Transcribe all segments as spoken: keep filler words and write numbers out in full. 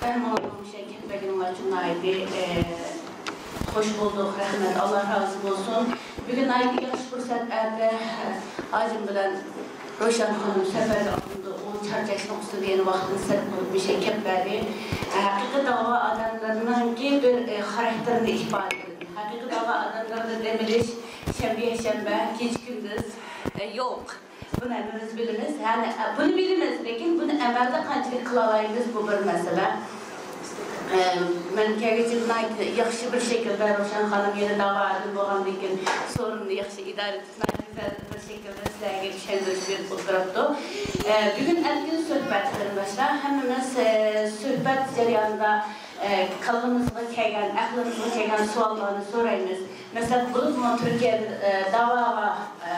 مەن ماڭا مۇشۇ كەپ بەرگىنىڭلار ئۈچۈن ناھايىتى، ئە، خوش بولدۇق. رەھمەت، ئاللا رازى بولسۇن. بۈگۈن ناھايىتى ياخشى پۇرسەت، ئەتە ھاجىم بىلەن روشەن خانىم سەپەرگە ئاتلىنىدۇ. ئۇ چارچاشنىڭ ئۈستىدە يەنە ۋاقتىنى سەرپ قىلىپ مۇشۇ كەپ بەردى. ئە، ھەقىقىي داۋا ئادەملىرىنىڭكى بىر، ئە، خاراكتېرىنى ئىپادىلىدى. ھەقىقىي داۋا ئادەملىرىدە دەم ئېلىش شەنبە، يەكشەنبە، كېچە-كۈندۈز، ئە، يوق. بۇنى ھەممىمىز بىلىمىز. يەنى، ئە، بۇنى بىلىمىز، لېكىن بۇنى ئەمەلدە قانچىلىك قىلالايمىز، بۇ بىر مەسىلە. ئە، مەن كەلگۈچە ناھايىتى ياخشى بىر شەكىلدە روشەن خانىم يەنە داۋا ئادەم بولغاندىن كېيىن سورۇننى ياخشى ئىدارە ئېتىپ، ناھايىتى گۈزەل بىر شەكىلدە سىلەرگە چۈشەندۈرۈش بېرىپ ئولتۇرۇپتۇ. ئە، بۈگۈن ئەركىن سۆھبەت قېرىنداشلار، ھەممىمىز، ئە، سۆھبەت جەريانىدا، ئە، كاللىمىزغا كەلگەن، ئەقلىمىزغا كەلگەن سوئاللارنى سورايمىز. مەسىلەن، بولۇپمۇ تۈركىيەدە، ئە، داۋاغا، ئە،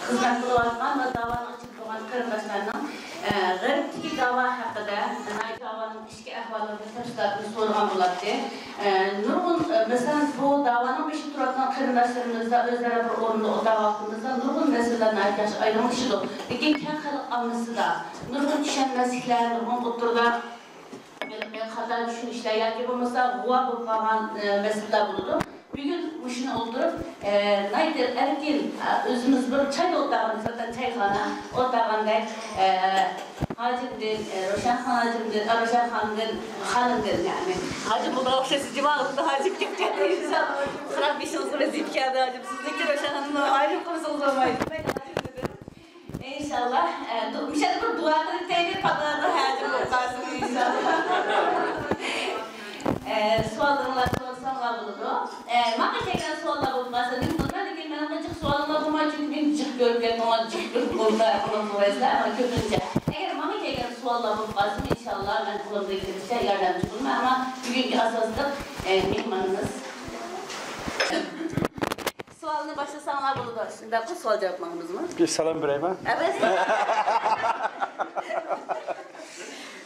خىزمەت قىلىۋاتقان ۋە داۋانىڭ ئىچىدە بولغان قېرىنداشلارنىڭ، ئە، غەربتىكى داۋا ھەققىدە، داۋانىڭ ئىچكى ئەھۋالىنى تەپسىلاتىنى سورىغان بولاتتى. ئە، نۇرغۇن، ئە، مەسىلەن، بۇ داۋانىڭ بېشىدا تۇرۇۋاتقان قېرىنداشلىرىمىزدا ئۆزئارا بىر ئورۇندا ئولتۇرغان ۋاقتىمىزدا نۇرغۇن مەسىلىلەر ناھايىتى ياخشى ئايدىڭلىشىدۇ. لېكىن كەڭ خەلق ئاممىسىدا نۇرغۇن چۈشەنمەسلىكلەر، نۇرغۇن ئوتتۇرىدا خاتا چۈشىنىشلەر ياكى بولمىسا غۇۋا بولۇپ قالغان، ئە، مەسىلىلەر بولىدۇ. بۈگۈن مۇشۇنى ئولتۇرۇپ، ئە، ناھايىتى ئەركىن، ئە، ئۆزىمىز بىر چايدا ئولتۇرغان، زاتەن چايخانا ئولتۇرغاندەك، ئە، ھاجىمدىن، ئە، روشەن ھاجىمدىن، ئە، روشەن خانىمدىن، خانىمدىن، يەنى. ھاجىم بولغان ئوخشايسىز، جۇما كۈنى ھاجىم كەپ كەتتى. خىراپ بېشىڭىزغا ۋەزىپە كەلدى، ھاجىم. سىزنىڭكى روشەن خانىم، ھاجىم قىلمىسىڭىز بولمايدۇ. ئىنشاللا، ئە، دۇ-، مۇشۇ يەردە بىر دۇئا قىلىپ تەيلى پاتادا ھاجىم بولۇپ قالسۇن، ئىنشاللا. ئە، سوئاللىرىڭلار سورىساڭلار بولىدۇ. ئە، ماڭا كەلگەن سوئاللار بولۇپ قالسا، نېمە قىلىمەن؟ لېكىن مېنىڭغا جىق سوئالىڭلار بولماي، چۈنكى مېنى جىق كۆرۈپ كەتتىڭلار، جىق كۆرۈپ بولدى، ئۇنىڭ بويىچە. ئەگەر ماڭا كەلگەن سوئاللار بولۇپ قالسا، ئىنشاللا، مەن قولۇمدىن كېلىشىچە ياردەمچى بولىمەن. ئەمما بۈگۈنكى ئاساسلىق، ئە، مېھمانىمىز. سوئالنى باشلىساڭلار بولىدۇ. شۇنداقمۇ؟ سوئال جاۋاب ماڭىمىزمۇ؟ بىر سالام بېرەيمۇ؟ ئەبەس.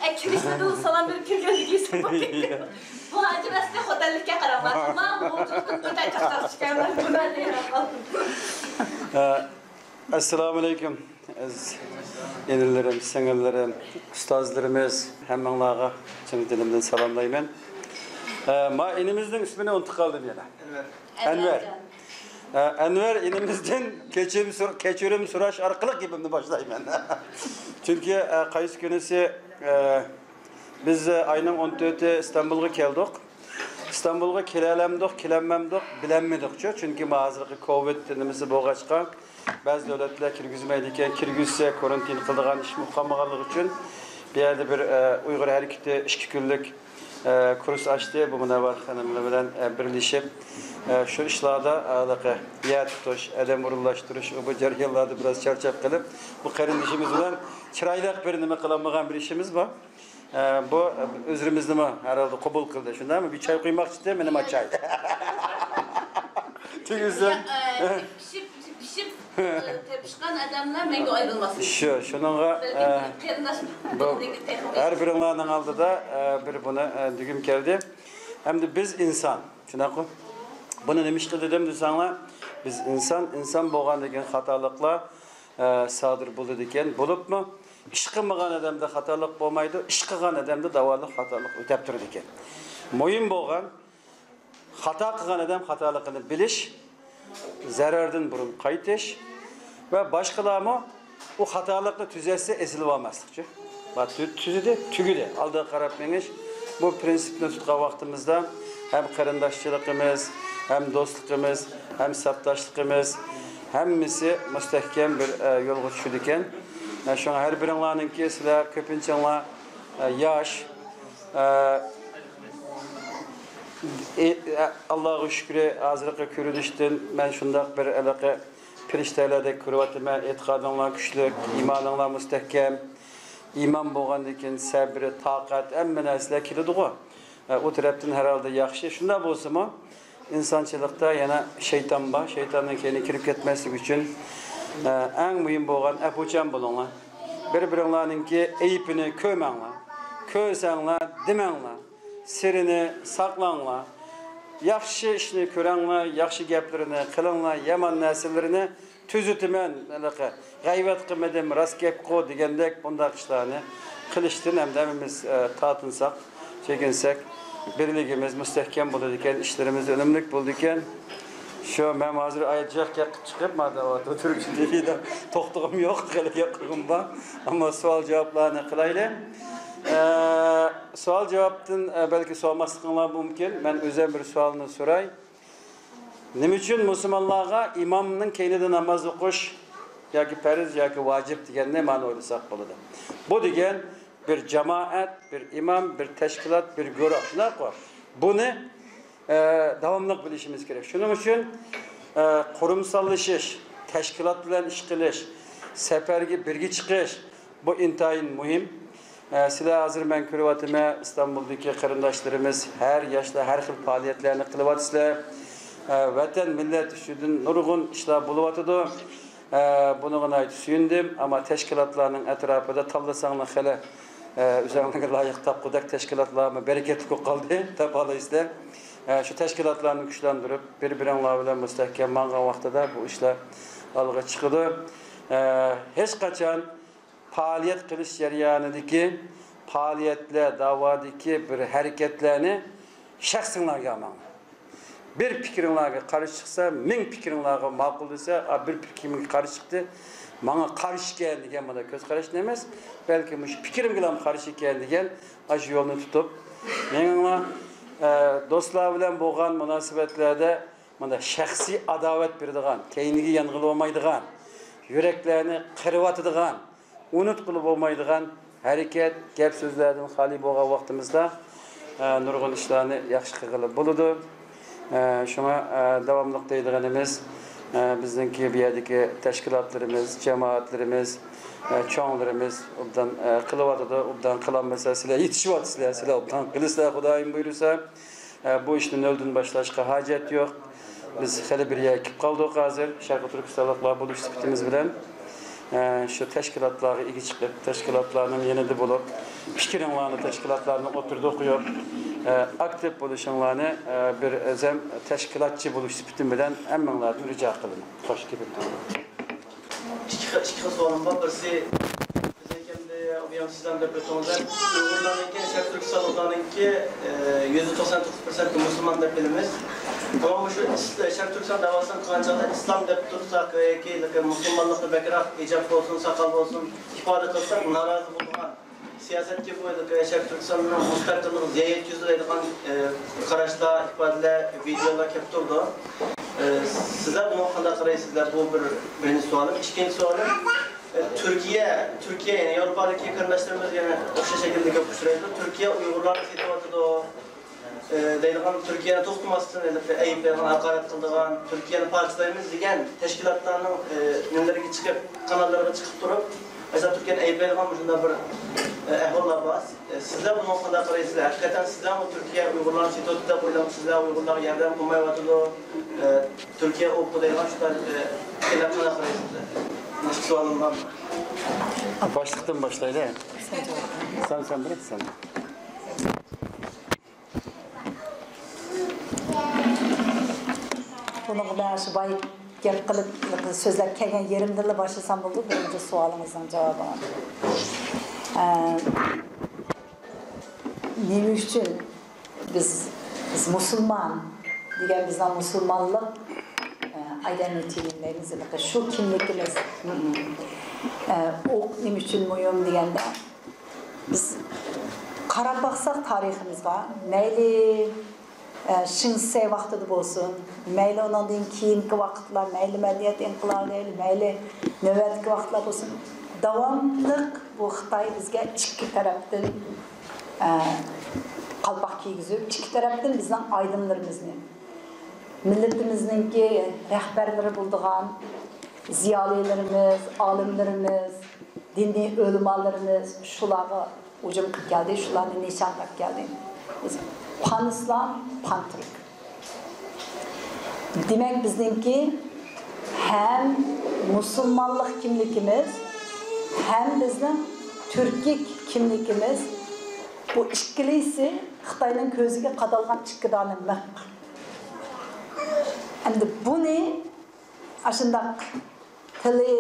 ئە، كىرىشتىن سالام بېرىپ كىرگەندىن كېيىن سالام بېرىپ. بۇ ھاجىم ئەسلى خوتەنلىككە قاراڭلار. ماڭا بۇ جۇقتىن بىر تەن چاقچاق چىقارمەن. بۇ نەدە ياراپ قالدىم؟ ئە، ئەسسالامۇ ئەلەيكۇم. ئەزىز ئىنىلىرىم، سىڭىللىرىم، ئۇستازلىرىمىز، ھەممىڭلارغا چىن دىلىمدىن سالاملايمەن. ئە، ما ئىنىمىزنىڭ ئىسمىنى ئۇنتۇپ قالدىم يەنە. ئەنۋەر. ئەنۋەر. ئە، ئەنۋەر ئىنىمىزدىن كەچۈرۈم سور-، كەچۈرۈم سوراش ئارقىلىق گېپىمنى باشلايمەن. چۈنكى، ئە، قايسى كۈنىسى، ئە، بىز، ئە، ئاينىڭ ئون تۆتى ئىستانبۇلغا كەلدۇق. ئىستانبۇلغا كېلەلەمدۇق، كېلەلمەمدۇق، بىلەلمىدۇقچۇ. چۈنكى ما ھازىرقى كوۋىد نېمىسى بولغاچقا، بەزى دۆلەتلەر كىرگۈزمەيدىكەن، كىرگۈزسە كورونتىن قىلىدىغان ئىشمۇ قالمىغانلىقى ئۈچۈن، بۇ يەردە بىر، ئە، ئۇيغۇر ھەرىكىتى ئىككى كۈنلۈك ئە، كۇرس ئاچتى. بۇ مۇنەۋۋەر خانىم بىلەن، ئە، بىرلىشىپ، ئە، شۇ ئىشلاردا، ئە، ھېلىقى يەر تۇتۇش، ئادەم ئورۇنلاشتۇرۇش، ئۇ بۇ جەريانلاردا بىراز چارچاپ قېلىپ، بۇ قېرىندىشىمىز بىلەن چىرايلىق بىر نېمە قىلالمىغان بىر ئىشىمىز بار. ئە، بۇ ئۆزلىرىمىزنىمۇ ھەر ھالدا قوبۇل قىلدى. شۇنداقمۇ؟ بىر چاي قۇيماقچى ئىدى، مېنى ما چاي. تۈگىسە. يا، ئە، پىشىپ، پىشىپ، ئە، تېپىشقان ئادەملەر مەڭگۈ ئايرىلماسمىز. شۇ، شۇنىڭغا، بەلكىم ئە، قېرىنداش بۇ بىلدىكى تېخىمۇ ھەر بىرىڭلارنىڭ ئالدىدا، ئە، بىر بۇنى، ئە، دېگۈم كەلدى. ئەمدى بىز ئىنسان، شۇنداققۇ؟ بۇنى نېمە ئىشقا دېدىم دېسەڭلار، بىز ئىنسان، ئىنسان بولغاندىن كېيىن خاتالىقلار، ئە، سادىر بولىدىكەن. بولۇپمۇ ئىش قىلمىغان ئادەمدە خاتالىق بولمايدۇ، ئىش قىلغان ئادەمدە داۋالىق خاتالىق ئۆتەپ تۇرىدىكەن. مۇھىم بولغان خاتا قىلغان ئادەم خاتالىقىنى بىلىش، زەرەردىن بۇرۇن قايتىش ۋە باشقىلارمۇ ئۇ خاتالىقنى تۈزەتسە ئېسىلىۋالماسلىقچۇ. ۋە تۈ-، تۈزىدى، تۈگىدى. ئالدىغا قاراپ مېڭىش. بۇ پىرىنسىپنى تۇتقان ۋاقتىمىزدا ھەم قېرىنداشچىلىقىمىز، ھەم دوستلۇقىمىز، ھەم سەپداشلىقىمىز ھەممىسى مۇستەھكەم بىر، ئە، يولغا چۈشىدىكەن. ئە، شۇڭا ھەر بىرىڭلارنىڭكى، سىلەر كۆپىنچىڭلار، ئە، ياش، ئە، ئى-، ئە، ئاللاغا شۈكرى، ھازىرقى كۆرۈنۈشتىن مەن شۇنداق بىر ھېلىقى پىرىشتەلەردەك كۆرۈۋاتىمەن. ئېتىقادىڭلار كۈچلۈك، ئىمانىڭلار مۇستەھكەم. ئىمان بولغاندىن كېيىن سەبرى، تاقەت، ھەممە نەرسىلەر كېلىدىغۇ. ئە، ئۇ تەرەپتىن ھەر ھالدا ياخشى. شۇنداق بولسىمۇ، ئىنسانچىلىقتا يەنە شەيتان بار. شەيتاننىڭ كەينىگە كىرىپ كەتمەسلىك ئۈچۈن، ئە، ئەڭ مۇھىم بولغان ئەپۇچان بولۇڭلار. بىر-بىرىڭلارنىڭكى ئەيىبىنى كۆرمەڭلار. كۆرسەڭلار، دېمەڭلار. سىرىنى ساقلاڭلار. ياخشى ئىشنى كۆرەڭلار، ياخشى گەپلىرىنى قىلىڭلار، يامان نەرسىلىرىنى تۈزىتىمەن، ھېلىقى، غەيۋەت قىلمىدىم، راست گەپقۇ دېگەندەك بۇنداق ئىشلارنى قىلىشتىن ھەمدە ھەممىمىز، ئە، تارتىنساق، چېكىنسەك، بىرلىكىمىز مۇستەھكەم بولىدىكەن، ئىشلىرىمىز ئۈنۈملۈك بولىدىكەن. شۇ مەن ھازىر ئايەت جىق گەپ قىلىپ چىقىپ، مادا ئولتۇرۇپ، توختىغۇم يوق، خېلى گەپ قىلغۇم بار. ئەمما سوئال جاۋابلارنى قىلايلى. ئە، سوئال جاۋابتىن، ئە، بەلكى سورىماسلىقىڭلار مۇمكىن. مەن ئۆزۈم بىر سوئالنى سوراي. نېمە ئۈچۈن مۇسۇلمانلارغا ئىمامنىڭ كەينىدە ناماز ئوقۇش ياكى پەرز ياكى ۋاجىپ دېگەننى مانا ئويلىساق بولىدۇ. بۇ دېگەن بىر جامائەت، بىر ئىمام، بىر تەشكىلات، بىر گۇرۇھ، شۇنداققۇ؟ بۇنى، ئە، داۋاملىق بىلىشىمىز كېرەك. شۇنىڭ ئۈچۈن، ئە، قۇرۇمساللىشىش، تەشكىلات بىلەن ئىش قىلىش، سەپەرگە بىرگە چىقىش، بۇ ئىنتايىن مۇھىم. ئە، سىلەر ھازىر مەن كۆرۈۋاتىمەن، ئىستانبۇلدىكى قېرىنداشلىرىمىز ھەر ياشلار ھەر خىل پائالىيەتلەرنى قىلىۋاتىسىلەر. ئە، ۋەتەن، مىللەت ئۈستىدىن نۇرغۇن ئىشلار بولۇۋاتىدۇ. ئە، بۇنىڭغا ناھايىتى سۆيۈندۈم. ئەمما تەشكىلاتلارنىڭ ئەتراپىدا تاللىساڭلار خېلى، ئە، ئۆزۈڭلارغا لايىق تاپقۇدەك تەشكىلاتلارمۇ بەرىكەتلىك بولۇپ قالدى، تاپالايسىلەر. ئە، شۇ تەشكىلاتلارنى كۈچلەندۈرۈپ، بىر-بىرىڭلار بىلەن مۇستەھكەم ماڭغان ۋاقتىدا بۇ ئىشلار ئالغا چىقىدۇ. ئە، ھېچقاچان پائالىيەت قىلىش جەريانىدىكى پائالىيەتلەر، داۋادىكى بىر ھەرىكەتلەرنى شەخسىڭلارغا ئالماڭلار. بىر پىكرىڭلارغا قارشى چىقسا، مىڭ پىكرىڭلارغا ماقۇل دېسە، ئا، بىر پىكرىمگە قارشى چىقتى، ماڭا قارشى ئىكەن دېگەن مانا كۆز قاراش ئەمەس، بەلكى مۇشۇ پىكرىمگىلا قارشى ئىكەن دېگەن ئاشۇ يولنى تۇتۇپ مېڭىڭلار. ئە، دوستلار بىلەن بولغان مۇناسىۋەتلەردە مانا شەخسىي ئاداۋەت بېرىدىغان، كەينىگە يانغىلى بولمايدىغان، يۈرەكلەرنى قىرىۋاتىدىغان، ئۇنتقىلى بولمايدىغان ھەرىكەت، گەپ-سۆزلەردىن خالىي بولغان ۋاقتىمىزدا، ئە، نۇرغۇن ئىشلارنى ياخشى قىلغىلى بولىدۇ. ئە، شۇڭا، ئە، داۋاملىق دەيدىغىنىمىز، ئە، بىزنىڭكى بۇ يەردىكى تەشكىلاتلىرىمىز، جامائەتلىرىمىز، ئە، چوڭلىرىمىز ئوبدان، ئە، قىلىۋاتىدۇ، ئوبدان قىلالمىسا سىلەر يېتىشىۋاتىسىلەر، سىلەر ئوبدان قىلىسىلەر، خۇدايىم بۇيرۇسا. ئە، بۇ ئىشنى نۆلدىن باشلاشقا ھاجەت يوق. بىز خېلى بىر يەرگە كېلىپ قالدۇق ھازىر، شەرقىي تۈركىستانلىقلار بولۇش سۈپىتىمىز بىلەن. ئە، شۇ تەشكىلاتلارغا ئىگە چىقىپ، تەشكىلاتلارنىڭ يېنىدا بولۇپ، پىكرىڭلارنى تەشكىلاتلارنىڭ ئوتتۇرىدا قويۇپ، ئە، ئاكتىپ بولۇشۇڭلارنى، ئە، بىر ئۆزەم تەشكىلاتچى بولۇش سۈپىتىم بىلەن ھەممىڭلاردىن رىجا قىلىمەن. خوش كېلىپتىڭلار. ئىككى خىل، ئىككى خىل سوئالىم بار. بىرسى، بىزنىڭكى ئەمدى ئۇيغۇرلارنىڭكى، شەرقىي تۈركىستانلىقلارنىڭكى، ئە، يۈزدە توقسان توققۇز پىرسەنتى مۇسۇلمان دەپ بىلىمىز. ئەمما مۇشۇ ئىس-، شەرقىي تۈركىستان داۋاسىنى قىلغان چاغدا ئىسلام دەپ تۇرساق ياكى مۇسۇلمانلىقنى بەكرەك، ھىجاب بولسۇن، ساقال بولسۇن، ئىپادە قىلساق نارازى بولىدىغان، سىياسەتكە بۇ شەرقىي تۈركىستاننىڭ مۇستەقىللىقىغا زىيان يەتكۈزىدۇ دەيدىغان، ئە، قاراشلار، ئىپادىلەر، ۋىدېئولار كەپ تۇرىدۇ. ئە، سىزلەر بۇنىڭغا قانداق قارايسىزلەر؟ بۇ بىر، بىرىنچى سوئالىم. ئىككىنچى سوئالىم، ئە، تۈركىيە، تۈركىيە، يەنى ياۋروپادىكى قېرىنداشلىرىمىز يەنە ئوخشاش شەكىلدە گەپ ئۇچرايدۇ. تۈركىيە ئۇيغۇرلارنى سېتىۋاتىدۇ، ئە، دەيدىغان، تۈركىيەنى توختىماستىن ئەيىبلەيدىغان، ھاقارەت قىلىدىغان، تۈركىيەنى پارچىلايمىز دېگەن تەشكىلاتلارنىڭ، ئە، نېمىلىرىگە چىقىپ، قاناللىرىغا چىقىپ تۇرۇپ، مەسىلەن، تۈركىيەنى ئەيىبلەيدىغان مۇشۇنداق بىر، ئە، ئەھۋاللار بار. ئە، سىزلەر بۇنىڭغا قانداق قارايسىلەر؟ ھەقىقەتەن سىزلەرمۇ تۈركىيە ئۇيغۇرلارنى سېتىۋاتىدۇ دەپ ئويلايمۇ؟ سىزلەر ئۇيغۇرلارغا ياردەم قىلمايۋاتىدۇ، ئە، تۈركىيە ئوپپا دەيدىغان شۇنداق، ئە، پىكىرلەرگە قانداق قارايسىلەر؟ باشقا سوئالىم بارمۇ؟ باشلىقتىن باشلايلى. سەن، سەن بىر سەن. بۇنىڭغا مەن شۇ بايا گەپ قىلىپ، سۆزلەپ كەلگەن يېرىمدىنلا باشلىسام بولىدۇ، بىرىنچى سوئالىڭىزنىڭ جاۋابىغا. ئە، نېمە ئۈچۈن بىز، بىز مۇسۇلمان دېگەن بىزنىڭ مۇسۇلمانلىق، ئە، ئايدېنتىتى دەيمىز، شۇ كىملىكىمىز، ئە، ئۇ نېمە ئۈچۈن مۇھىم دېگەندە، بىز قاراپ باقساق تارىخىمىزغا، مەيلى، ئە، شېڭ شىسەي ۋاقتىدا بولسۇن، مەيلى ئۇنىڭدىن كېيىنكى ۋاقىتلار، مەيلى مەدەنىيەت ئىنقىلابى دەيلى، مەيلى نۆۋەتتىكى ۋاقىتلار بولسۇن، داۋاملىق بۇ خىتاي بىزگە ئىككى تەرەپتىن، ئە، قالپاق كىيگۈزۈپ، ئىككى تەرەپتىن بىزنىڭ ئايدىملىرىمىزنى، مىللىتىمىزنىڭكى رەھبەرلىرى بولىدىغان زىيالىيلىرىمىز، ئالىملىرىمىز، دىنىي ئۆلىمالىرىمىز شۇلارغا ھۇجۇم قىلىپ كەلدى، شۇلارنى نىشان قىلىپ كەلدى. پان ئىسلام، پان تۈرك. دېمەك، بىزنىڭكى ھەم مۇسۇلمانلىق كىملىكىمىز، ھەم بىزنىڭ تۈركىي كىملىكىمىز، بۇ ئىككىلىسى خىتاينىڭ كۆزىگە قادالغان ئىككى دانە مىخ. ئەمدى بۇنى ئاشۇنداق تىلى،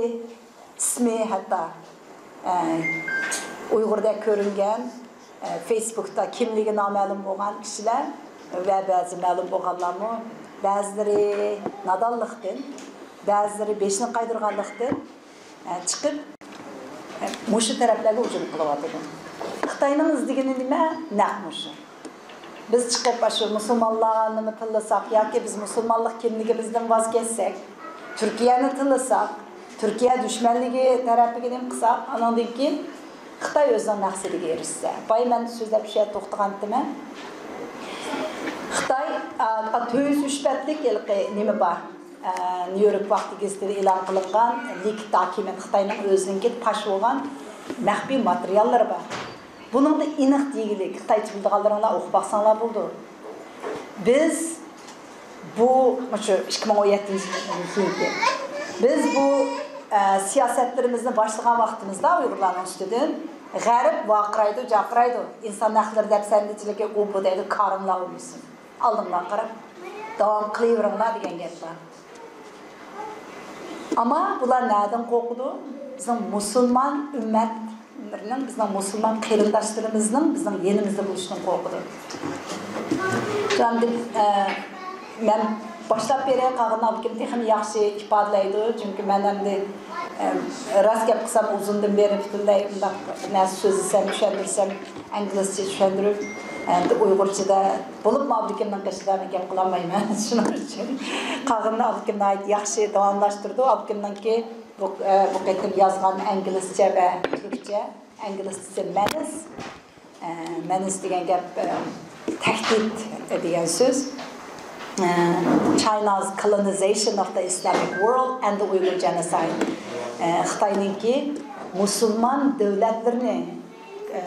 ئىسمى ھەتتا، ئە، ئۇيغۇردەك كۆرۈنگەن، فېيسبۇكتا كىملىكى نامەلۇم بولغان كىشىلەر ۋە بەزى مەلۇم بولغانلارمۇ، بەزىلىرى نادانلىقتىن، بەزىلىرى بېشىنى قايدۇرغانلىقتىن، ئە، چىقىپ، ئە، مۇشۇ تەرەپلەرگە ھۇجۇم قىلىۋاتىدۇ. خىتاينىڭ ئىزدىگىنى نېمە؟ نەق مۇشۇ. بىز چىقىپ ئاشۇ مۇسۇلمانلارنىمۇ تىللىساق ياكى بىز مۇسۇلمانلىق كىملىكىمىزدىن ۋاز كەچسەك، تۈركىيەنى تىللىساق، تۈركىيە دۈشمەنلىكى تەرەپىگە نېمە قىلساق، ئانىڭدىن كېيىن خىتاي ئۆزىنىڭ مەقسىتىگە ئېرىشسە. بايا مەن سۆزلەپ شۇ يەردە توختىغانتىمەن. خىتاي، ئا، تۆت يۈز ئۈچ بەتلىك ھېلىقى نېمە بار؟ ئە، نيۇ يورك ۋاقتى گېزىتىدە ئېلان قىلىنغان لىكىت داكۇمېنت، خىتاينىڭ ئۆزىنىڭكى پاش بولغان مەخپىي ماتېرىياللىرى بار. بۇنىڭدا ئېنىق دېگۈلۈك، خىتايچە بىلىدىغانلىرىڭلار ئوقۇپ باقساڭلار بولىدۇ. بىز بۇ، مۇشۇ ئىككى مىڭ ئون يەتتىنچى يىلدىن كېيىنكى، بىز بۇ، ئە، سىياسەتلىرىمىزنى باشلىغان ۋاقتىمىزدا ئۇيغۇرلارنىڭ ئۈستىدىن غەرب ۋارقىرايدۇ، جارقىرايدۇ. ئىنسان ھەقلىرى دەپسەندىچىلىكى ئۇ بۇ دەيدۇ، كارىڭلار بولمىسۇن. ئالدىڭلار قاراپ، داۋام قىلىۋېرىڭلار دېگەن گەپ بار. ئەمما بۇلار نەدىن قورقىدۇ؟ بىزنىڭ مۇسۇلمان ئۈممەتلىرىنىڭ، بىزنىڭ مۇسۇلمان قېرىنداشلىرىمىزنىڭ بىزنىڭ يېنىمىزدا بولۇشىدىن قورقىدۇ. شۇ ئەمدى، ئە، مەن باشلاپ بېرەي، قالغىنىنى ئابلىكىم تېخىمۇ ياخشى ئىپادىلەيدۇ. چۈنكى مەن ئەمدى، ئە، راست گەپ قىلسام، ئۇزۇندىن بېرى پۈتۈنلەي مۇنداق نەرسە سۆزلىسەم، چۈشەندۈرسەم، ئىنگلىزچە چۈشەندۈرۈپ، ئەمدى ئۇيغۇرچىدا بولۇپمۇ ئابلىكىمنىڭ قېشىدا مەن گەپ قىلالمايمەن. شۇنىڭ ئۈچۈن قالغىنىنى ئابلىكىم ناھايىتى ياخشى داۋاملاشتۇرىدۇ. ئابلىكىمنىڭكى بۇ، ئە، بۇ قېتىم يازغان ئىنگلىزچە ۋە تۈركچە، ئىنگلىزچىسى مەنىس. ئە، مەنىس دېگەن گەپ، ئە، تەھدىت دېگەن سۆز. ئە، China's colonization of the Islamic world and the Uyghur genocide. ئە، خىتاينىڭكى مۇسۇلمان دۆلەتلىرىنى، ئە،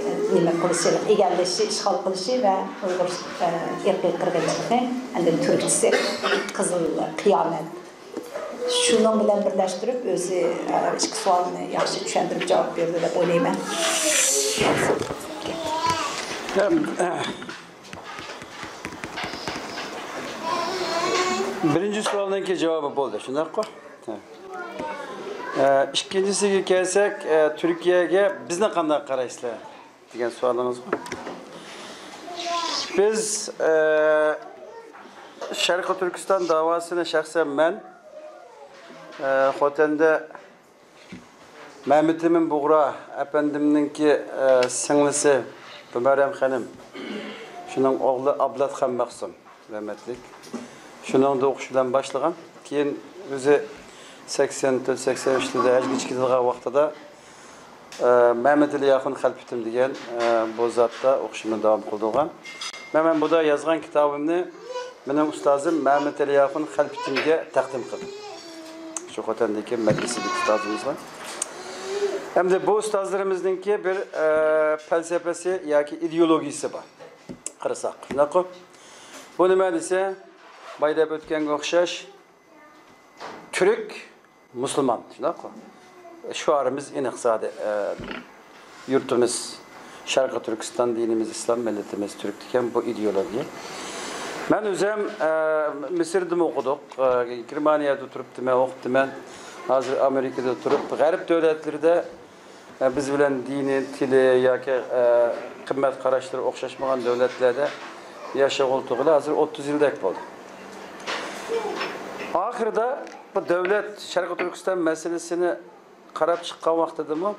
ئە، نېمە قىلىشى، ئىگىلىشى، ئىشغال قىلىشى ۋە ئۇيغۇر، ئە، ئىرقىي قىرغىنچىلىقى، ئاندىن تۈركچىسى قىزىل قىيامەت. شۇنىڭ بىلەن بىرلەشتۈرۈپ، ئۆزى، ئە، ئىككى سوئالنى ياخشى چۈشەندۈرۈپ جاۋاب بېرىدۇ دەپ ئويلايمەن. بىرىنچى سوئالنىڭكى جاۋابى بولدى، شۇنداققۇ؟ ھە. ئە، ئىككىنچىسىگە كەلسەك، ئە، تۈركىيەگە بىزنى قانداق قارايسىلەر؟ دېگەن سوئالىڭىزغۇ. بىز، ئە، شەرقىي تۈركىستان داۋاسىنى شەخسەن مەن، ئە، خوتەندە مەمتىمىن بۇغرا ئەپەندىمنىڭكى، ئە، سىڭلىسى بىمارەم خېنىم، شۇنىڭ ئوغلى ئابلەت خان مەخسۇم. رەھمەتلىك. شۇنىڭدا ئوقۇش بىلەن باشلىغان. كېيىن ئۆزى سەكسەن تۆت، سەكسەن ئۈچ يىلدا ھەجگە چىقىدىغان ۋاقتىدا، ئە، مەمەتئېلى ياخۇن خەلپىتىم دېگەن، ئە، بۇ زاتتا ئوقۇشىمنى داۋام قىلدۇرغان. مەن، مەن بۇدا يازغان كىتابىمنى مېنىڭ ئۇستازىم مەمەتئېلى ياخۇن خەلپىتىمگە تەقدىم قىلدىم. شۇ خوتەندىكى مەدرىسىدىكى ئۇستازىمىزغا. ئەمدى بۇ ئۇستازلىرىمىزنىڭكى بىر، ئە، پەلسەپىسى ياكى ئىدېئولوگىيىسى بار. قارىساق، شۇنداققۇ؟ بۇ نېمە دېسە، بايا دەپ ئۆتكەنگە ئوخشاش، تۈرك، مۇسۇلمان، شۇنداققۇ؟ شوئارىمىز ئېنىق زادى، ئە، يۇرتىمىز شەرقىي تۈركىستان، دىنىمىز ئىسلام، مىللىتىمىز تۈرك دېگەن بۇ ئىدېئولوگىيە. مەن ئۆزۈم، ئە، مىسىردىمۇ ئوقۇدۇق، ئە، گېرمانىيەدە تۇرۇپتىمەن، ئوقۇپتىمەن. ھازىر ئامېرىكىدا تۇرۇپ، غەرب دۆلەتلىرىدە ئە، بىز بىلەن دىنى، تىلى ياكى، ئە، قىممەت قاراشلىرى ئوخشاشمىغان دۆلەتلەردە ياشىغىلى تۇرغىلى ھازىر ئوتتۇز يىلدەك بولدى. ئاخىرىدا بۇ دۆلەت شەرقىي تۈركىستان مەسىلىسىنى قاراپ چىققان ۋاقتىدىمۇ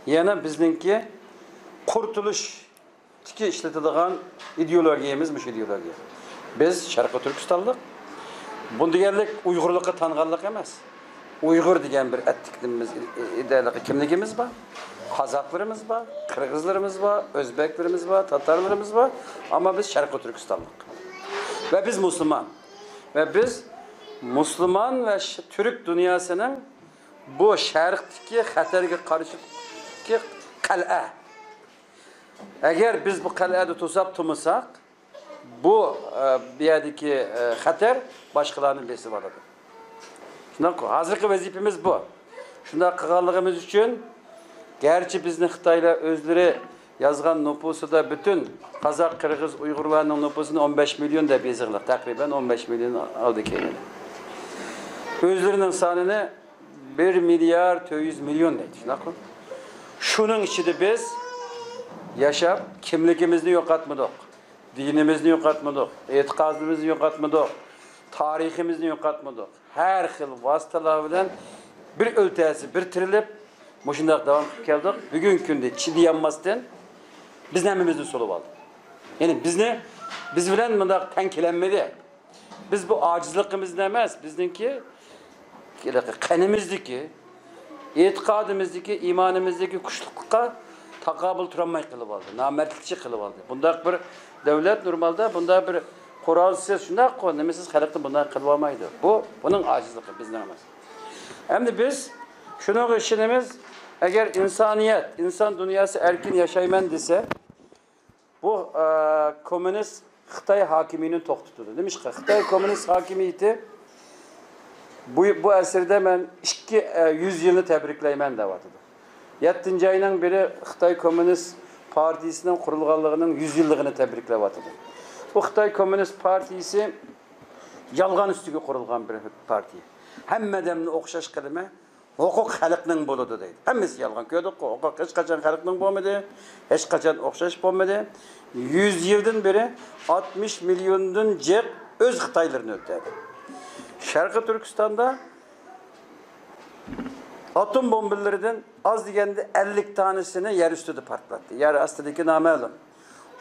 يەنە بىزنىڭكى قۇرتۇلۇش تىكى ئىشلىتىدىغان ئىدېئولوگىيەمىز مۇشۇ ئىدېئولوگىيە. بىز شەرقىي تۈركىستانلىق. بۇ دېگەنلىك ئۇيغۇرلۇققا تانغانلىق ئەمەس. ئۇيغۇر دېگەن بىر ئەتنىك نېمىمىز، ئىدىيەلىق كىملىكىمىز بار. قازاقلىرىمىز بار، قىرغىزلىرىمىز بار، ئۆزبەكلىرىمىز بار، تاتارلىرىمىز بار. ئەمما بىز شەرقىي تۈركىستانلىق. ۋە بىز مۇسۇلمان. ۋە بىز مۇسۇلمان ۋە ش-، تۈرك دۇنياسىنىڭ بۇ شەرقتىكى خەتەرگە قارشىدىكى قەلئە. ئەگەر بىز بۇ قەلئەدە توساپ تۇرمىساق، بۇ، ئە، بۇ يەردىكى، ئە، خەتەر باشقىلارنى بېسىۋالىدۇ. شۇنداققۇ؟ ھازىرقى ۋەزىپىمىز بۇ. شۇنداق قىلغانلىقىمىز ئۈچۈن، گەرچە بىزنى خىتايلار ئۆزلىرى يازغان نوپۇسىدا پۈتۈن قازاق، قىرغىز، ئۇيغۇرلارنىڭ نوپۇسىنى ئون بەش مىليون دەپ يېزىغلىق، تەقرىبەن ئون بەش مىليون ئالدى كەينىدە. ئۆزلىرىنىڭ سانىنى بىر مىليارد تۆت يۈز مىليون دەيدۇ، شۇنداققۇ؟ شۇنىڭ ئىچىدە بىز ياشاپ، كىملىكىمىزنى يوقاتمىدۇق، دىنىمىزنى يوقاتمىدۇق، ئېتىقادىمىزنى يوقاتمىدۇق، تارىخىمىزنى يوقاتمىدۇق. ھەر خىل ۋاسىتىلەر بىلەن بىر ئۆلتەسى بىر تىرىلىپ، مۇشۇنداق داۋام قىلىپ كەلدۇق. بۈگۈنكى كۈندە چىدىيالماستىن بىزنى ھەممىمىزنى سولىۋالدى. يەنى بىزنى، بىز بىلەن مۇنداق تەڭ كېلەلمىدى. بىز بۇ ئاجىزلىقىمىزدىن ئەمەس، بىزنىڭكى قېنىمىزدىكى، ئېتىقادىمىزدىكى، ئىمانىمىزدىكى كۈچلۈكلۈككە تاقابىل تۇرالماي قېلىۋالدى، نامەردلىكچە قېلىۋالدى. بۇنداق بىر دۆلەت نورمالدا بۇنداق بىر قورالسىز، شۇنداققۇ، نېمىسىز خەلقنى بۇنداق قىلىۋالمايدۇ. بۇ، بۇنىڭ ئاجىزلىقى، بىزنىڭ ئەمەس. ئەمدى بىز شۇنىڭغا ئىشىنىمىز، ئەگەر ئىنسانىيەت، ئىنسان دۇنياسى ئەركىن ياشايمەن دېسە، بۇ، ئە، كوممۇنىست خىتاي ھاكىمىيىتىنى توختىتىدۇ. نېمىشقا؟ خىتاي كوممۇنىست ھاكىمىيىتى بۇ، بۇ ئەسىردە مەن ئىككى، ئە، يۈز يىلنى تەبرىكلەيمەن دەۋاتىدۇ. يەتتىنچى ئاينىڭ بىرى خىتاي كوممۇنىست پارتىيىسىنىڭ قۇرۇلغانلىقىنىڭ يۈز يىللىقىنى تەبرىكلەۋاتىدۇ. بۇ خىتاي كوممۇنىست پارتىيىسى يالغان ئۈستىگە قۇرۇلغان بىر پارتىيە. ھەممە ئادەمنى ئوخشاش قىلىمەن، ھوقۇق خەلقنىڭ بولىدۇ دەيدۇ. ھەممىسى يالغان. كۆردۇققۇ، ھوقۇق ھېچقاچان خەلقنىڭ بولمىدى، ھېچقاچان ئوخشاش بولمىدى. يۈز يىلدىن بېرى ئاتمىش مىليوندىن جىق ئۆز خىتايلىرىنى ئۆلتۈردى. شەرقىي تۈركىستاندا ئاتوم بومبىلىرىدىن ئاز دېگەندە ئەللىك دانىسىنى يەر ئۈستىدە پارتلاتتى. يەر ئاستىدىكى نامەلۇم.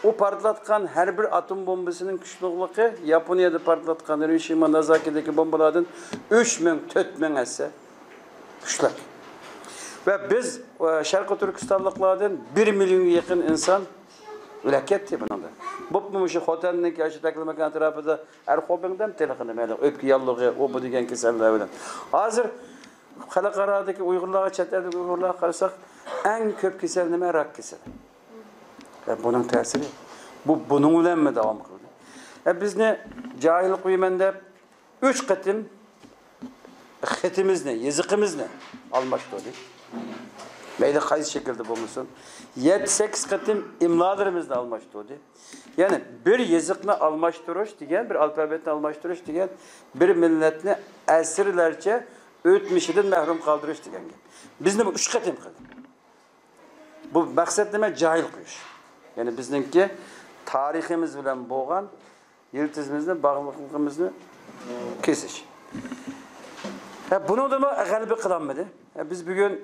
ئۇ پارتلاتقان ھەر بىر ئاتوم بومبىسىنىڭ كۈچلۈكلۈكى ياپونىيەدە پارتلاتقان ھىروشىما، نازاكىدىكى بومبىلاردىن ئۈچ مىڭ، تۆت مىڭ ھەسسە كۈچلۈك. ۋە بىز، ئە، شەرقىي تۈركىستانلىقلاردىن بىر مىليونغا يېقىن ئىنسان ئۆلۈپ كەتتى بۇنىڭدا. بولۇپمۇ مۇشۇ خوتەندىكى ئاشۇ تەكلىماكان ئەتراپىدا ئەرخوبىڭدەم تېلىقىنى مەيلى ئۆپكە ياللۇغى، ئۇ بۇ دېگەن كېسەللەر بىلەن. ھازىر خەلقئارادىكى ئۇيغۇرلارغا، چەت ئەلدىكى ئۇيغۇرلارغا قارىساق، ئەڭ كۆپ كېسەل نېمە؟ راك كېسەل. ۋە بۇنىڭ تەسىرى، بۇ بۇنىڭ بىلەنمۇ داۋام قىلدى. ۋە بىزنى جاھىل قويىمەن دەپ، ئۈچ قېتىم خېتىمىزنى، يېزىقىمىزنى ئالماشتۇردى. مەيلى قايسى شەكىلدە بولمىسۇن. يەتتە، سەككىز قېتىم ئىملالىرىمىزنى ئالماشتۇردى. يەنى بىر يېزىقنى ئالماشتۇرۇش دېگەن، بىر ئالفابېتنى ئالماشتۇرۇش دېگەن، بىر مىللەتنى ئەسىرلەرچە ئۆتمۈشىدىن مەھرۇم قالدۇرۇش دېگەن گەپ. بىزنى بۇ ئۈچ قېتىم قىلدى. بۇ مەقسەت نېمە؟ جاھىل قويۇش. يەنى بىزنىڭكى تارىخىمىز بىلەن بولغان يىلتىزىمىزنى، باغلىقلىقىمىزنى كېسىش. ھە، بۇنىڭدىمۇ غەلىبە قىلالمىدى. ھە، بىز بۈگۈن،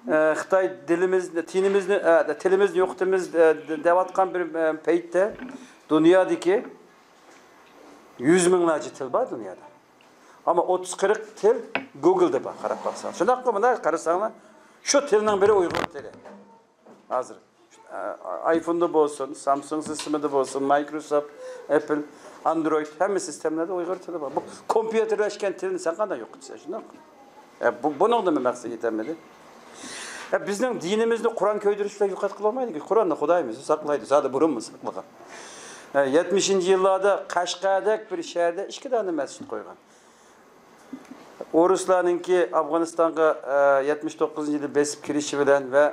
ئە، خىتاي دىلىمىزنى، تىنىمىزنى، ئە، تىلىمىزنى يوقىتىمىز، ئە، دەۋاتقان بىر، ئە، پەيتتە دۇنيادىكى يۈز مىڭلارچە تىل بار دۇنيادا. ئەمما ئوتتۇز، قىرىق تىل گوگلدا بار، قاراپ باقساڭ. شۇنداققۇ، مانا قارىساڭلار، شۇ تىلنىڭ بىرى ئۇيغۇر تىلى. ھازىر، ئە، ئايفوندا بولسۇن، سامسۇڭ سىستېمىدا بولسۇن، مايكروسوفت، ئەپپىل، ئاندرويد، ھەممە سىستېمىلاردا ئۇيغۇر تىلى بار. بۇ كومپيۇتېرلەشكەن تىلنى سەن قانداق يوقىتىسەن، شۇنداق؟ ئە، بۇ، بۇنىڭدىمۇ مەقسەت يېتەلمىدى؟ ئە، بىزنىڭ دىنىمىزنى قۇرئان كۆيدۈرۈش بىلەن يوقاتقىلى بولمايدۇ. قۇرئاننى خۇدايىمىز ساقلايدۇ، زادى بۇرۇنمۇ ساقلىغان. ئە، يەتمىشىنچى يىللاردا قەشقەردەك بىر شەھەردە ئىككى دانە مەسچىت قويغان. ئورۇسلارنىڭكى ئافغانىستانغا، ئە، يەتمىش توققۇزىنچى يىلى بېسىپ كىرىشى بىلەن ۋە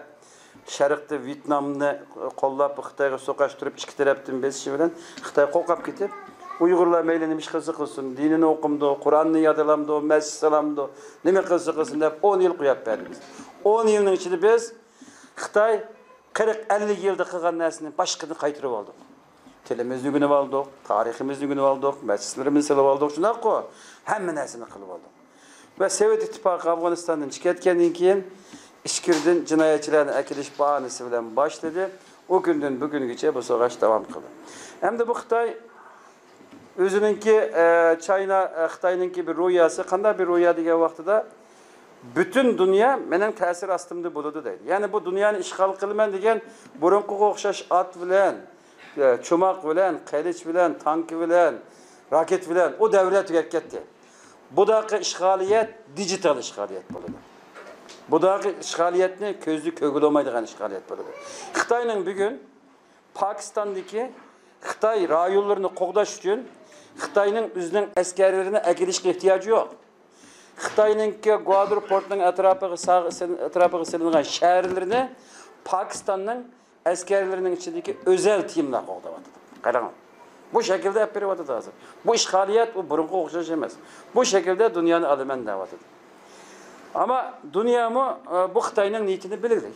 شەرقتە ۋيېتنامنى قوللاپ، خىتايغا سوقاشتۇرۇپ، ئىككى تەرەپتىن بېسىشى بىلەن خىتاي قورقۇپ كېتىپ، ئۇيغۇرلار مەيلى نېمە ئىش قىلسا قىلسۇن، دىنىنى ئوقۇمدۇ، قۇرئاننى يادلامدۇ، مەسچىت سالامدۇ، نېمە قىلسا قىلسۇن دەپ، ئون يىل قويۇپ بەردى بىز. ئون يىلنىڭ ئىچىدە بىز خىتاي قىرىق، ئەللىك يىلدا قىلغان نەرسىنى باشقىدىن قايتۇرۇۋالدۇق. تىلىمىزنى ئۆگىنىۋالدۇق، تارىخىمىزنى ئۆگىنىۋالدۇق، مەسچىتلىرىمىزنى سېلىۋالدۇق، شۇنداققۇ؟ ھەممە نەرسىنى قىلىۋالدۇق. ۋە سوۋېت ئىتتىپاقى ئافغانىستاندىن چىقىۋەتكەندىن كېيىن، ئىچكىرىدىن جىنايەتچىلەرنى ئەكېلىش باھانىسى بىلەن باشلىدى. ئۇ كۈندىن بۇ كۈنگىچە بۇ سوغۇش داۋام قىلدى. ئەمدى بۇ خىتاي ئۆزىنىڭكى، ئە، چاينا، ئە، خىتاينىڭكى بىر روھىيەسى، قانداق بىر روھىيە دېگەن ۋاقتىدا، پۈتۈن دۇنيا مېنىڭ تەسىر ئاستىمدا بولىدۇ دەيدۇ. يەنى بۇ دۇنيانى ئىشغال قىلىمەن دېگەن بۇرۇنقىغا ئوخشاش ئات بىلەن، ئە، چوماق بىلەن، قىلىچ بىلەن، تانكا بىلەن، راكېتا بىلەن ئۇ دەۋرلەر تۈگەپ كەتتى. بۇداقى ئىشغالىيەت دىجىتال ئىشغالىيەت بولىدۇ. بۇداقى ئىشغالىيەتنى كۆزدە كۆرگىلى بولمايدىغان ئىشغالىيەت بولىدۇ. خىتاينىڭ بۈگۈن پاكىستاندىكى خىتاي رايونلىرىنى قوغداش ئۈچۈن خىتاينىڭ ئۆزىنىڭ ئەسكەرلىرىنى ئەكېلىشكە ئېھتىياجى يوق. خىتاينىڭكى گۋادۇر پورتىنىڭ ئەتراپىغا، ساغ-، ئەتراپىغا سېلىنغان شەھەرلىرىنى پاكىستاننىڭ ئەسكەرلىرىنىڭ ئىچىدىكى ئۆزەل تىيىملار قوغداۋاتىدۇ. قاراڭ، بۇ شەكىلدە ئەپ بېرىۋاتىدۇ ھازىر. بۇ ئىشغالىيەت، ئۇ بۇرۇنقىغا ئوخشاش ئەمەس. بۇ شەكىلدە دۇنيانى ئالىمەن دەۋاتىدۇ. ئەمما دۇنيامۇ، ئە، بۇ خىتاينىڭ نىيىتىنى بىلىدۇ.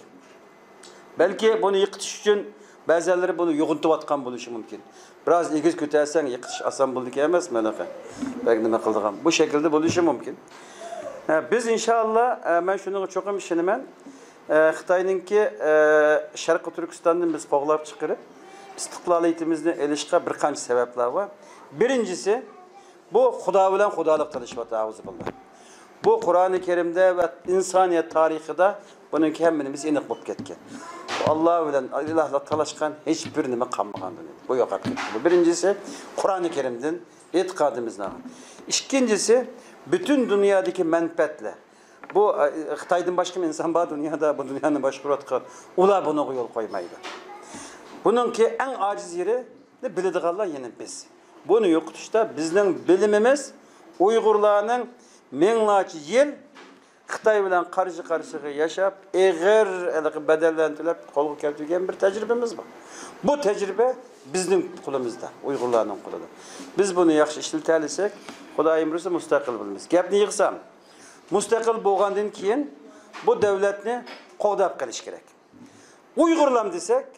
بەلكى بۇنى يىقىتىش ئۈچۈن بەزەنلىرى بۇنى يوغىنىتىۋاتقان بولۇشى مۇمكىن. بىراز ئېگىز كۆتەرسەڭ، يىقىتىش ئاسان بولىدىكەن ئەمەس، مانا بەك نېمە قىلىدىغان. بۇ شەكىلدە بولۇشى مۇمكىن. ھە، بىز ئىنشائاللا، ئە، مەن شۇنىڭغا چوقۇم ئىشىنىمەن. ئە، خىتاينىڭكى، ئە، شەرقىي تۈركىستاننى بىز قوغلاپ چىقىرىپ، ئىستىقلالىيىتىمىزنى ئېلىشقا بىر قانچە سەۋەبلەر بار. بىرىنچىسى، بۇ خۇدا بىلەن خۇدالىق تالىشىۋاتىدۇ، ئەئۇزۇبىللا. بۇ قۇرئانى كەرىمدە ۋە ئىنسانىيەت تارىخىدا بۇنىڭكى ھەممىمىز ئېنىق بولۇپ كەتكەن. ئاللا بىلەن ئىلاھلار تالاشقان ھېچ بىر نېمە قالمىغان دۇنيادا. بۇ يوقاپ كەتتى. بۇ بىرىنچىسى، قۇرئانى كەرىمدىن ئېتىقادىمىزنى ئالغان. ئىككىنچىسى، پۈتۈن دۇنيادىكى مەنپەئەتلەر. بۇ، ئە، خىتايدىن باشقىمۇ ئىنسان بار دۇنيادا، بۇ دۇنيانى باشقۇرۇۋاتقان. ئۇلار بۇنىڭغا يول قويمايدۇ. بۇنىڭكى ئەڭ ئاجىز يېرى، بىلىدىغانلار يەنە بىز. بۇنى يوقىتىشتا بىزنىڭ بىلىمىمىز، ئۇيغۇرلارنىڭ مىڭلارچە يىل خىتاي بىلەن قارشى قارشىغا ياشاپ، ئېغىر ھېلىقى بەدەللەرنى تۆلەپ قولغا كەلتۈرگەن بىر تەجرىبىمىز بار. بۇ تەجرىبە بىزنىڭ قولىمىزدا، ئۇيغۇرلارنىڭ قولىدا. بىز بۇنى ياخشى ئىشلىتەلىسەك، خۇدايىم بۇيرۇسا مۇستەقىل بولىمىز. گەپنى يىغسام، مۇستەقىل بولغاندىن كېيىن بۇ دۆلەتنى قوغداپ قېلىش كېرەك. ئۇيغۇرلام دېسەك،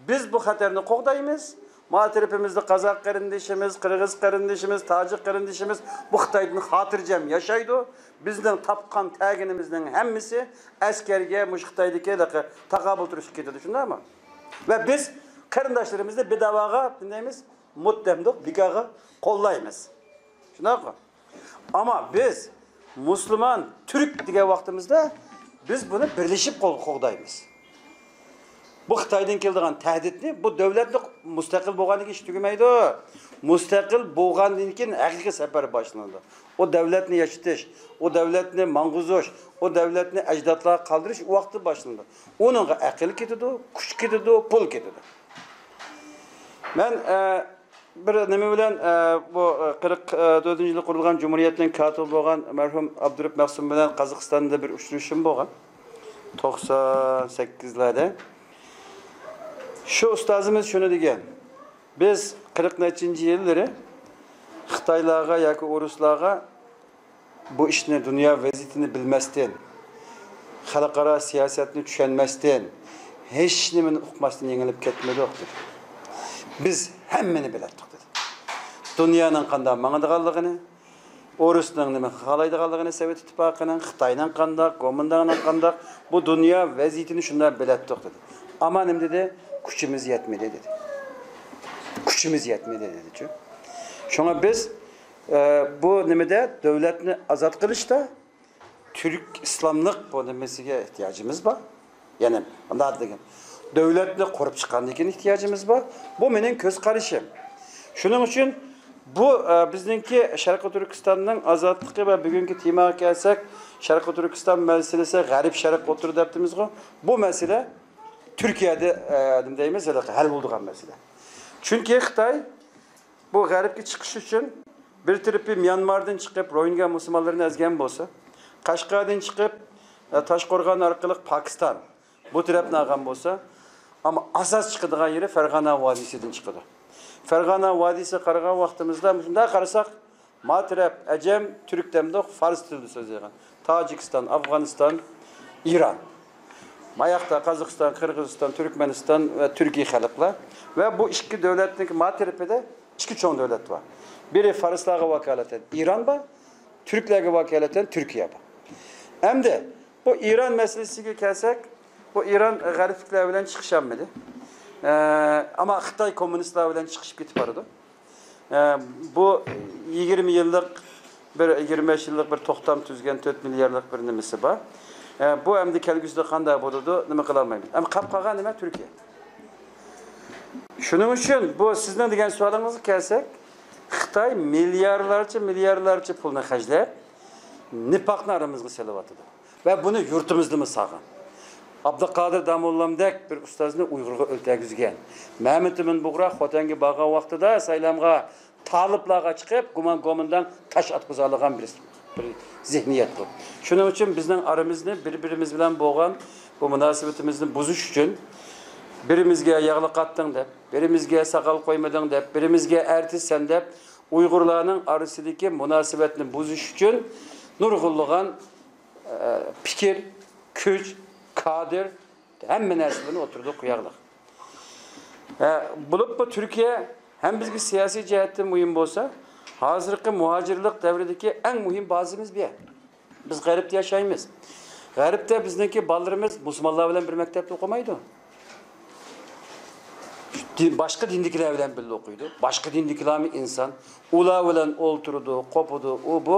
بىز بۇ خەتەرنى قوغدايمىز. ما تەرىپىمىزدە قازاق قېرىندىشىمىز، قىرغىز قېرىندىشىمىز، تاجىك قېرىندىشىمىز بۇ خىتايدىن خاتىرجەم ياشايدۇ. بىزنىڭ تاپقان تەگىنىمىزنىڭ ھەممىسى ئەسكەرگە، مۇشۇ خىتايدىكى ھېلىقى تاقابىل تۇرۇشقا كېتىدۇ، شۇنداقمۇ؟ ۋە بىز قېرىنداشلىرىمىزنى بىداۋاغا نېمە دەيمىز؟ مۇتتەمدۇق، بىكارغا قوللايمىز. شۇنداقمۇ؟ ئەمما بىز مۇسۇلمان، تۈرك دېگەن ۋاقتىمىزدا بىز بۇنى بىرلىشىپ قول-، قوغدايمىز. بۇ خىتايدىن كېلىدىغان تەھدىتنى، بۇ دۆلەتنى مۇستەقىل بولغاندىن كېيىن ئىش تۈگىمەيدۇ. مۇستەقىل بولغاندىن كېيىن ھەقىقىي سەپەر باشلىنىدۇ. ئۇ دۆلەتنى ياشىتىش، ئۇ دۆلەتنى ماڭغۇزۇش، ئۇ دۆلەتنى ئەجدادلارغا قالدۇرۇش ئۇ ۋاقىتتا باشلىنىدۇ. ئۇنىڭغا ئەقىل كېتىدۇ، كۈچ كېتىدۇ، پۇل كېتىدۇ. مەن، ئە، بىر نېمە بىلەن، ئە، بۇ، ئە، قىرىق تۆتىنچى يىلى قۇرۇلغان جۇمھۇرىيەتنىڭ كاتىپى بولغان مەرھۇم ئابدۇرۇپ مەخسۇم بىلەن قازاقىستاندا بىر ئۇچرىشىشىم بولغان. توقسان سەككىزلەردە. شۇ ئۇستازىمىز شۇنى دېگەن، بىز قىرىق نەچچىنچى يىللىرى خىتايلارغا ياكى ئورۇسلارغا بۇ ئىشنى، دۇنيا ۋەزىيىتىنى بىلمەستىن، خەلقئارا سىياسەتنى چۈشەنمەستىن، ھېچ نېمىنى ئۇقماستىن يېڭىلىپ كەتمىدۇق، دېدى. بىز ھەممىنى بىلەتتۇق، دېدى. دۇنيانىڭ قانداق ماڭىدىغانلىقىنى، ئورۇسنىڭ نېمە خالايدىغانلىقىنى، سوۋېت ئىتتىپاقىنىڭ، خىتاينىڭ قانداق، گومىنداڭنىڭ قانداق، بۇ دۇنيا ۋەزىيىتىنى شۇنداق بىلەتتۇق، دېدى. ئەمما نېمە دېدى؟ كۈچىمىز يەتمىدى، دېدى. كۈچىمىز يەتمىدى، دېدىچۇ. شۇڭا بىز، ئە، بۇ نېمىدە، دۆلەتنى ئازاد قىلىشتا تۈرك ئىسلاملىق بۇ نېمىسىگە ئېھتىياجىمىز بار. يەنى مۇنداق دېگەن، دۆلەتنى قۇرۇپ چىققاندىن كېيىن ئېھتىياجىمىز بار. بۇ مېنىڭ كۆز قارىشىم. شۇنىڭ ئۈچۈن بۇ، ئە، بىزنىڭكى شەرقىي تۈركىستاننىڭ ئازادلىقى ۋە بۈگۈنكى تېماغا كەلسەك، شەرقىي تۈركىستان مەسىلىسى غەرب شەرق ئوتتۇرا دەپتىمىزغۇ، بۇ مەسىلە تۈركىيەدە، ئە، نېمە دەيمىز، ھېلىقى ھەل بولىدىغان مەسىلە. چۈنكى خىتاي بۇ غەربكە چىقىش ئۈچۈن بىر تەرىپى ميانماردىن چىقىپ روھىنگا مۇسۇلمانلىرىنى ئەزگەن بولسا، قەشقەردىن چىقىپ، ئە، تاشقورغان ئارقىلىق پاكىستان بۇ تەرەپنى ئالغان بولسا، ئەمما ئاساس چىقىدىغان يېرى فەرغانە ۋادىسىدىن چىقىدۇ. فەرغانە ۋادىسىغا قارىغان ۋاقتىمىزدا، مۇشۇنداق قارىساق، ما تەرەپ ئەجەم، تۈرك دەمدۇق، فارس تىلىدا سۆزلەيدىغان. تاجىكىستان، ئافغانىستان، ئىران. ماياقتا قازاقىستان، قىرغىزىستان، تۈركمەنىستان ۋە تۈركىي خەلقلەر. ۋە بۇ ئىككى دۆلەتنىڭ ما تەرىپىدە ئىككى چوڭ دۆلەت بار. بىرى فارسلارغا ۋاكالىتەن ئىران بار، تۈركلەرگە ۋاكالىتەن تۈركىيە بار. ئەمدى بۇ ئىران مەسىلىسىگە كەلسەك، بۇ ئىران غەربلىكلەر بىلەن چىقىشالمىدى. ئە، ئەمما خىتاي كوممۇنىستلار بىلەن چىقىشىپ كېتىپ بارىدۇ. ئە، بۇ يىگىرمە يىللىق بىر، يىگىرمە بەش يىللىق بىر توختام تۈزگەن تۆت مىليارلىق بىر نېمىسى بار. ئە، بۇ ئەمدى كەلگۈسىدە قانداق بولىدۇ، نېمە قىلالمايمىز. ئەمما قاپ قالغان نېمە؟ تۈركىيە. شۇنىڭ ئۈچۈن بۇ سىزنىڭ دېگەن سوئالىڭىزغا كەلسەك، خىتاي مىليارلارچە، مىليارلارچە پۇلنى خەجلەپ، نىپاقنى ئارىمىزغا سېلىۋاتىدۇ. ۋە بۇنى يۇرتىمىزدىمۇ سالغان. ئابدۇقادىر داموللامدەك بىر ئۇستازنى ئۇيغۇرغا ئۆلتۈرگۈزگەن. مەمەتئىمىن بۇغرا خوتەنگە بارغان ۋاقتىدا سايلامغا تالىپلارغا چىقىپ، گۇمان گومىنداڭ تاش ئاتقۇزالىغان بىر، بىر زېھنىيەت بۇ. شۇنىڭ ئۈچۈن بىزنىڭ ئارىمىزنى، بىر-بىرىمىز بىلەن بولغان بۇ مۇناسىۋىتىمىزنى بۇزۇش ئۈچۈن، بىرىمىزگە ياغلىق ئاتتىڭ دەپ، بىرىمىزگە ساقال قويمىدىڭ دەپ، بىرىمىزگە ئارتىس سەن دەپ، ئۇيغۇرلارنىڭ ئارىسىدىكى مۇناسىۋەتنى بۇزۇش ئۈچۈن نۇرغۇنلىغان، ئە، پىكىر، كۈچ، كادىر، ھەممە نەرسىلەرنى ئوتتۇرىغا قوياغلىق. ھە، بولۇپمۇ تۈركىيە ھەم بىزگە سىياسىي جەھەتتىن مۇھىم بولسا، ھازىرقى مۇھاجىرلىق دەۋرىدىكى ئەڭ مۇھىم بازىمىز بۇ يەر. بىز غەربتە ياشايمىز. غەربتە بىزنىڭكى بالىلىرىمىز مۇسۇلمانلار بىلەن بىر مەكتەپتە ئوقۇمايدۇ. دىن، باشقا دىندىكىلەر بىلەن بىللە ئوقۇيدۇ. باشقا دىندىكىلەرمۇ ئىنسان. ئۇلار بىلەن ئولتۇرىدۇ، قوپىدۇ، ئۇ بۇ.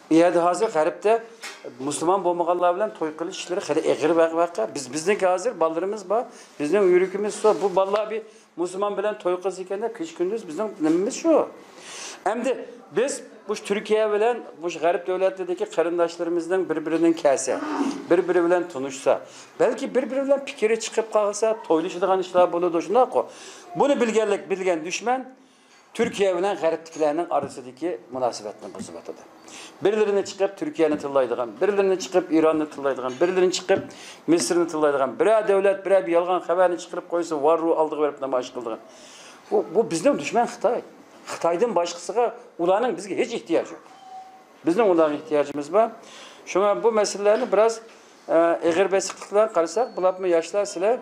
ئۇ يەردە ھازىر غەربتە مۇسۇلمان بولمىغانلار بىلەن توي قىلىش ئىشلىرى خېلى ئېغىر ۋە-، ۋەقە. بىز، بىزنىڭكى ھازىر بالىلىرىمىز بار، بىزنىڭ يۈرىكىمىز سۇ. بۇ بالىلار بىر مۇسۇلمان بىلەن توي قىلسا ئىكەن دەپ كېچە-كۈندۈز بىزنىڭ نېمىمىز شۇ. ئەمدى بىز مۇشۇ تۈركىيە بىلەن مۇشۇ غەرب دۆلەتلىرىدىكى قېرىنداشلىرىمىزنىڭ بىر-بىرىدىن كەلسە، بىر-بىرى بىلەن تونۇشسا، بەلكى بىر-بىرى بىلەن پىكرى چىقىپ قالسا، تويلىشىدىغان ئىشلار بولىدۇ، شۇنداققۇ؟ بۇنى بىلگەنلىك، بىلگەن دۈشمەن تۈركىيە بىلەن غەربتىكىلەرنىڭ ئارىسىدىكى مۇناسىۋەتنى بۇزۇۋاتىدۇ. بىرلىرىنى چىقىپ تۈركىيەنى تىللايدىغان، بىرلىرىنى چىقىپ ئىراننى تىللايدىغان، بىرلىرىنى چىقىپ مىسىرنى تىللايدىغان، بىرەر دۆلەت بىرەر بىر يالغان خەۋەرنى چىقىرىپ قويسا، ۋاررۇ ئالدىغا بېرىپ نامايىش قىلىدىغان. بۇ، بۇ بىزنىڭ دۈشمەن خىتاي. خىتايدىن باشقىسىغا ئۇلارنىڭ بىزگە ھېچ ئېھتىياجى يوق. بىزنىڭ ئۇلارغا ئېھتىياجىمىز بار. شۇڭا بۇ مەسىلىلەرنى بىراز، ئە، ئېغىر بېسىقلىق بىلەن قارىساق، بۇلارمۇ ياشلار سىلەر،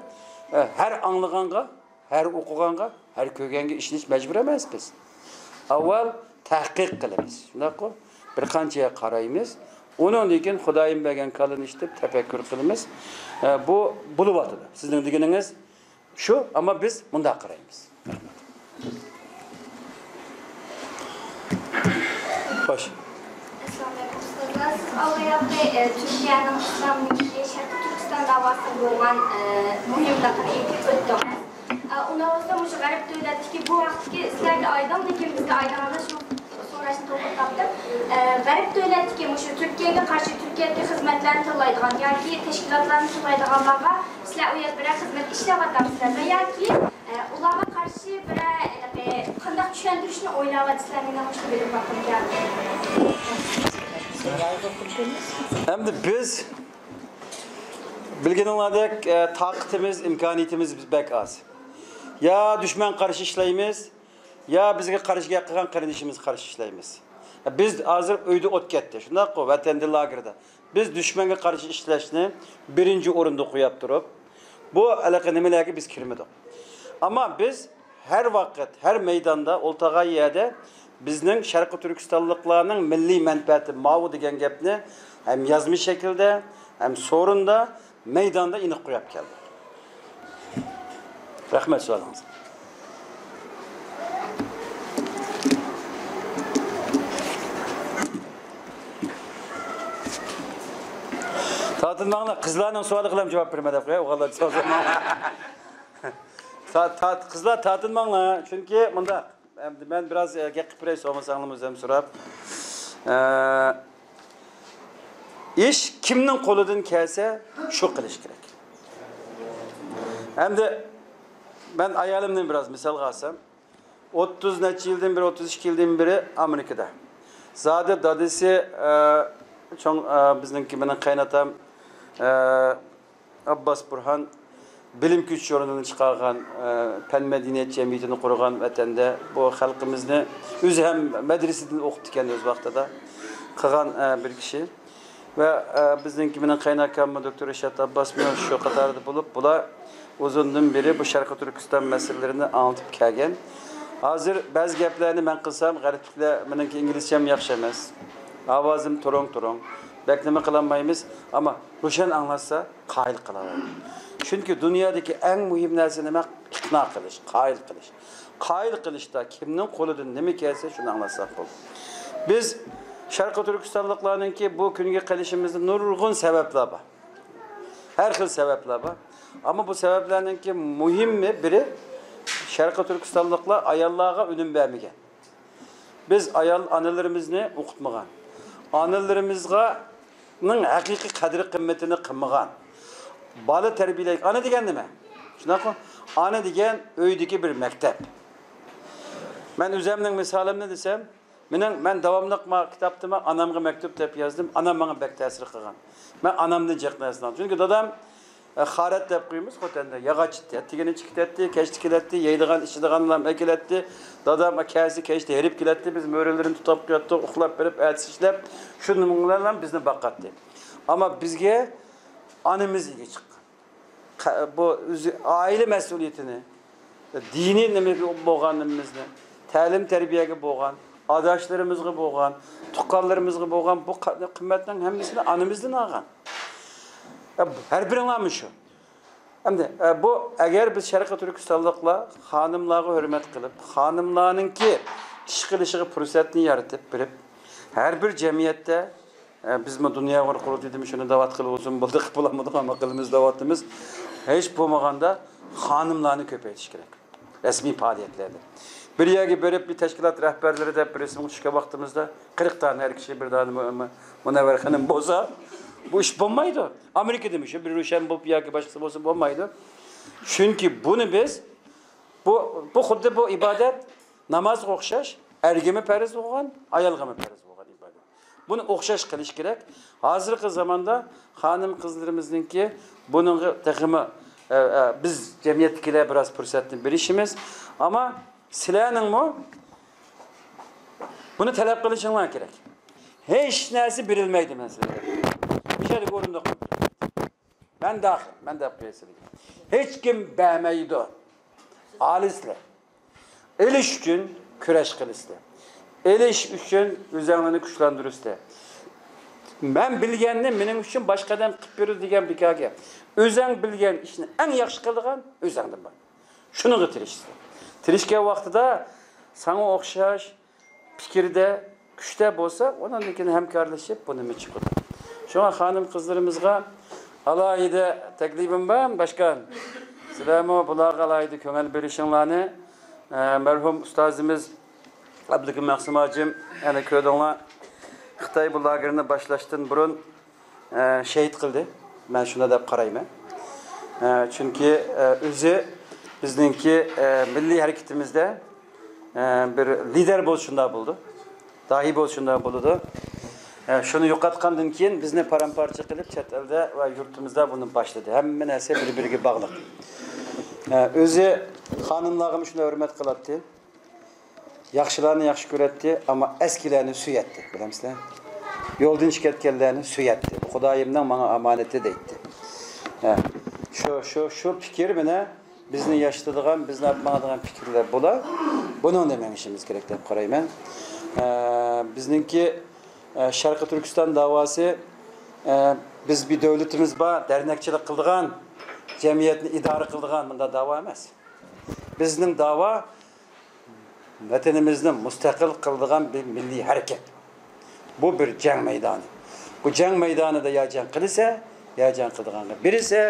ئە، ھەر ئاڭلىغانغا، ھەر ئوقۇغانغا، ھەر كۆرگەنگە ئىشىنىش مەجبۇرى ئەمەس بىز. ئاۋۋال تەھقىق قىلىمىز. شۇنداققۇ؟ بىر قانچە يەرگە قارايمىز. ئۇنىڭدىن كېيىن خۇدايىم بەرگەن كاللىنى ئىشلىتىپ تەپەككۇر قىلىمىز. ئە، بۇ بولۇۋاتىدۇ. سىزنىڭ دېگىنىڭىز شۇ، ئەمما بىز مۇنداق قارايمىز. رەھمەت. خوش. ئەسسالامۇئەلەيكۇم، ئۇستازلار. سىز ئاۋۋال ياقى، ئە، تۈركىيەنىڭ ئىسلامنىڭ شەرقىي تۈركىستان داۋاسىدا بولغان، ئە، مۇھىملىقىنى ئېيتىپ ئۆتتىڭىز. ئە، ئۇنداق بولسا، مۇشۇ غەرب دۆلەتتىكى بۇ ھەقتىكى سىلەرگە ئايدىڭ، لېكىن بىزگە ئايدىڭ ئەمەس، شۇ سوراشنى توختىتىپ قاپتىمەن. ئە، غەرب دۆلەتتىكى مۇشۇ تۈركىيەگە قارشى تۈركىيەدىكى خىزمەتلەرنى تىللايدىغان ياكى تەشكىلاتلارنى تىللايدىغانلارغا سىلەر ئۇ يەردە بىرەر خىزمەت ئىشلەۋاتامسىلەرمۇ ياكى، ئە، ئۇلارغا قارشى بىرەر ھېلىقى قانداق چۈشەندۈرۈشنى ئويلاۋاتىسىلەر؟ مېنىڭ مۇشۇنى بىلىپ باققۇم كەلدى. ئەمدى بىز بىلگىنىڭلاردەك، ئە، تاقىتىمىز، ئىمكانىيىتىمىز بەك ئاز. يا دۈشمەن قارشى ئىشلەيمىز، يا بىزگە قارشى گەپ قىلغان قېرىندىشىمىز قارشى ئىشلەيمىز. بىز ھازىر ئۆيدە ئوت كەتتى، شۇنداققۇ؟ ۋەتەندە لاگېردا. بىز دۈشمەنگە قارشى ئىشلەشنى بىرىنچى ئورۇندا قويۇپ تۇرۇپ، بۇ ھېلىقى نېمىلەرگە بىز كىرمىدۇق. ئەمما بىز ھەر ۋاقىت، ھەر مەيداندا ئولتۇرغان يەردە بىزنىڭ شەرقىي تۈركىستانلىقلارنىڭ مىللىي مەنپەئەتى ماۋۇ دېگەن گەپنى ھەم يازما شەكىلدە، ھەم سورۇندا، مەيداندا ئېنىق قويۇپ كەلدۇق. رەھمەت سوئالىڭىزغا. تارتىنماڭلار، قىزلارنىڭ سوئالىغىلا جاۋاب بېرىمەن دەپ قوياي، ئوغۇللار سوئال سورىماڭلار. تا-، تا-، قىزلار تارتىنماڭلار، چۈنكى مۇنداق، ئەمدى مەن بىراز، ئە، گەپ قىلىپ بېرەي، سورىمىساڭلارمۇ ئۆزۈم سوراپ. ئە، ئىش كىمنىڭ قولىدىن كەلسە، شۇ قىلىش كېرەك. ئەمدى مەن ئايالىمنى بىراز مىسالغا ئالسام، ئوتتۇز نەچچە يىلدىن بېرى، ئوتتۇز ئىككى يىلدىن بېرى ئامېرىكىدا. زادى دادىسى، ئە، چوڭ، ئە، بىزنىڭكى مېنىڭ قېيىنئاتام، ئە، ئابباس بۇرھان بىلىم كۈچ ژۇرنىلىنى چىقارغان، ئە، پەن مەدەنىيەت جەمئىيىتىنى قۇرغان ۋەتەندە، بۇ خەلقىمىزنى ئۆزى ھەم مەدرىسىدىن ئوقۇپتىكەن ئۆز ۋاقتىدا قىلغان، ئە، بىر كىشى. ۋە، ئە، بىزنىڭكى مېنىڭ قېيىنئاكاممۇ دوكتور رىشات ئابباسمۇ شۇ قاتاردا بولۇپ، بۇلار ئۇزۇندىن بېرى بۇ شەرقىي تۈركىستان مەسىلىلىرىنى ئاڭلىتىپ كەلگەن. ھازىر بەزى گەپلەرنى مەن قىلسام، غەربلىكلەر مېنىڭكى ئىنگلىزچەم ياخشى ئەمەس، ئاۋازىم تۇرۇڭ-تۇرۇڭ، بەك نېمە قىلالمايمىز، ئەمما روشەن ئاڭلاتسا، قايىل قىلالايدۇ. چۈنكى دۇنيادىكى ئەڭ مۇھىم نەرسە نېمە؟ ئىقنا قىلىش، قايىل قىلىش. قايىل قىلىشتا كىمنىڭ قولىدىن نېمە كەلسە، شۇنى ئاڭلاتساق بولىدۇ. بىز شەرقىي تۈركىستانلىقلارنىڭكى بۇ كۈنگە قېلىشىمىزدا نۇرغۇن سەۋەبلەر بار. ھەر خىل سەۋەبلەر بار. ئەمما بۇ سەۋەبلەرنىڭكى مۇھىمى بىرى، شەرقىي تۈركىستانلىقلار ئاياللارغا ئۈنۈم بەرمىگەن. بىز ئايال ئانىلىرىمىزنى ئوقۇتمىغان. ئانىلىرىمىزغا، نىڭ ھەقىقىي قەدىر-قىممىتىنى قىلمىغان. بالا تەربىيەلەيدىغان. ئانا دېگەن نېمە؟ شۇنداققۇ؟ ئانا دېگەن ئۆيدىكى بىر مەكتەپ. مەن ئۆزەمنىڭ مىسالىمنى دېسەم، مېنىڭ، مەن داۋاملىق ما كىتابتىمۇ ئانامغا مەكتۇپ دەپ يازدىم. ئانام ماڭا بەك تەسىر قىلغان. مەن ئانامدىن جىق نەرسىنى ئالدىم. چۈنكى دادام، ئە، خارەت دەپ قويىمىز خوتەندە. ياغاچ تىكىتى، تىكىنى تىكىتەتتى، كەچتە كەلەتتى، يەيدىغان، ئىچىدىغانلارنى ئەكېلەتتى. دادام كەلسە كەچتە ھېرىپ كېلەتتى، بىز مۈرىلىرىنى تۇتۇپ قوياتتۇق، ئۇخلاپ بېرىپ، ئەتىسى ئىشلەپ، شۇنىڭ بىلەن بىزنى باقاتتى. ئەمما بىزگە ئانىمىز ئىگە چىققان. قە-، بۇ ئۆزى ئائىلە مەسئۇلىيىتىنى، دىنىي نېمە بولغانلىقىمىزنى، تەلىم-تەربىيەگە بولغان، ئاداشلىرىمىزغا بولغان، تۇغقانلىرىمىزغا بولغان بۇ قا-، قىممەتنىڭ ھەممىسىنى ئانىمىزدىن ئالغان. ھەر بىرىڭلارمۇ شۇ. ئەمدى، ئە، بۇ، ئەگەر بىز شەرقىي تۈركىستانلىقلار خانىملارغا ھۆرمەت قىلىپ، خانىملارنىڭكى ئىش قىلىشىغا پۇرسەتنى يارىتىپ بېرىپ، ھەر بىر جەمئىيەتتە، ئە، بىزمۇ دۇنيا ئۇيغۇر قۇرۇلتىيىدىمۇ شۇنى دەۋاتقىلى ئۇزۇن بولدى، قىلىپ بولالمىدۇق، ئەمما قىلىمىز دەۋاتىمىز. ھېچ بولمىغاندا خانىملارنى كۆپەيتىش كېرەك. رەسمىي پائالىيەتلەردە. بىر يەرگە بېرىپ، بىر تەشكىلات رەھبەرلىرى دەپ بىر رەسىمگە چۈشكەن ۋاقتىمىزدا، قىرىق دانە ئەر كىشى، بىر دانە مۇ-، مۇ-، مۇنەۋۋەر خېنىم بولسا، بۇ ئىش بولمايدۇ. ئامېرىكىدىمۇ شۇ، بىر روشەن بولۇپ ياكى باشقىسى بولسا بولمايدۇ. چۈنكى بۇنى بىز، بۇ، بۇ خۇددى بۇ ئىبادەت نامازغا ئوخشاش، ئەرگىمۇ پەرز بولغان، ئايالغىمۇ پەرز بولغان ئىبادەت. بۇنى ئوخشاش قىلىش كېرەك. ھازىرقى زاماندا خانىم-قىزلىرىمىزنىڭكى بۇنىڭغا تېخىمۇ، ئە، ئە، بىز جەمئىيەتتىكىلەر بىراز پۇرسەتنى بېرىشىمىز. ئەمما سىلەرنىڭمۇ بۇنى تەلەپ قىلىشىڭلار كېرەك. ھېچ نەرسە بېرىلمەيدۇ، مەن سىلەرگە. مۇشۇ يەردىكى ئورۇندۇق. مەن داخىل، مەن دەپ قوياي سىلەرگە. ھېچكىم بەرمەيدۇ. ئالىسىلەر. ئېلىش ئۈچۈن كۈرەش قىلىسىلەر. ئېلىش ئۈچۈن ئۆزەڭلارنى كۈچلەندۈرۈسىلەر. مەن بىلگەننى مېنىڭ ئۈچۈن باشقا ئادەم قىلىپ بېرىدۇ دېگەن بىكارگەپ. ئۆزەڭ بىلگەن ئىشنى ئەڭ ياخشى قىلىدىغان ئۆزەڭدىن بار. شۇنىڭغا تىرىشىسىلەر. تىرىشكەن ۋاقتىدا ساڭا ئوخشاش پىكىردە، كۈچتە بولسا، ئۇنىڭدىن كېيىن ھەمكارلىشىپ بۇ نېمە چىقىدۇ. شۇڭا خانىم-قىزلىرىمىزغا ئالاھىدە تەكلىپىم بار، باشقان. سىلەرمۇ بۇلارغا ئالاھىدە كۆڭۈل بېرىشىڭلارنى، ئە، مەرھۇم ئۇستازىمىز ئابلىكىم مەخسۇم ھاجىم، يەنە كۆردۈڭلار، خىتاي بۇ لاگېرنى باشلاشتىن بۇرۇن، ئە، شېھىت قىلدى. مەن شۇنداق دەپ قارايمەن. ئە، چۈنكى، ئە، ئۆزى بىزنىڭكى، ئە، مىللىي ھەرىكىتىمىزدە، ئە، بىر لىدەر بولسا شۇنداق بولىدۇ. داھىي بولسا شۇنداق بولىدۇ. ئە، شۇنى يوقاتقاندىن كېيىن بىزنى پارام-پارچە قىلىپ، چەت ئەلدە ۋە يۇرتىمىزدا بۇنى باشلىدى. ھەممە نەرسە بىر-بىرىگە باغلىق. ئە، ئۆزى خانىملارغىمۇ شۇنداق ھۆرمەت قىلاتتى. ياخشىلارنى ياخشى كۆرەتتى، ئەمما ئەسكىلەرنى سۆيەتتى، بىلەمسىلەر؟ يولدىن چىقىپ كەتكەنلەرنى سۆيەتتى. «بۇ خۇدايىمنىڭ ماڭا ئامانىتى» دەيتتى. ھە، شۇ، شۇ، شۇ پىكىر مانا بىزنى ياشىتىدىغان، بىزنى ئەپ ماڭىدىغان پىكىرلەر بۇلار. بۇنىڭدا مېڭىشىمىز كېرەك دەپ قارايمەن. ھە، بىزنىڭكى، ھە، شەرقىي تۈركىستان داۋاسى، ھە، بىز بىر دۆلىتىمىز بار، دەرنەكچىلىك قىلىدىغان، جەمئىيەتنى ئىدارە قىلىدىغان بۇنداق داۋا ئەمەس. بىزنىڭ داۋا ۋەتىنىمىزنى مۇستەقىل قىلىدىغان بىر مىللىي ھەرىكەت. بۇ بىر جەڭ مەيدانى. بۇ جەڭ مەيدانىدا يا جەڭ قىلىسە، يا جەڭ قىلىدىغانغا بېرىسە،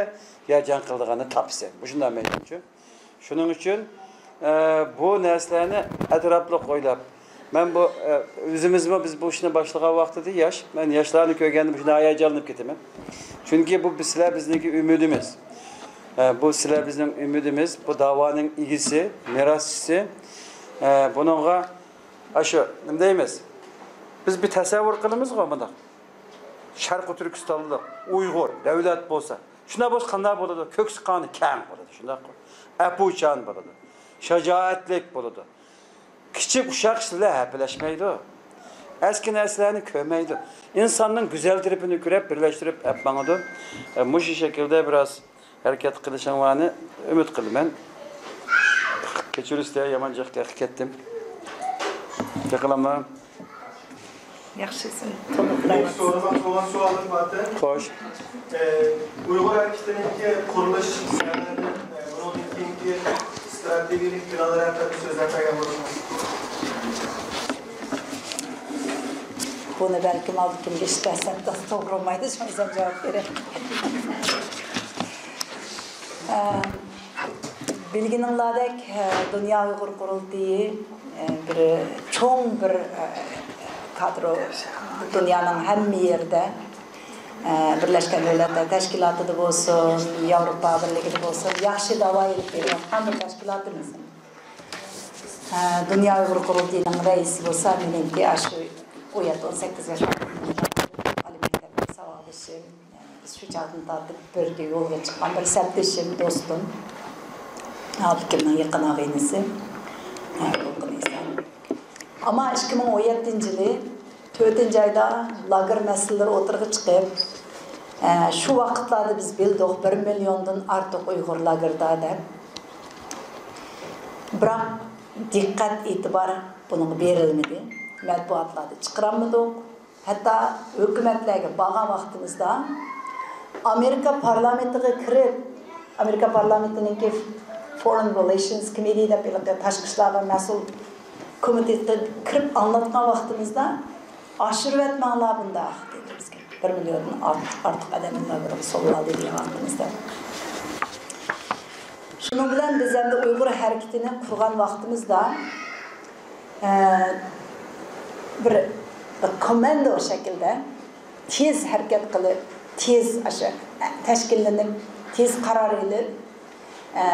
يا جەڭ قىلىدىغاننى تاپىسە. مۇشۇنداق مەيدان شۇ. شۇنىڭ ئۈچۈن، ئە، بۇ نەرسىلەرنى ئەتراپلىق ئويلاپ، مەن بۇ، ئە، ئۆزىمىزمۇ بىز بۇ ئىشنى باشلىغان ۋاقتىدا ياش، مەن ياشلارنى كۆرگەندە مۇشۇنداق ھاياجانلىنىپ كېتىمەن. چۈنكى بۇ بىز، سىلەر بىزنىڭكى ئۈمىدىمىز. ئە، بۇ سىلەر بىزنىڭ ئۈمىدىمىز، بۇ داۋانىڭ ئىگىسى، مىراسچىسى. ئە، بۇنىڭغا، ئاشۇ، نېمە دەيمىز؟ بىز بىر تەسەۋۋۇر قىلىمىزغۇ مۇنداق. شەرقىي تۈركىستانلىق، ئۇيغۇر، دۆلەت بولسا، شۇنداق بولسا قانداق بولىدۇ؟ كۆكسى قانى كەڭ بولىدۇ، شۇنداققۇ؟ ئەپۇچان بولىدۇ، شاجائەتلىك بولىدۇ. كىچىك ئۇششاق ئىشلار ھەپىلەشمەيدۇ. ئەسكى نەرسىلەرنى كۆرمەيدۇ. ئىنساننىڭ گۈزەل تەرىپىنى كۆرۈپ، بىرلەشتۈرۈپ ئەپ ماڭىدۇ. ئە، مۇشۇ شەكىلدە بىراز ھەرىكەت قىلىشىڭلارنى ئۈمىد قىلىمەن. كەچۈرۈسىلەر، يامان جىق گەپكە كەتتىم. يېقىنلاملا. ياخشى، سىز تولۇق. سورىماقچى بولغان سوئالىم بار. خوش. ئە، ئۇيغۇر ھەرىكىتىنىڭكى قۇرۇلۇش سەۋەبى، ئە، بۇنىڭدىن كېيىنكى ئىستراتېگىيەلىك پىلانلىرى ھەققىدە سۆزلەپ بەرگەن بولسىڭىز. بۇنى بەلكىم ئالدى كىمگە ئىش بەرسەم توغرا بولمايدۇ، شۇڭا سەن جاۋاب بېرەي. ئە، بىلگىنىڭلاردەك، ئە، دۇنيا ئۇيغۇر قۇرۇلتىيى، ئە، بىر چوڭ بىر، ئە، كادىر، دۇنيانىڭ ھەممە يېرىدە، ئە، بىرلەشكەن دۆلەتلەر تەشكىلاتىدا بولسۇن، ياۋروپا بىرلىكىدە بولسۇن، ياخشى داۋا ئېلىپ بېرىۋاتقان بىر تەشكىلاتىمىز. ئە، دۇنيا ئۇيغۇر قۇرۇلتىيىنىڭ رەئىسى بولسا مېنىڭكى ئاشۇ ئۇ يەردە ئون سەككىز ياش ئالىي مەكتەپتە ساۋاقدىشىم. بىز شۇ چاغدىن تارتىپ بىرگە يولغا چىققان بىر سەپدىشىم، دوستۇم. ئابلىكىمنىڭ يېقىن ئاغىنىسى. ھە، يېقىن ئىنسان. ئەمما ئىككى مىڭ ئون يەتتىنچى يىلى تۆتىنچى ئايدا لاگېر مەسىلىلىرى ئوتتۇرىغا چىقىپ، ئە، شۇ ۋاقىتلاردا بىز بىلدۇق، بىر مىليوندىن ئارتۇق ئۇيغۇر لاگېردا دەپ. بىراق دىققەت ئېتىبار بۇنىڭغا بېرىلمىدى. مەتبۇئاتلاردا چىقىرالمىدۇق. ھەتتا ھۆكۈمەتلەرگە بارغان ۋاقتىمىزدا ئامېرىكا پارلامېنتىغا كىرىپ، ئامېرىكا پارلامېنتىنىڭكى فورېن رېلېيشنس كومىتېتى دەپ ھېلىقى تاشقى ئىشلارغا مەسئۇل كومىتېتقا كىرىپ ئاڭلاتقان ۋاقتىمىزدا، «ئاشۇرۇۋەتمەڭلار بۇنداق» دېدى بىزگە. بىر مىليوندىن ئارتۇق، ئارتۇق ئادەمنى لاگېرغا سولىۋالدى دېگەن ۋاقتىمىزدا. شۇنىڭ بىلەن بىز ئەمدى ئۇيغۇر ھەرىكىتىنى قۇرغان ۋاقتىمىزدا، ئە، بىر، بىر كوماندو شەكلىدە تېز ھەرىكەت قىلىپ، تېز ئاشۇ تەشكىللىنىپ، تېز قارار ئېلىپ، ئە،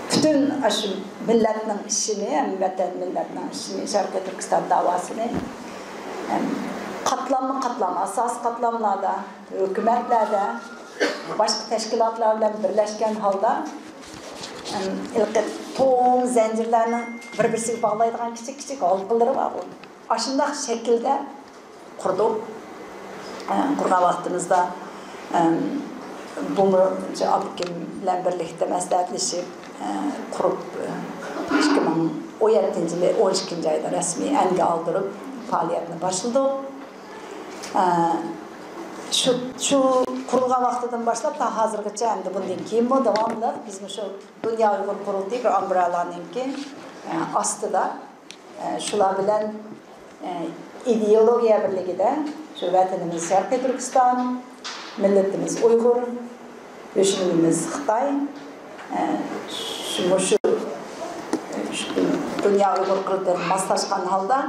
پۈتۈن ئاشۇ مىللەتنىڭ ئىشىنى، ھەم ۋەتەن مىللەتنىڭ ئىشىنى، شەرقىي تۈركىستان داۋاسىنى، ھەم قاتلاممۇ قاتلام، ئاساسىي قاتلاملاردا، ھۆكۈمەتلەردە، باشقا تەشكىلاتلار بىلەن بىرلەشكەن ھالدا، ھەم ھېلىقى توم زەنجىرلەرنىڭ بىر-بىرسىگە باغلايدىغان كىچىك-كىچىك ھالقىلىرى بار. ئاشۇنداق شەكىلدە قۇردۇق. ئە، قۇرغان ۋاقتىمىزدا، ئەم، بۇمۇ ئاپىكىم بىلەن بىرلىكتە مەسلىھەتلىشىپ، ئە، قۇرۇپ، ئە، ئىككى مىڭ ئون يەتتىنچى يىلى ئون ئىككىنچى ئايدا رەسمىي ئەنگە ئالدۇرۇپ پائالىيەتنى باشلىدۇق. ئە، شۇ، شۇ قۇرۇلغان ۋاقتىدىن باشلاپ تا ھازىرغىچە، ئەمدى بۇندىن كېيىنمۇ داۋاملىق بىز مۇشۇ دۇنيا ئۇيغۇر قۇرۇلتىيى بىر ئامبرېللانىڭكى، ئە، ئاستىدا ئە، شۇلار بىلەن، ئە، ئىدېئولوگىيە بىرلىكىدە شۇ ۋەتىنىمىز شەرقىي تۈركىستان، مىللىتىمىز ئۇيغۇر، دۈشمىنىمىز خىتاي، ئە، شۇ، مۇشۇ، شۇ دۇنيا ئۇيغۇر قۇرۇلتىيىغا ماسلاشقان ھالدا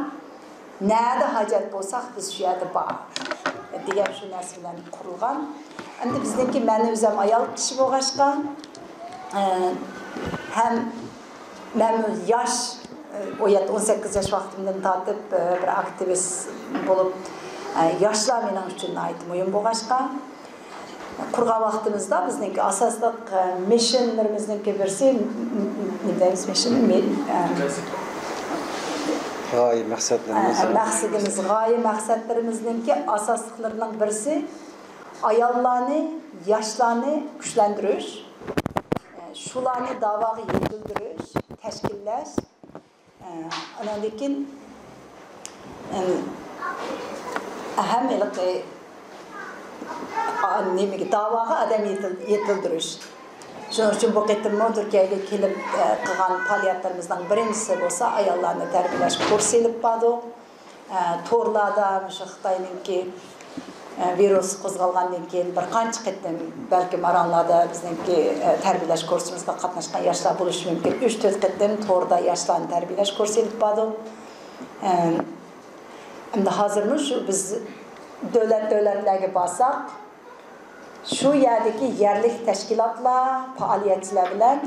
نەدە ھاجەت بولساق، بىز شۇ يەردە بار دېگەن شۇ نەرسە بىلەن قۇرۇلغان. ئەمدى بىزنىڭكى، مەن ئۆزۈم ئايال كىشى بولغاچقا، ئە، ھەم مەن ياش، ئون يەتتە، ئون سەككىز ياش ۋاقتىمدىن تارتىپ، بىر ئاكتىۋىست بولۇپ، ياشلار مېنىڭ ئۈچۈن ناھايىتى مۇھىم بولغاچقا، قۇرغان ۋاقتىمىزدا بىزنىڭكى ئاساسلىق مىشنلىرىمىزنىڭكى بىرسى، نېمە دەيمىز، مىشن، مى-، غايە مەقسەتلىرىمىز. مەقسىتىمىز، غايە مەقسەتلىرىمىزنىڭكى ئاساسلىقلىرىنىڭ بىرسى ئاياللارنى، ياشلارنى كۈچلەندۈرۈش. شۇلارنى داۋاغا يېتىلدۈرۈش، تەشكىللەش، ئاناندىن كېيىن، ھەم ھېلىقى، نېمىگە، داۋاغا ئادەم يېتىل-، يېتىلدۈرۈش. شۇنىڭ ئۈچۈن بۇ قېتىممۇ تۈركىيەگە كېلىپ، قىلغان پائالىيەتلىرىمىزنىڭ بىرىنچىسى بولسا ئاياللارنى تەربىيەلەش كۇرسى ئېلىپ باردۇق. ئە، تورلاردا مۇشۇ خىتاينىڭكى، ئە، ۋىرۇسى قوزغالغاندىن كېيىن بىر قانچە قېتىم، بەلكىم ئاراڭلاردا بىزنىڭكى، ئە، تەربىيەلەش كۇرسىمىزغا قاتناشقان ياشلار بولۇشى مۇمكىن، ئۈچ تۆت قېتىم توردا ياشلارنى تەربىيەلەش كۇرسى ئېلىپ باردۇق. ئە، ئەمدى ھازىرمۇ شۇ بىز دۆلەت، دۆلەتلەرگە بارساق، شۇ يەردىكى يەرلىك تەشكىلاتلار، پائالىيەتچىلەر بىلەن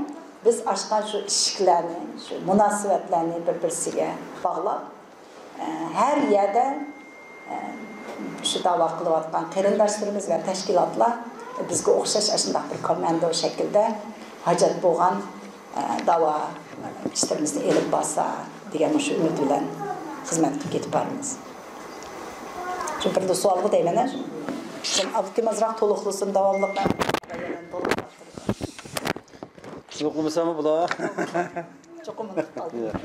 بىز ئاچقان شۇ ئىشىكلەرنى، شۇ مۇناسىۋەتلەرنى بىر-بىرسىگە باغلاپ، ھەر يەردە، شۇ داۋا قىلىۋاتقان قېرىنداشلىرىمىز ۋە تەشكىلاتلار بىزگە ئوخشاش ئاشۇنداق بىر كوماندو شەكلىدە ھاجەت بولغان، داۋا ئىشلىرىمىزنى ئېلىپ بارسا دېگەن مۇشۇ ئۈمىد بىلەن خىزمەت قىلىپ كېتىپ بارىمىز. شۇ بىرلا سوئالغۇ دەيمەن، ھە؟ سەن ئابلىكىم ئازراق تولۇقلىسۇن، داۋاملىق مەن. قىزىقمىساممۇ بۇلار؟ چوقۇم ئۇنتۇپ قالدىم. ياق.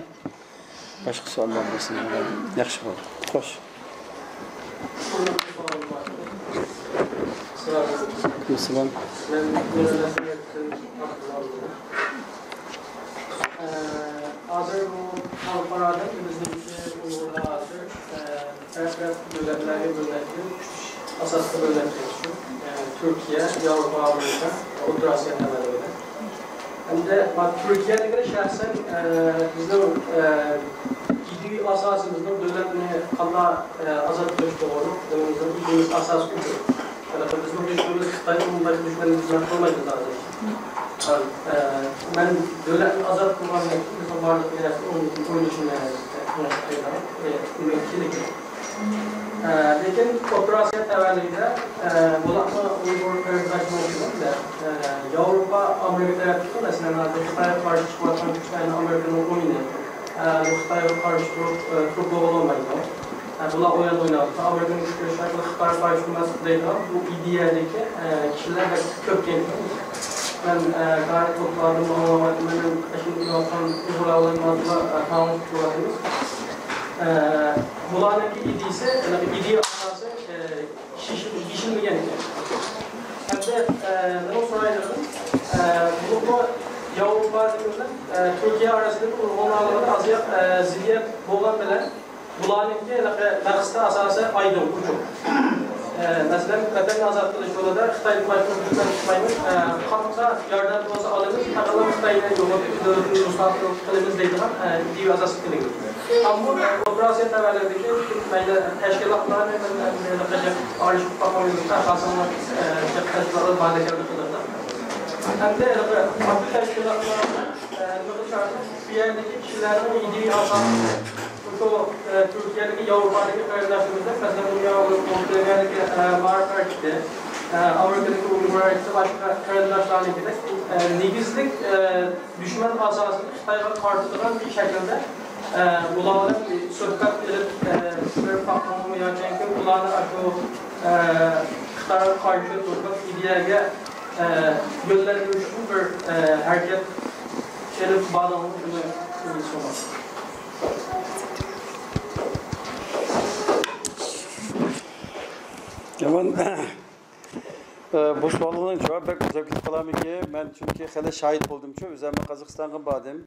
باشقا سوئاللار بولسا، ياخشى بولدى. خوش. ئەسسالام. ھازىر بۇ خەلقئارادا بىزنىڭكى ئۇيغۇرلار ھازىر، ئە، ھەر تەرەپ دۆلەتلەرگە بۆلۈنەتتى، ئۈچ ئاساسقا بۆلۈنەتتى شۇ. ئە، تۈركىيە، ياۋروپا، ئامېرىكا، ئوتتۇرا ئاسىيا تەۋەلىكىدە. ئەمدى، ما، تۈركىيەدىكىدە شەخسەن، ئە، بىزنىڭ، ئە، ئىدىيە ئاساسىمىزنىڭ دۆلەتنى قانداق، ئە، ئازاد قىلىش توغرۇلۇق، دۆلىتىمىزنىڭ ئىدىيىمىز ئاساسىي ئۈچ. بىزنىڭ دۈشمىنىمىز خىتاي، ئۇنىڭ باشقا دۈشمەنلىرىمىز بىلەن قىلمايمىز ھازىر. ئە، مەن دۆلەتنى ئازاد قىلغاندىن كېيىن بىزنىڭ بارلىق نەرسىنى ئويلىشىمىز، ئە، ئۈمىد كېلىدۇ. ئە، لېكىن ئوتتۇرا ئاسىيا تەۋەلىكىدە، ئە، بولۇپمۇ ئۇيغۇر قېرىنداشلىرىمىزدە، ئە، ياۋروپا، ئامېرىكا تەرەپتىكى، مەسىلەن، ھازىر خىتايغا قارشى چىقىۋاتقان كۈچلەرنى ئامېرىكىنىڭ ئويۇنى. ئە، بۇ خىتايغا قارشى تۇرۇپ، ئە، تۇرۇپ بولالمايدۇ. ئە، بۇلار ئويۇن ئويناۋاتىدۇ. ئامېرىكىنىڭ كۈچ كۆرسىتىش ئارقىلىق خىتايغا قارشى تۇرماسلىق دەيدىغان بۇ ئىدىيەدىكى، ئە، كىشىلەر بەك كۆپكەن. مەن، ئە، گايەت ئوتلاردىن ئاڭلاۋاتىمەن، ئەشۇنداق ئۇيغۇر ئاۋلىمىلارغا، ئە، تاڭلىق قىلىۋاتىمىز. ئە، بۇلارنىڭكى ئىدىيىسى، ئىدىيە ئاساسى، ئە، شېشىل-، يېشىلمىگەن ئىكەن. ھەمدە، ئە، مېنىڭ سورايدىغىنىم، ئە، بولۇپمۇ ياۋروپا بىلەن، ئە، تۈركىيە ئارىسىدىكى ئۇيغۇرلارغا ئازراق، ئە، زىددىيەت بولغان بىلەن، بۇلارنىڭكى ھېلىقى مەقسىتى ئاساسى ئايدىڭ، ئوچۇق. ئە، مەسىلەن، ۋەتەننى ئازاد قىلىش يولىدا خىتايدىن باشقا دۈشمەن تۇتمايمىز. ئە، قالمىسا ياردەم بولسا ئالىمىز، پەقەتلا خىتاينى يوقىتىپ، دۆلىتىمىزنى رۇسلاندۇرۇپ قىلىمىز دەيدىغان، ئە، ئىدىيە ئاساسلىق قىلىنغان. ئەمما، ئە، ئوتتۇرا ئاسىيا تەۋەلىرىدىكى مەيلى تەشكىلاتلارنى، مەيلى، مەيلى، ئارىلىشىپ باقمايمىز، خاسىڭلار، ئە، تەشكىلاتلار بار ئىكەن قىلىدۇ. ھەمدە، ئە، بۇ تەشكىلاتلارنى، ئە، بۇ يەردىكى كىشىلەرنىڭ ئىدىيە ئاساسى شۇ، ئە، تۈركىيەدىكى، ياۋروپادىكى قېرىنداشلىرىمىزدەك، مەسىلەن، دۇنيا ئوتتۇرىدىكى، ئە، مائارىپ ھەرىكىتى، ئە، ئامېرىكىدىكى ئۇيغۇر ھەرىكىتى، باشقا قېرىنداشلارنىڭكىدەك، ئە، نېگىزلىك، ئە، دۈشمەن ئاساسىنى خىتايغا قارىتىدىغان بىر شەكىلدە، ئە، ئۇلار بىلەن بىر سۆھبەت قىلىپ، ئە، بىر پاخمىمۇ ياكى ئۇلارنى ئاشۇ، ئە، خىتايغا قارشى تۇرۇپ ئىدىيەگە، ئە، يۆنلەندۈرۈشنىڭ بىر، ئە، ھەرىكەت ئېلىپ باردىڭىزمۇ، شۇنى سوراش. يامان. ئە، بۇ سوئالنىڭ جاۋابى بەك ئۇزاپ كېتىپ قالارمىكىن؟ مەن چۈنكى خېلى شاھىت بولدۇمچۇ، ئۆزۈممۇ قازاقىستانغا باردىم.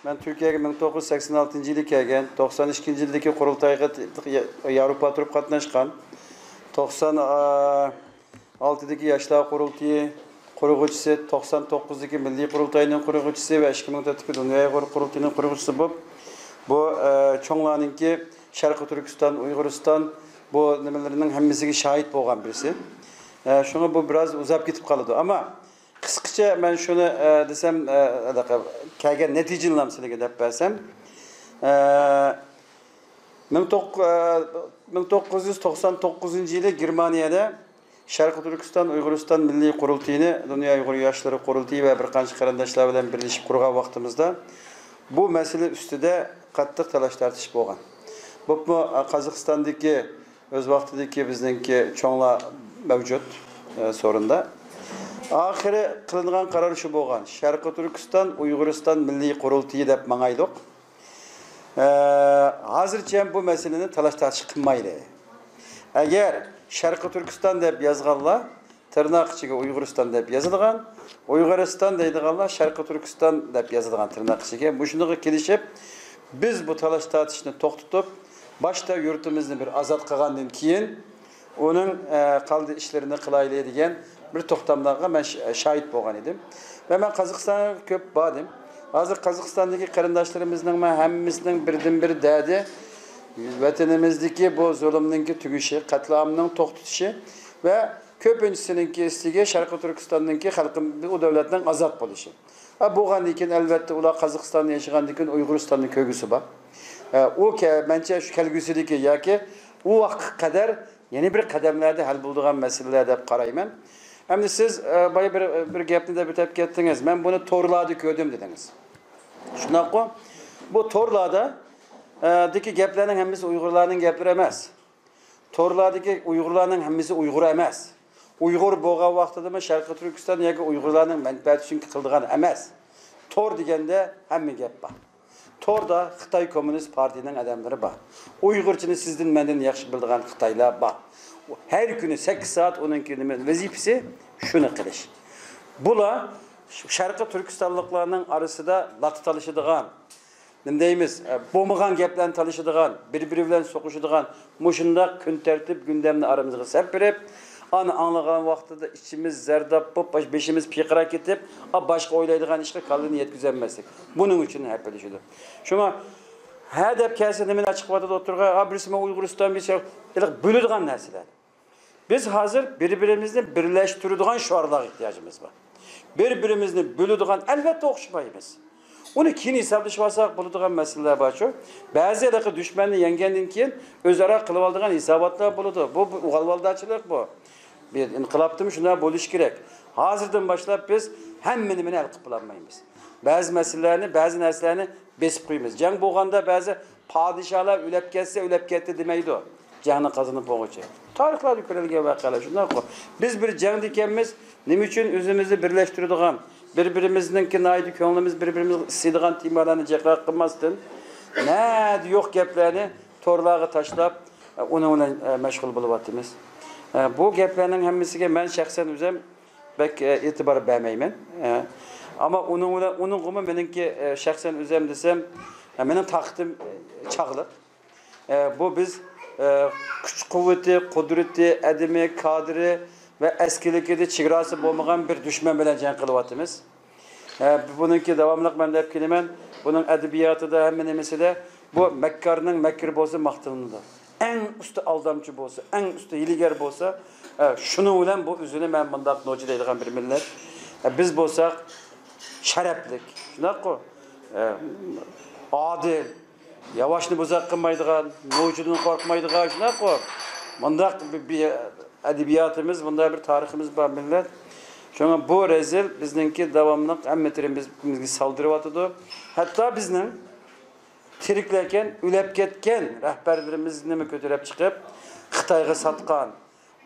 مەن تۈركىيەگە مىڭ توققۇز يۈز سەكسەن ئالتىنچى يىلى كەلگەن، توقسان ئىككىنچى يىلدىكى قۇرۇلتايغا ت-، ت-، ياۋروپا تۇرۇپ قاتناشقان. توقسان، ئا، ئالتىدىكى ياشلار قۇرۇلتىيى قۇرغۇچىسى، توقسان توققۇزدىكى مىللىي قۇرۇلتاينىڭ قۇرغۇچىسى ۋە ئىككى مىڭ تۆتتىكى دۇنيا ئۇيغۇر قۇرۇلتىيىنىڭ قۇرغۇچىسى بولۇپ، بۇ، ئە، چوڭلارنىڭكى شەرقىي تۈركىستان، ئۇيغۇرىستان بۇ نېمىلىرىنىڭ ھەممىسىگە شاھىت بولغان بىرسى. ئە، شۇڭا بۇ بىراز ئۇزاپ كېتىپ قالىدۇ. ئەمما قىسقىچە مەن شۇنى، ئە، دېسەم، ئە، ھېلىقى كەلگەن نەتىجىنى سىلەرگە دەپ بەرسەم، ئە، مىڭ توققۇز، ئە، مىڭ توققۇز يۈز توقسان توققۇزىنچى يىلى گېرمانىيەدە شەرقىي تۈركىستان ئۇيغۇرىستان مىللىي قۇرۇلتىيىنى دۇنيا ئۇيغۇر ياشلىرى قۇرۇلتىيى ۋە بىر قانچە قېرىنداشلار بىلەن بىرلىشىپ قۇرغان ۋاقتىمىزدا، بۇ مەسىلە ئۈستىدە قاتتىق تالاش-تارتىش بولغان. بولۇپمۇ، ئە، قازاقىستاندىكى ئۆز ۋاقتىدىكى بىزنىڭكى چوڭلار مەۋجۇت، ئە، سورۇندا. ئاخىرى قىلىنغان قارار شۇ بولغان، شەرقىي تۈركىستان ئۇيغۇرىستان مىللىي قۇرۇلتىيى دەپ ماڭايلۇق. ئە، ھازىرچە بۇ مەسىلىنى تالاش-تارتىش قىلمايلى. ئەگەر شەرقىي تۈركىستان دەپ يازغانلار تىرناق ئىچىگە ئۇيغۇرىستان دەپ يازىدىغان، ئۇيغۇرىستان دەيدىغانلار شەرقىي تۈركىستان دەپ يازىدىغان تىرناق ئىچىگە، مۇشۇنىڭغا كېلىشىپ، بىز بۇ تالاش-تارتىشنى توختىتىپ، باشتا يۇرتىمىزنى بىر ئازاد قىلغاندىن كېيىن، ئۇنىڭ، ئە، قالدى ئىشلىرىنى قىلايلى دېگەن بىر توختاملارغا مەن ش-، شاھىت بولغان ئىدىم. ۋە مەن قازاقىستانغا كۆپ باردىم. ھازىر قازاقىستاندىكى قېرىنداشلىرىمىزنىڭ مەن ھەممىسىنىڭ بىردىنبىر دەردى ۋەتىنىمىزدىكى بۇ زۇلۇمنىڭكى تۈگىشى، قەتلىئامنىڭ توختىتىشى ۋە كۆپىنچىسىنىڭكى ئىستىكى شەرقىي تۈركىستاننىڭكى خەلقىم-، ئۇ دۆلەتنىڭ ئازاد بولۇشى. ھە، بولغاندىن كېيىن، ئەلۋەتتە، ئۇلار قازاقىستاندا ياشىغاندىن كېيىن ئۇيغۇرىستاننى كۆرگۈسى بار. ھە، ئۇ كە-، مەنچە شۇ كەلگۈسىدىكى ياكى ئۇ ۋاقىتقا قەدەر يەنە بىر قەدەملەردە ھەل بولىدىغان مەسىلىلەر دەپ قارايمەن. ئەمدى سىز، ئە، بايا بىر، بىر گەپنى دەپ ئۆتۈپ كەتتىڭىز. مەن بۇنى تورلاردا كۆردۈم دېدىڭىز. شۇنداققۇ؟ بۇ تورلاردا، ئە، دىكى گەپلەرنىڭ ھەممىسى ئۇيغۇرلارنىڭ گەپلىرى ئەمەس. تورلاردىكى ئۇيغۇرلارنىڭ ھەممىسى ئۇيغۇر ئەمەس. ئۇيغۇر بولغان ۋاقتىدىمۇ شەرقىي تۈركىستان ياكى ئۇيغۇرلارنىڭ مەنپەئەتى ئۈچۈن قىلىدىغان ئەمەس. تور دېگەندە ھەممە گەپ بار. توردا خىتاي كوممۇنىست پارتىيىنىڭ ئادەملىرى بار. ئۇيغۇرچىنى سىزدىن مەندىن ياخشى بىلىدىغان خىتايلار بار. ھەر كۈنى سەككىز سائەت ئۇنىڭكى نېمە ۋەزىپىسى شۇنى قىلىش. بۇلار شەرقىي تۈركىستانلىقلارنىڭ ئارىسىدا لاتا تالىشىدىغان، نېمە دەيمىز، ئە، بولمىغان گەپلەرنى تالىشىدىغان، بىر-بىرى بىلەن سوقۇشىدىغان مۇشۇنداق كۈن تەرتىپ گۈندەمنى ئارىمىزغا سەپ بېرىپ، ئانا ئاڭلىغان ۋاقتىدا ئىچىمىز زەرداب بولۇپ، باش-، بېشىمىز پىرقىراپ كېتىپ، ئا، باشقا ئويلايدىغان ئىشقا كاللىنى يەتكۈزەلمەسلىك. بۇنىڭ ئۈچۈن ھەپىلىشىدۇ. شۇڭا ھە دەپ كەلسە نېمىلەر چىقىۋاتىدۇ ئوتتۇرىغا؟ ھا، بىرسى مەن ئۇيغۇرىستان، بىرسى ھېلىقى بۆلىدىغان نەرسىلەر. بىز ھازىر بىر-بىرىمىزنى بىرلەشتۈرىدىغان شوئارلارغا ئېھتىياجىمىز بار. بىر-بىرىمىزنى بۆلىدىغان، ئەلۋەتتە ئوخشىمايمىز. ئۇنى كېيىن ھېسابلىشىۋالساق بولىدىغان مەسىلىلەر بارچۇ. بەزى ھېلىقى دۈشمەننى يەڭگەندىن كېيىن ئۆزئارا قىلىۋالىدىغان ھېساباتلار بولىدۇ. بۇ، بۇ ئۇغالۋالداچىلىق بۇ. بىر ئىنقىلابتىمۇ شۇنداق بولۇشى كېرەك. ھازىردىن باشلاپ بىز ھەممە نېمىنى ھەل قىلىپ بولالمايمىز. بەزى مەسىلىلەرنى، بەزى نەرسىلەرنى بېسىپ قويىمىز. جەڭ بولغاندا بەزى پادىشاھلار ئۆلۈپ كەتسە، ئۆلۈپ كەتتى دېمەيدۇ. جەڭنى قازىنىپ بولغۇچە. تارىخلاردا كۆرۈلگەن ۋەقەلەر شۇنداققۇ. بىز بىر جەڭدە ئىكەنمىز، نېمە ئۈچۈن ئۆزىمىزنى بىرلەشتۈرىدىغان، بىر-بىرىمىزنىڭكى ناھايىتى كۆڭلىمىز بىر-بىرىمىزگە ئىسسىيدىغان تېمىلارنى جىقراق قىلماستىن، نەدە يوق گەپلەرنى تورلارغا تاشلاپ، ئۇنىڭ بىلەن، ئە، مەشغۇل بولۇۋاتىمىز. ئە، بۇ گەپلەرنىڭ ھەممىسىگە مەن شەخسەن ئۆزۈم بەك، ئە، ئېتىبار بەرمەيمەن. ئە، ئەمما ئۇنىڭ بىلەن، ئۇنىڭغىمۇ مېنىڭكى، ئە، شەخسەن ئۆزۈم دېسەم، ئە، مېنىڭ تاقىتىم، ئە، چاغلىق. ئە، بۇ بىز، ئە، كۈچ-قۇۋۋىتى، قۇدرىتى، ئادىمى، كادىرى ۋە ئەسكىلىكىدە چېگراسى بولمىغان بىر دۈشمەن بىلەن جەڭ قىلىۋاتىمىز. ئە، بۇنىڭكى داۋاملىق مەن دەپ كېلىمەن، بۇنىڭ ئەدەبىياتىدا، ھەممە نېمىسىدە بۇ مەككارنىڭ مەكرى بولسا ماختىلىنىدۇ. ئەڭ ئۇستا ئالدامچى بولسا، ئەڭ ئۇستا ھىيلىگەر بولسا، ئە، شۇنىڭ بىلەن بۇ ئۆزىنى مەن مۇنداق نوچى دەيدىغان بىر مىللەت. ئە، بىز بولساق شەرەپلىك، شۇنداققۇ؟ ئە، ئادىل، ياۋاشنى بۇزاق قىلمايدىغان، نوچىدىن قورقمايدىغان، شۇنداققۇ؟ مۇنداق بىر، بىر ئەدەبىياتىمىز، مۇنداق بىر تارىخىمىز بار مىللەت. شۇڭا بۇ رەزىل بىزنىڭكى داۋاملىق ھەممە تېرىمىزگە سالدۇرۇۋاتىدۇ. ھەتتا بىزنىڭ تىرىكلەركەن، ئۆلۈپ كەتكەن رەھبەرلىرىمىزنىمۇ كۆتۈرۈپ چىقىپ، خىتايغا ساتقان.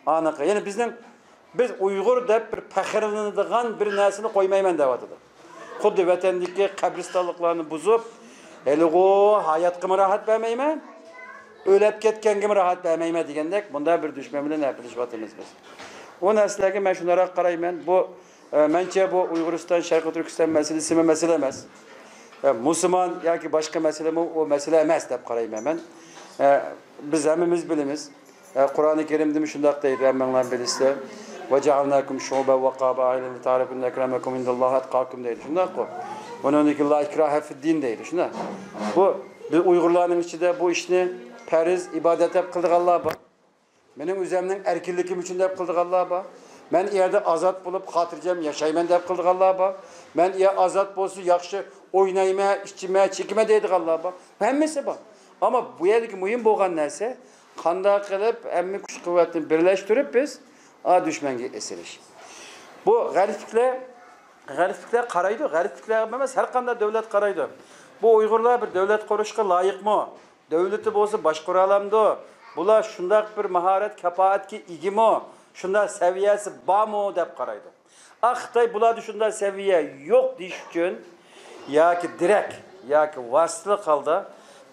ئانىقى، يەنى بىزنىڭ، بىز ئۇيغۇر دەپ بىر پەخىرلىنىدىغان بىر نەرسىنى قويمايمەن دەۋاتىدۇ. خۇددى ۋەتەندىكى قەبرىستانلىقلارنى بۇزۇپ، ھېلىغۇ ھاياتقىمۇ راھەت بەرمەيمەن، ئۆلۈپ كەتكەنگىمۇ راھەت بەرمەيمەن دېگەندەك، بۇنداق بىر دۈشمەن بىلەن ھەپىلىشىۋاتىمىز بىز. ئۇ نەرسىلەرگە مەن شۇنداقراق قارايمەن. بۇ، ئە، مەنچە بۇ ئۇيغۇرىستان، شەرقىي تۈركىستان مەسىلىسىمۇ مەسىلە ئەمەس. ئە، مۇسۇلمان ياكى باشقا مەسىلىمۇ ئۇ مەسىلە ئەمەس دەپ قارايمەن مەن. ئە، بىز ھەممىمىز بىلىمىز. ئە، قۇرئانى كەرىمدىمۇ شۇنداق دەيدۇ، ھەممىڭلار بىلىسىلەر. «وجعلناكم شعوبا وقبائل لتعارفوا إن أكرمكم عند الله أتقاكم» دەيدۇ. شۇنداققۇ؟ ئۇنىڭدىن كېيىن «لا إكراه في الدين» دەيدۇ. شۇنداق. بۇ بىز ئۇيغۇرلارنىڭ ئىچىدە بۇ ئىشنى پەرز، ئىبادەت دەپ قىلىدىغانلار بار. مېنىڭ ئۆزۈمنىڭ ئەركىنلىكىم ئۈچۈن دەپ قىلىدىغانلار بار. مەن ئۇ يەردە ئازاد بولۇپ، خاتىرجەم ياشايمەن دەپ قىلىدىغانلار بار. مەن ئۇ يەر ئازاد بولسا ياخشى ئوينايمەن، ئىچىمەن، چېكىمەن دەيدىغانلار بار. ھەممىسى بار. ئەمما بۇ يەردىكى مۇھىم بولغان نەرسە، قانداق قىلىپ ھەممە كۈچ-قۇۋۋەتنى بىرلەشتۈرۈپ بىز، ئا، دۈشمەنگە ئېسىلىش. بۇ غەربلىكلەر، غەربلىكلەر قارايدۇ، غەربلىكلەر ئەمەس، ھەر قانداق دۆلەت قارايدۇ. بۇ ئۇيغۇرلار بىر دۆلەت قۇرۇشقا لايىقمۇ؟ دۆلىتى بولسا باشقۇرالامدۇ؟ بۇلار شۇنداق بىر ماھارەت، كاپائەتكە ئىگىمۇ؟ شۇنداق سەۋىيەسى بارمۇ دەپ قارايدۇ. ئا، خىتاي بۇلاردا شۇنداق سەۋىيە يوق دېيىش ئۈچۈن ياكى دېرەك، ياكى ۋاسىتىلىك ھالدا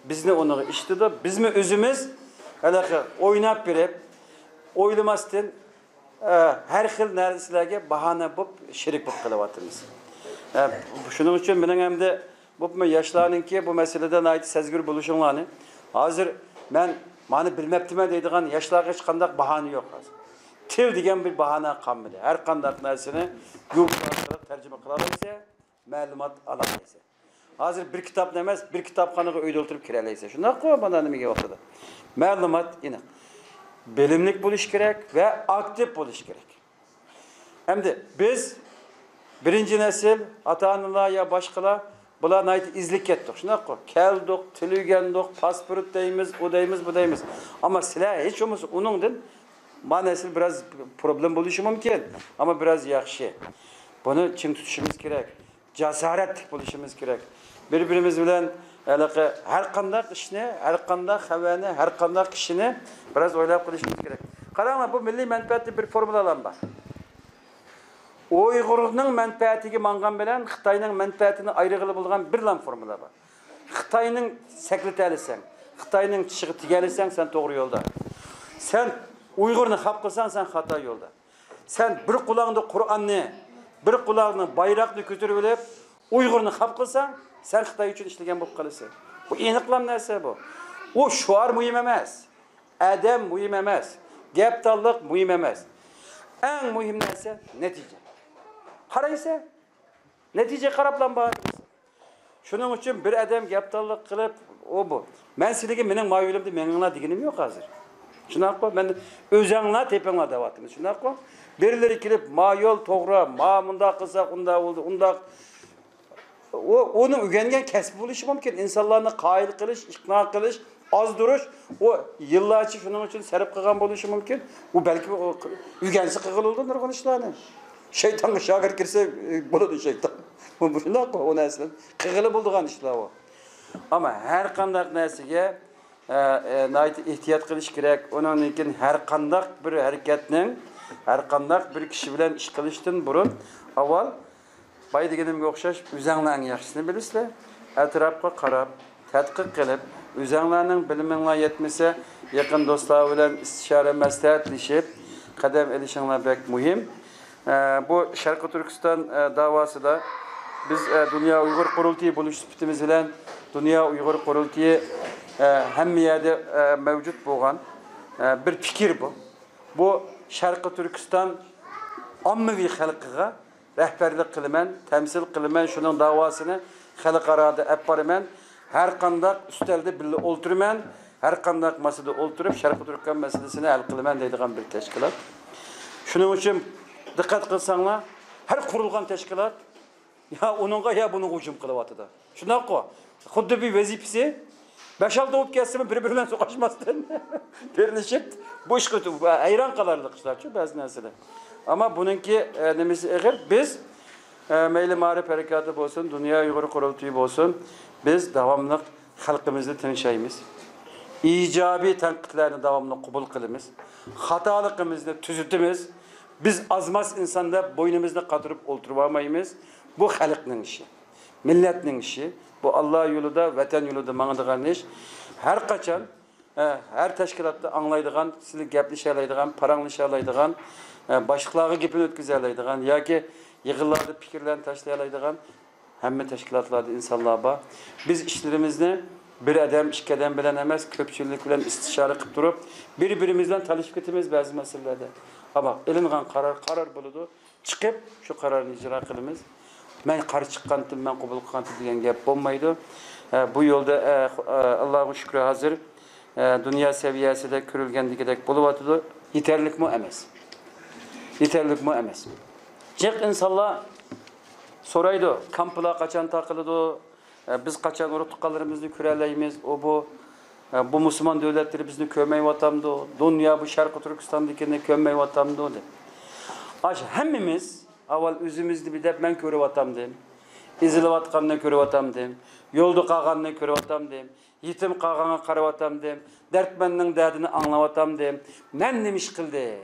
بىزنى ئۇنىڭغا ئىشلىتىدۇ. بىزمۇ ئۆزىمىز ھېلىقى ئويناپ بېرىپ، ئويلىماستىن، ئە، ھەر خىل نەرسىلەرگە باھانە بولۇپ، شېرىك بولۇپ قېلىۋاتىمىز. ئە، شۇنىڭ ئۈچۈن مېنىڭ ئەمدى بولۇپمۇ ياشلارنىڭكى بۇ مەسىلىدە ناھايىتى سەزگۈر بولۇشۇڭلارنى، ھازىر مەن مانا بىلمەپتىمەن دەيدىغان ياشلارغا ھېچقانداق باھانە يوق ھازىر. تىل دېگەن بىر باھانە قالمىدى. ھەر قانداق نەرسىنى گۇگل ئارقىلىق تەرجىمە قىلالايسەن، مەلۇمات ئالالايسەن. ھازىر بىر كىتابنى ئەمەس، بىر كىتابخانىغا ئۆيدە ئولتۇرۇپ كىرەلەيسەن. شۇنداققۇ؟ مانا نېمىگە ۋاقتىدا. مەلۇمات ئېنىق. بىلىملىك بولۇش كېرەك ۋە ئاكتىپ بولۇش كېرەك. ئەمدى بىز بىرىنچى نەسىل، ئاتا-ئانىلار يا باشقىلار، بۇلار ناھايىتى ئىزلىك كەتتۇق، شۇنداققۇ؟ كەلدۇق، تىل ئۆگەندۇق، پاسپورت دەيمىز، ئۇ دەيمىز، بۇ دەيمىز. ئەمما سىلەر ھېچ بولمىسا ئۇنىڭدىن، ما نەسىل بىراز پروبلېم بولۇشى مۇمكىن، ئەمما بىراز ياخشى. بۇنى چىڭ تۇتۇشىمىز كېرەك. جاسارەتلىك بولۇشىمىز كېرەك. بىر-بىرىمىز بىلەن ھېلىقى ھەر قانداق ئىشنى، ھەر قانداق خەۋەرنى، ھەر قانداق كىشىنى بىراز ئويلاپ قىلىشىمىز كېرەك. قاراڭلار، بۇ مىللىي مەنپەئەتتە بىر فورمۇلالام بار. ئۇيغۇرنىڭ مەنپەئەتىگە ماڭغان بىلەن خىتاينىڭ مەنپەئەتىنى ئايرىغىلى بولىدىغان بىرلا فورمۇلا بار. خىتاينىڭ سەكلىتەلىسەڭ، خىتاينىڭ چىشىغا تېگەلىسەڭ، سەن توغرا يولدا. سەن ئۇيغۇرنى خاپا قىلساڭ، سەن خاتا يولدا. سەن بىر قولۇڭدا قۇرئاننى، بىر قولۇڭدا بايراقنى كۆتۈرۈپ ئېلىپ، ئۇيغۇرنى خاپا قىلساڭ، سەن خىتاي ئۈچۈن ئىشلىگەن بولۇپ قالىسەن. بۇ ئېنىقلام نەرسە بۇ. ئۇ شوئار مۇھىم ئەمەس. ئادەم مۇھىم ئەمەس. گەپدانلىق مۇھىم ئەمەس. ئەڭ مۇھىم نەرسە نەتىجە. قارايسەن، نەتىجىگە قاراپلا باھا بېرىسەن. شۇنىڭ ئۈچۈن بىر ئادەم گەپدانلىق قىلىپ، ئۇ بۇ. مەن سىلىگە مېنىڭ ما يولۇمدا مېڭىڭلار دېگىنىم يوق ھازىر. شۇنداققۇ؟ مەن ئۆزەڭلار تېپىڭلار دەۋاتىمەن. شۇنداققۇ؟ بىرلىرى كېلىپ، ما يول توغرا، ما مۇنداق قىلساق ئۇنداق بولدى، ئۇنداق. ئۇ، ئۇنىڭ ئۆگەنگەن كەسپى بولۇشى مۇمكىن. ئىنسانلارنى قايىل قىلىش، ئىقنا قىلىش، ئازدۇرۇش، ئۇ يىللارچە شۇنىڭ ئۈچۈن سەرپ قىلغان بولۇشى مۇمكىن. ئۇ بەلكىم ئۇ ئۆگەنسە قىلغىلى بولىدۇ نۇرغۇن ئىشلارنى. شەيتانغا شاگىرت كىرسە، بولىدۇ شەيتان. بۇ، بۇ شۇنداققۇ، ئۇ نەرسىلەر قىلغىلى بولىدىغان ئىشلار ئۇ. ئەمما ھەر قانداق نەرسىگە، ئە، ئە، ناھايىتى ئېھتىيات قىلىش كېرەك. ئۇنىڭدىن كېيىن ھەر قانداق بىر ھەرىكەتنىڭ، ھەر قانداق بىر كىشى بىلەن ئىش قىلىشتىن بۇرۇن ئاۋۋال بايا دېگىنىمگە ئوخشاش، ئۆزەڭلار ئەڭ ياخشىسىنى بىلىسىلەر. ئەتراپقا قاراپ، تەتقىق قىلىپ، ئۆزەڭلارنىڭ بىلىمىڭلار يەتمىسە، يېقىن دوستلار بىلەن ئىستىشارە مەسلىھەتلىشىپ قەدەم ئېلىشىڭلار بەك مۇھىم. ئە، بۇ شەرقىي تۈركىستان، ئە، داۋاسىدا بىز، ئە، دۇنيا ئۇيغۇر قۇرۇلتىيى بولۇش سۈپىتىمىز بىلەن دۇنيا ئۇيغۇر قۇرۇلتىيى، ئە، ھەممە يەردە، ئە، مەۋجۇت بولغان، ئە، بىر پىكىر بۇ. بۇ شەرقىي تۈركىستان ئاممىۋى خەلقىگە رەھبەرلىك قىلىمەن، تەمسىل قىلىمەن، شۇنىڭ داۋاسىنى خەلقئارادا ئەپ بارىمەن. ھەر قانداق ئۈستەلدە بىللە ئولتۇرىمەن، ھەر قانداق ماسىدا ئولتۇرۇپ شەرقىي تۈركىستان مەسىلىسىنى ھەل قىلىمەن دەيدىغان بىر تەشكىلات. شۇنىڭ ئۈچۈن دىققەت قىلساڭلار، ھەر قۇرۇلغان تەشكىلات يا ئۇنىڭغا، يا بۇنىڭغا ھۇجۇم قىلىۋاتىدۇ. شۇنداققۇ؟ خۇددى بىر ۋەزىپىسى، بەش-ئالتە بولۇپ كەتسىمۇ، بىر-بىرى بىلەن سوقۇشماستىن بىرلىشىپ بۇ ئىشقا، ھەيران قالارلىق ئىشلارچۇ بەزى نەرسىلەر. ئەمما بۇنىڭكى، ئە، نېمىسى ئېغىر؟ بىز، ئە، مەيلى مائارىپ ھەرىكاتى بولسۇن، دۇنيا ئۇيغۇر قۇرۇلتىيى بولسۇن، بىز داۋاملىق خەلقىمىزنى تىڭشايمىز. ئىجابىي تەنقىدلەرنى داۋاملىق قوبۇل قىلىمىز. خاتالىقىمىزنى تۈزىتىمىز. بىز ئازماس ئىنسان دەپ بوينىمىزنى قاتۇرۇپ ئولتۇرۇۋالمايمىز. بۇ خەلقنىڭ ئىشى. مىللەتنىڭ ئىشى. بۇ ئاللا يولىدا، ۋەتەن يولىدا ماڭىدىغان ئىش. ھەر قاچان، ئە، ھەر تەشكىلاتتا ئاڭلايدىغان، سىلى گەپلىشەلەيدىغان، پاراڭلىشالايدىغان، ئە، باشلىقلارغا گېپىنى ئۆتكۈزەلەيدىغان ياكى يىغىنلاردا پىكىرلەرنى تاشلىيالايدىغان ھەممە تەشكىلاتلاردا ئىنسانلار بار. بىز ئىشلىرىمىزنى بىر ئادەم، ئىككى ئادەم بىلەن ئەمەس، كۆپچىلىك بىلەن ئىستىشارە قىلىپ تۇرۇپ، بىر-بىرىمىز بىلەن تالىشىپ كېتىمىز بەزى مەسىلىلەردە. ئەمما ئېلىنغان قارار، قارار بولىدۇ. چىقىپ، شۇ قارارنى ئىجرا قىلىمىز. مەن قارشى چىققانتىم، مەن قوبۇل قىلغانتىم دېگەن گەپ بولمايدۇ. ئە، بۇ يولدا، ئە، خۇ-، ئە، ئاللاغا شۈكرى، ھازىر، ئە، دۇنيا سەۋىيەسىدە كۆرۈلگەندىكىدەك بولۇۋاتىدۇ. يېتەرلىكمۇ ئەمەس. يېتەرلىكمۇ ئەمەس. جىق ئىنسانلار سورايدۇ، كامپلار قاچان تاقىلىدۇ؟ ئە، بىز قاچان ئۇرۇق تۇغقانلىرىمىزنى كۆرەلەيمىز؟ ئۇ بۇ، ئە، بۇ مۇسۇلمان دۆلەتلىرى بىزنى كۆرمەيۋاتامدۇ؟ دۇنيا بۇ شەرقىي تۈركىستاندىكىنى كۆرمەيۋاتامدۇ؟ دەپ. ئاشۇ ھەممىمىز ئاۋۋال ئۆزىمىزنى بىر دەپ، مەن كۆرۈۋاتامدىم، ئېزىلىۋاتقاننى كۆرۈۋاتامدىم، يولدا قالغاننى كۆرۈۋاتامدىم، يېتىم قالغانغا قاراۋاتامدىم، دەردمەننىڭ دەردىنى ئاڭلاۋاتامدىم، مەن نېمە ئىش قىلدىم؟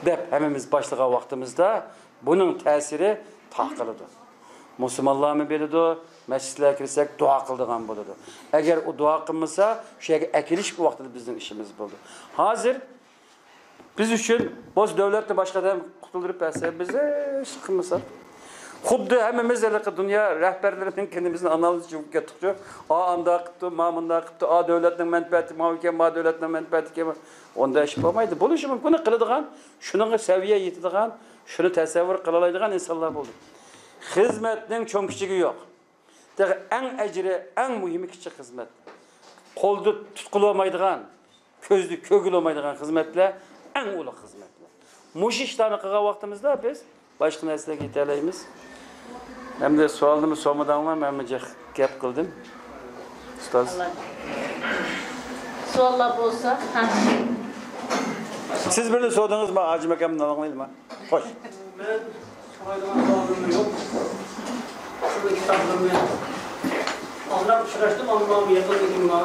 دەپ ھەممىمىز باشلىغان ۋاقتىمىزدا بۇنىڭ تەسىرى تارقىلىدۇ. مۇسۇلمانلارمۇ بىلىدۇ، مەسچىتلەرگە كىرسەك دۇئا قىلىدىغان بولىدۇ. ئەگەر ئۇ دۇئا قىلمىسا، شۇ يەرگە ئەكېلىش بۇ ۋاقتىدا بىزنىڭ ئىشىمىز بولىدۇ. ھازىر بىز ئۈچۈن بولسا دۆلەتنى باشقا ئادەم قۇتۇلدۇرۇپ بەرسە، بىز ھېچ قىلمىساق. خۇددى ھەممىمىز ھېلىقى دۇنيا رەھبەرلىرىنىڭ كىنىمىزنى ئانالىز چۈشۈپ كەتتۇقچۇ. ئا ئانداق قىپتۇ، ما مۇنداق قىپتۇ، ئا دۆلەتنىڭ مەنپەئەتى ماۋۇ ئىكەن، ما دۆلەتنىڭ مەنپەئەتى ئىكەن. ئۇنداق ئىش بولمايدۇ. بولۇشى مۇمكىن، قىلىدىغان، شۇنىڭغا سەۋىيە يېتىدىغان، شۇنى تەسەۋۋۇر قىلالايدىغان ئىنسانلار بولدى. خىزمەتنىڭ چوڭ كىچىكى يوق. تېخى ئەڭ ئەجرى، ئەڭ مۇھىمى كىچىك خىزمەت. قولدا تۇتقىلى بولمايدىغان، كۆزدە كۆرگىلى بولمايدىغان خىزمەتلەر ئەڭ ئۇلۇغ خىزمەتلەر. مۇشۇ ئىشلارنى قىلغان ۋاقتىمىزدا بىز باشقا نەرسىلەرگە يېتەلەيمىز. ئەمدى سوئالنىمۇ سورىمىدىڭلار، مەنمۇ جىق گەپ قىلدىم. ئۇستاز. سوئاللار بولسا، ھە. سىز بىرنى سورىدىڭىزما، ھاجىم ئاكامدىن ئاڭلايلىما؟ خوش. مەن سورايدىغان سوئالىم يوق. سىزنىڭ كىتابلىرىنى ئازراق ئۇچراشتىم، ئەمما يېقىندىكى مانا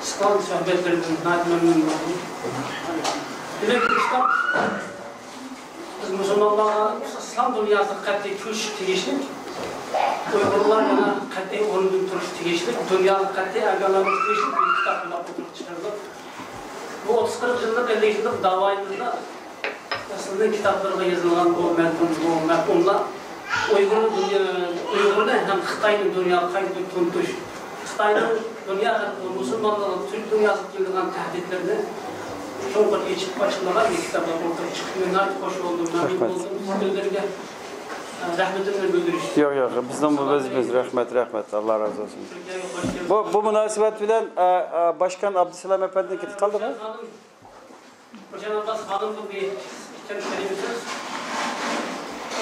چىققان سۆھبەتلىرىدىن ناھايىتى مەمنۇن بولدۇم. دېمەك، بۇ كىتاب بىز مۇسۇلمانلارغا ئىسلام دۇنياسىغا قەتئىي كۆچۈش تېگىشلىك، ئۇيغۇرلار يەنە قەتئىي ئورنىدىن تۇرۇشى تېگىشلىك، دۇنياغا قەتئىي ئاگاھلاندۇرۇش تېگىشلىك بىر كىتاب بولۇپ ئوتتۇرىغا چىقىرىلىپ، بۇ ئوتتۇز قىرىق يىللىق، ئەللىك يىللىق داۋايىمىزدا سىزنىڭ كىتابلىرىغا يېزىلغان بۇ مەزمۇن، بۇ مەپھۇملار ئۇيغۇر دۇنيا، ئۇيغۇرنى ھەم خىتاينى دۇنياغا قايتا بىر تونۇتۇش، خىتاينىڭ دۇنيا خەلقىگە، مۇسۇلمانلارغا، تۈرك دۇنياسىغا كېلىدىغان تەھدىتلىرىنى چوڭقۇر ئېچىپ ئاچىقلىغان بىر كىتابلار ئوتتۇرىغا چىقىپتۇ. مەن ناھايىتى خوش بولدۇم. مەمنۇن رەھمەت. بولدۇم. سىز ئۆزلىرىگە، ئە، رەھمىتىمنى بىلدۈرۈش. ياق، ياق، بىزنىڭ بۇ ۋەزىپىمىز. رەھمەت، رەھمەت. ئاللا رازى بولسۇن. تۈركىيەگە خوش كەلدىڭىز. بۇ، بۇ مۇناسىۋەت بىلەن، ئە، ئە، باشكان ئابدۇسالام ئەپەندىنى كېتىپ قالدىمۇ؟ خوجام ئابباس خانىمغا بىر ئىككى كەلىمە سۆز.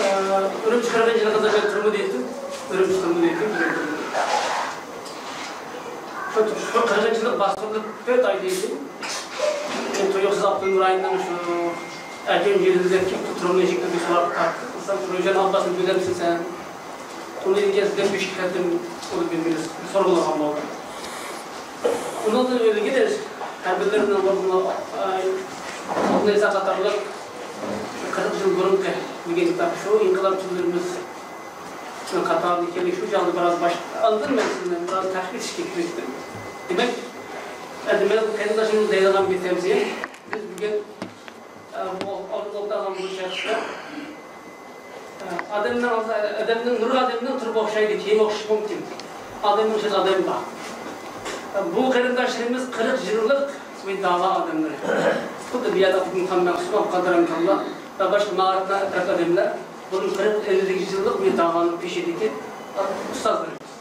ئە، ئۈرۈمچى قىرغىنچىلىقىدا مەن تۈرمىدە ياتتىم. ئۈرۈمچى تۈرمىدە ياتتىم. شۇ، شۇ قىرغىنچىلىق باستۇرۇلۇپ تۆت ئايدىن كېيىن، مەن تۇيۇقسىز ئاپتونوم رايوننىڭ شۇ ئەركىن يېزىسىدىكى تۈرمىنىڭ ئىشىكىنى بىر سوراققا تارتتىم. مەسىلەن، روشەن ئابباسنى بىلەمسەن سەن؟ ئۇنى ئىكەنسىز دەپ بېشىغا كەتتىم، ئۇنى بىر سورىغىلى بولدى. ئۇنىڭدىن ئىلگىرى ھەربىيلەرنىڭ بۇ، ئاي، ئابدۇنىسا قاتارلىق قىرىق يىل بۇرۇنقى بۈگۈن شۇ ئىنقىلابچىلىرىمىز قاتارىدىكى شۇ چاغدا بىراز باش-، ئاندىن مەن سىزنى بىراز تەقىب ئېتىشكە كىرىشتىم. دېمەك، ئەمدى مەن قېرىنداشلىرىمغا دەيدىغان بىر تەۋسىيە، بىز بۈگۈن، ئە، بۇ ئالدىدا ئولتۇرغان بۇ شەخسلەر، ئە، ئادەمنىڭ، ئادەمنىڭ، نۇر ئادەمنىڭ تۇرۇبى ئوخشايدۇ، كىيىمى ئوخشىشى مۇمكىن. ئادەمنىڭ ئىچىدە ئادەم بار. ئە، بۇ قېرىنداشلىرىمىز قىرىق يىللىق بىر داۋا ئادەملىرى. خۇددى بۇ يەردە ئابدۇلمۇخەممەت مەخسۇس، ئابدۇقادىر ئەمىناللا ۋە باشقا مائارىپنى ئەتراپ ئادەملەر، بۇنىڭ قىرىق، ئەللىك يىللىق بىر داۋانىڭ پېشىدىكى ئۇستازلىرىمىز.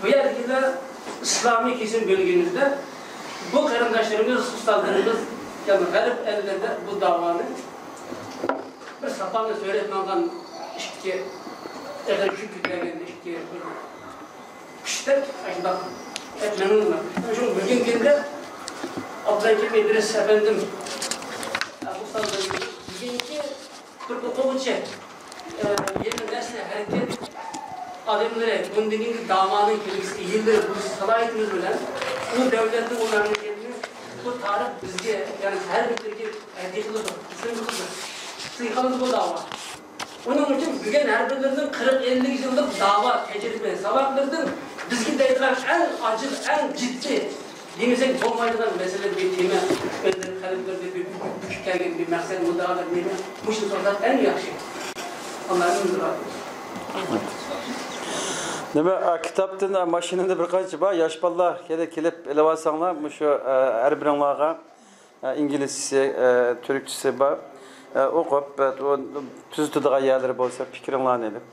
بۇ يەردىكىلەر ئىسلامىي كېسىم بۆلگىنىمىزدە بۇ قېرىنداشلىرىمىز، ئۇستازلىرىمىز، يەنى غەرب ئەللىرىدە بۇ داۋانى بىر ساپاندا سۆرەپ ماڭغان ئىككى ئېغىر يۈك كۆتەرگەن ئىككى بىر كۈچتەك ئاشۇنداق دەپ مېڭىڭلار. شۇ بۈگۈنكى كۈندە ئابدۇلھەكىم ئىدرىس ئەپەندىم، ئۇستازلىرىمىز بۈگۈنكى بىر ئوقۇغۇچى، ئە، يەنە نەسلى ھەرىكەت ئادەملىرى، بۇندىن كېيىنكى داۋانىڭ كېلگۈسى ئىگىلىرى بولۇش سالاھىيىتىمىز بىلەن بۇ دۆلەتنى، بۇ مەملىكەتنى بۇ تارىخ بىزگە، يەنى ھەر بىرىگە ھەدىيە قىلىدۇ، سىڭدۈرىدۇ. سىزگە قالىدۇ بۇ داۋا. ئۇنىڭ ئۈچۈن بۈگۈن ھەر بىرلىرىنىڭ قىرىق، ئەللىك يىللىق داۋا تەجرىبە ساۋاقلىرىدىن بىزگە دەيدىغان ئەڭ ئاجىل، ئەڭ جىددىي دېمىسەك بولمايدىغان مەسىلە، بىر تېما، ئۆزلىرى قەلبلىرىدە بىر بۈكۈپ كەلگەن بىر مەقسەت، مۇددىئالار نېمە؟ مۇشۇنى سورىساق ئەڭ ياخشى. ئاللا ئۆمۈر ئۇزۇن قىلسۇن. نېمە، ئا، كىتابتىن، ئا، ماشىنىدا بىر قانچە بار، ياش بالىلار كېلە-، كېلىپ ئېلىۋالساڭلار، مۇشۇ، ئا، ھەر بىرىڭلارغا، ئا، ئىنگلىزچىسى، ئا، تۈركچىسى بار. ئا، ئوقۇپ، ئا، ئۇ تۈزىتىدىغان يەرلىرى بولسا پىكرىڭلارنى ئېلىپ.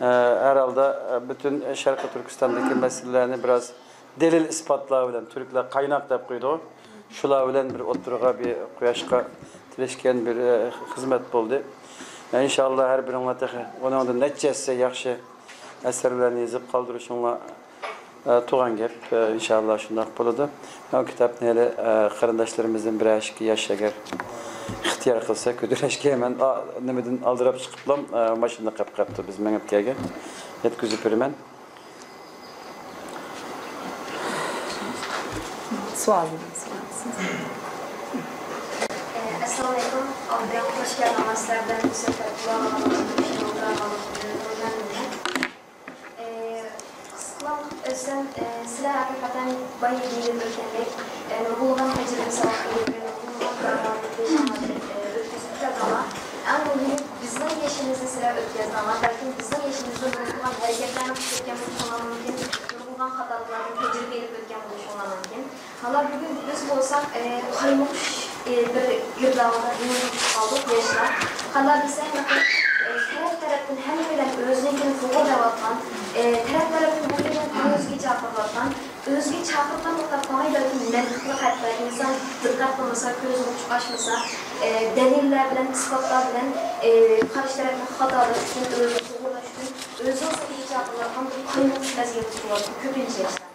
ئە، ھەر ھالدا، ئە، پۈتۈن شەرقىي تۈركىستاندىكى مەسىلىلەرنى بىراز دەلىل-ئىسپاتلار بىلەن، تۈركلەر قايناق دەپ قويىدۇ، شۇلار بىلەن بىر ئوتتۇرىغا بىر قۇياشقا تىرەشكەن بىر، ئە، خىزمەت بولدى. ئە، ئىنشاللا ھەر بىرىڭلار تېخى ئۇنىڭدىن نەچچە ھەسسە ياخشى ئەسەرلەرنى يېزىپ قالدۇرۇشۇڭلار، ئە، تۇغان گەپ. ئە، ئىنشاللا شۇنداق بولىدۇ. مەن كىتابنى ھېلى، ئە، قېرىنداشلىرىمىزدىن بىرەر ئىككى ياش ئەگەر ئىختىيار قىلسا كۆتۈرۈشكە، مەن، ئا، نېمىدىن ئالدىراپ چىقىپلا، ئە، ماشىنىدا قېلىپ قاپتۇ. بىز مېڭىپ كەلگەن. يەتكۈزۈپ بېرىمەن. سوئال. ئەسسالامۇئەلەيكۇم. ئالدىن خۇش كەلدىڭلار. سىلەر بىلەن بىر سۆھبەت قىلالىغانلىقىم، مەمنۇنمەن. ئە، قىسقىلاپ ئۆتسەم، ئە، سىلەر ھەقىقەتەن بايا دېيىلىپ ئۆتكەندەك، ئە، نۇرغۇنلىغان تەجرىبە ساۋاققا ئىگە، نۇرغۇنلىغان داۋالىق بېشىڭلار، ئە، ئۆتكۈزۈپ كەلدىڭلار. ئەڭ مۇھىمى بىزنىڭ يېشىمىزنى سىلەر ئۆتكەزدىڭلار. بەلكىم بىزنىڭ يېشىمىزدا نۇرغۇنلىغان ھەرىكەتلەرنى قىلىپ كەتكەن بولۇشۇڭلار مۇمكىن، نۇرغۇنلىغان خاتالىقلاردىن تەجرىبە ئېلىپ ئۆتكەن بولۇشۇڭلار مۇمكىن. قانداق بۈگۈن بىز بولساق، ئە، قايمۇقۇش، ئە، بىر گىردابىدا يولۇقۇپ قالدۇق ياشلار. قانداق دېسەك، ئە، تەرەپ-تەرەپتىن ھەممەيلەن ئۆزىنىڭكىنى توغرا دەۋاتقان، ئە، تەرەپ-تەرەپتىن ھەممەيلەن ئۆزىگە چاقىرىۋاتقان، ئۆزىگە چاقىرغان توختاپ قالماي، بەلكى مەنتىقلىق ھەتتا ئىنسان دىققەت قىلمىسا، كۆزىنى ئوچۇق ئاچمىسا، ئە، دەلىللەر بىلەن، ئىسپاتلار بىلەن، ئە، قارشى تەرەپنى خاتالاش ئۈچۈن، ئۆزىنى توغرىلاش ئۈچۈن، ئۆزىنىڭ سېپىگە چاقىرىۋاتقان بىر قايمۇقۇش مەزگىلدە تۇرۇۋاتىدۇ كۆپىنچە ياشلار.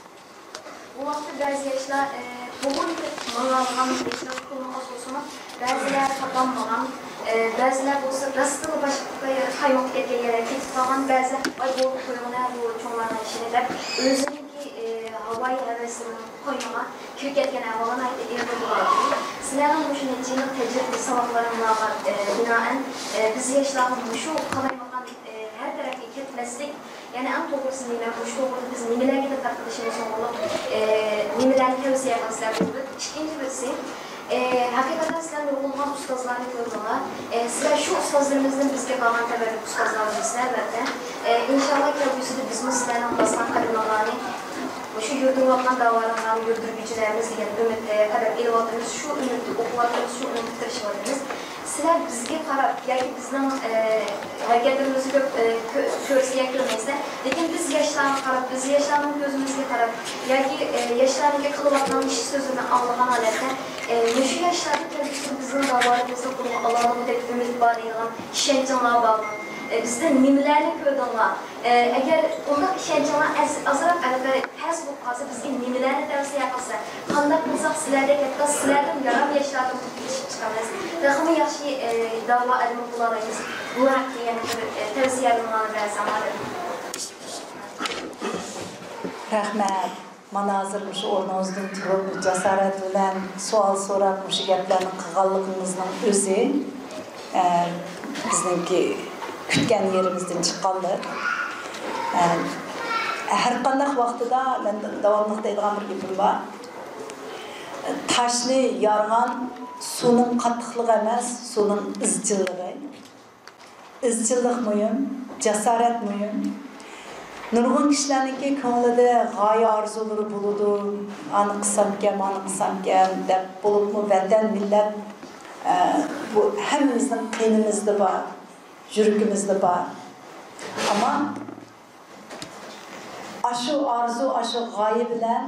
بۇ ۋاقىتتا بەزى ياشلار، ئە، توغرا يېتىپ ماڭالىغان ياشلار تولىمۇ ئاز بولسىمۇ، بەزىلەر تاپالمىغان، ئە، بەزىلەر بولسا راستتىنلا باشقا قايمۇقۇپ كەتكەن يەرگە كېتىپ قالغان، بەزىلەر «ۋاي، بولدى، قويغىنە بۇ چوڭلارنىڭ ئىشىنى» دەپ، ئۆزىنىڭكى، ئە، ھاۋايى ھەۋەسلىرىنىڭ قوينىغا كىرىپ كەتكەن ئەھۋاللار ناھايىتى ئېغىر بولۇۋاتىدۇ. سىلەرنىڭ مۇشۇ نەچچە يىللىق تەجرىبە ساۋاقلىرىڭلارغا، ئە، بىنائەن، ئە، بىز ياشلارغا مۇشۇ قالايمىقان، ئە، ھەر تەرەپكە كەتمەسلىك، يەنى ئەڭ توغرىسى نېمە؟ مۇشۇ توغرىدا بىز نېمىلەرگە دىققەت قىلىشىمىز توغرىلىق، ئە، نېمىلەرنى تەۋسىيە قىلىسىلەر؟ بۇ بىر. ئىككىنچى بىرسى، ئە، ھەقىقەتەن سىلەر نۇرغۇنلىغان ئۇستازلارنى كۆردۈڭلار. ئە، سىلەر شۇ ئۇستازلىرىمىزدىن بىزگە قالغان تەۋەللۈك ئۇستازلار بىلىسىلەر، ئەلۋەتتە. ئە، ئىنشاللا كەلگۈسىدە بىزمۇ سىلەرنىڭ باسقان قەدىمىڭلارنى، مۇشۇ يۈردۈرۈۋاتقان داۋالىرىڭلارنى يۈردۈرگۈچىلەرمىز دېگەن ئۈمىدتە قەدەم ئېلىۋاتىمىز، شۇ ئۈمىدتە ئوقۇۋاتىمىز، شۇ ئۈمىدتە تىرىشىۋاتىمىز. سىلەر بىزگە قاراپ ياكى بىزنىڭ، ئە، ھەرىكەتلىرىمىزنى كۆپ، ئە، كۆ-، كۆرسە ياكى كۆرمەيسىلەر، لېكىن بىز ياشلارغا قاراپ، بىز ياشلارنىڭ كۆزىمىزگە قاراپ ياكى، ئە، ياشلارنىڭكى قىلىۋاتقان ئىش سۆزلىرىنى ئاڭلىغان ھالەتتە، ئە، مۇشۇ ياشلاردا كەلگۈسىدە بىزنىڭ داۋالىرىمىزنى قولغا ئالالىغۇدەك ئۈمىد بار دەيدىغان ئىشەنچىڭلار بارمۇ؟ ئە، بىزدە نېمىلەرنى كۆردۈڭلار؟ ئە، ئەگەر ئۇنداق ئىشەنچىڭلار ئاز-، ئازراق ھەلقە پەس بولۇپ قالسا، بىزگە نېمىلەرنى تەۋسىيە قىلسا، قانداق قىلساق سىلەردەك، ھەتتا سىلەردىن ياراپ ياشلاردىن ئېشىپ چىقىمىز، تېخىمۇ ياخشى، ئە، داۋا ئادىمى بولالايمىز. بۇ ھەقتە يەنە بىر، ئە، تەۋسىيەلىرىڭلارنى بەرسەڭلار دەپ. رەھمەت. مانا ھازىر مۇشۇ ئورنىڭىزدىن تۇرۇپ، جاسارەت بىلەن سوئال سوراپ، مۇشۇ گەپلەرنى قىلغانلىقىڭىزنىڭ ئۆزى، ئە، بىزنىڭكى كۈتكەن يېرىمىزدىن چىققانلىق. ئە، ھەر قانداق ۋاقتىدا مەن داۋاملىق دەيدىغان بىر گېپىم بار. تاشنى يارغان سۇنىڭ قاتتىقلىقى ئەمەس، سۇنىڭ ئىزچىللىقى. ئىزچىللىق مۇھىم، جاسارەت مۇھىم. نۇرغۇن كىشىلەرنىڭكى كۆڭلىدە غايە ئارزۇلىرى بولىدۇ، ئانى قىلسامكەن، مانى قىلسامكەن دەپ، بولۇپمۇ ۋەتەن، مىللەت، ئە، بۇ ھەممىمىزنىڭ قېنىمىزدا بار، يۈرىكىمىزدە بار. ئەمما ئاشۇ ئارزۇ، ئاشۇ غايە بىلەن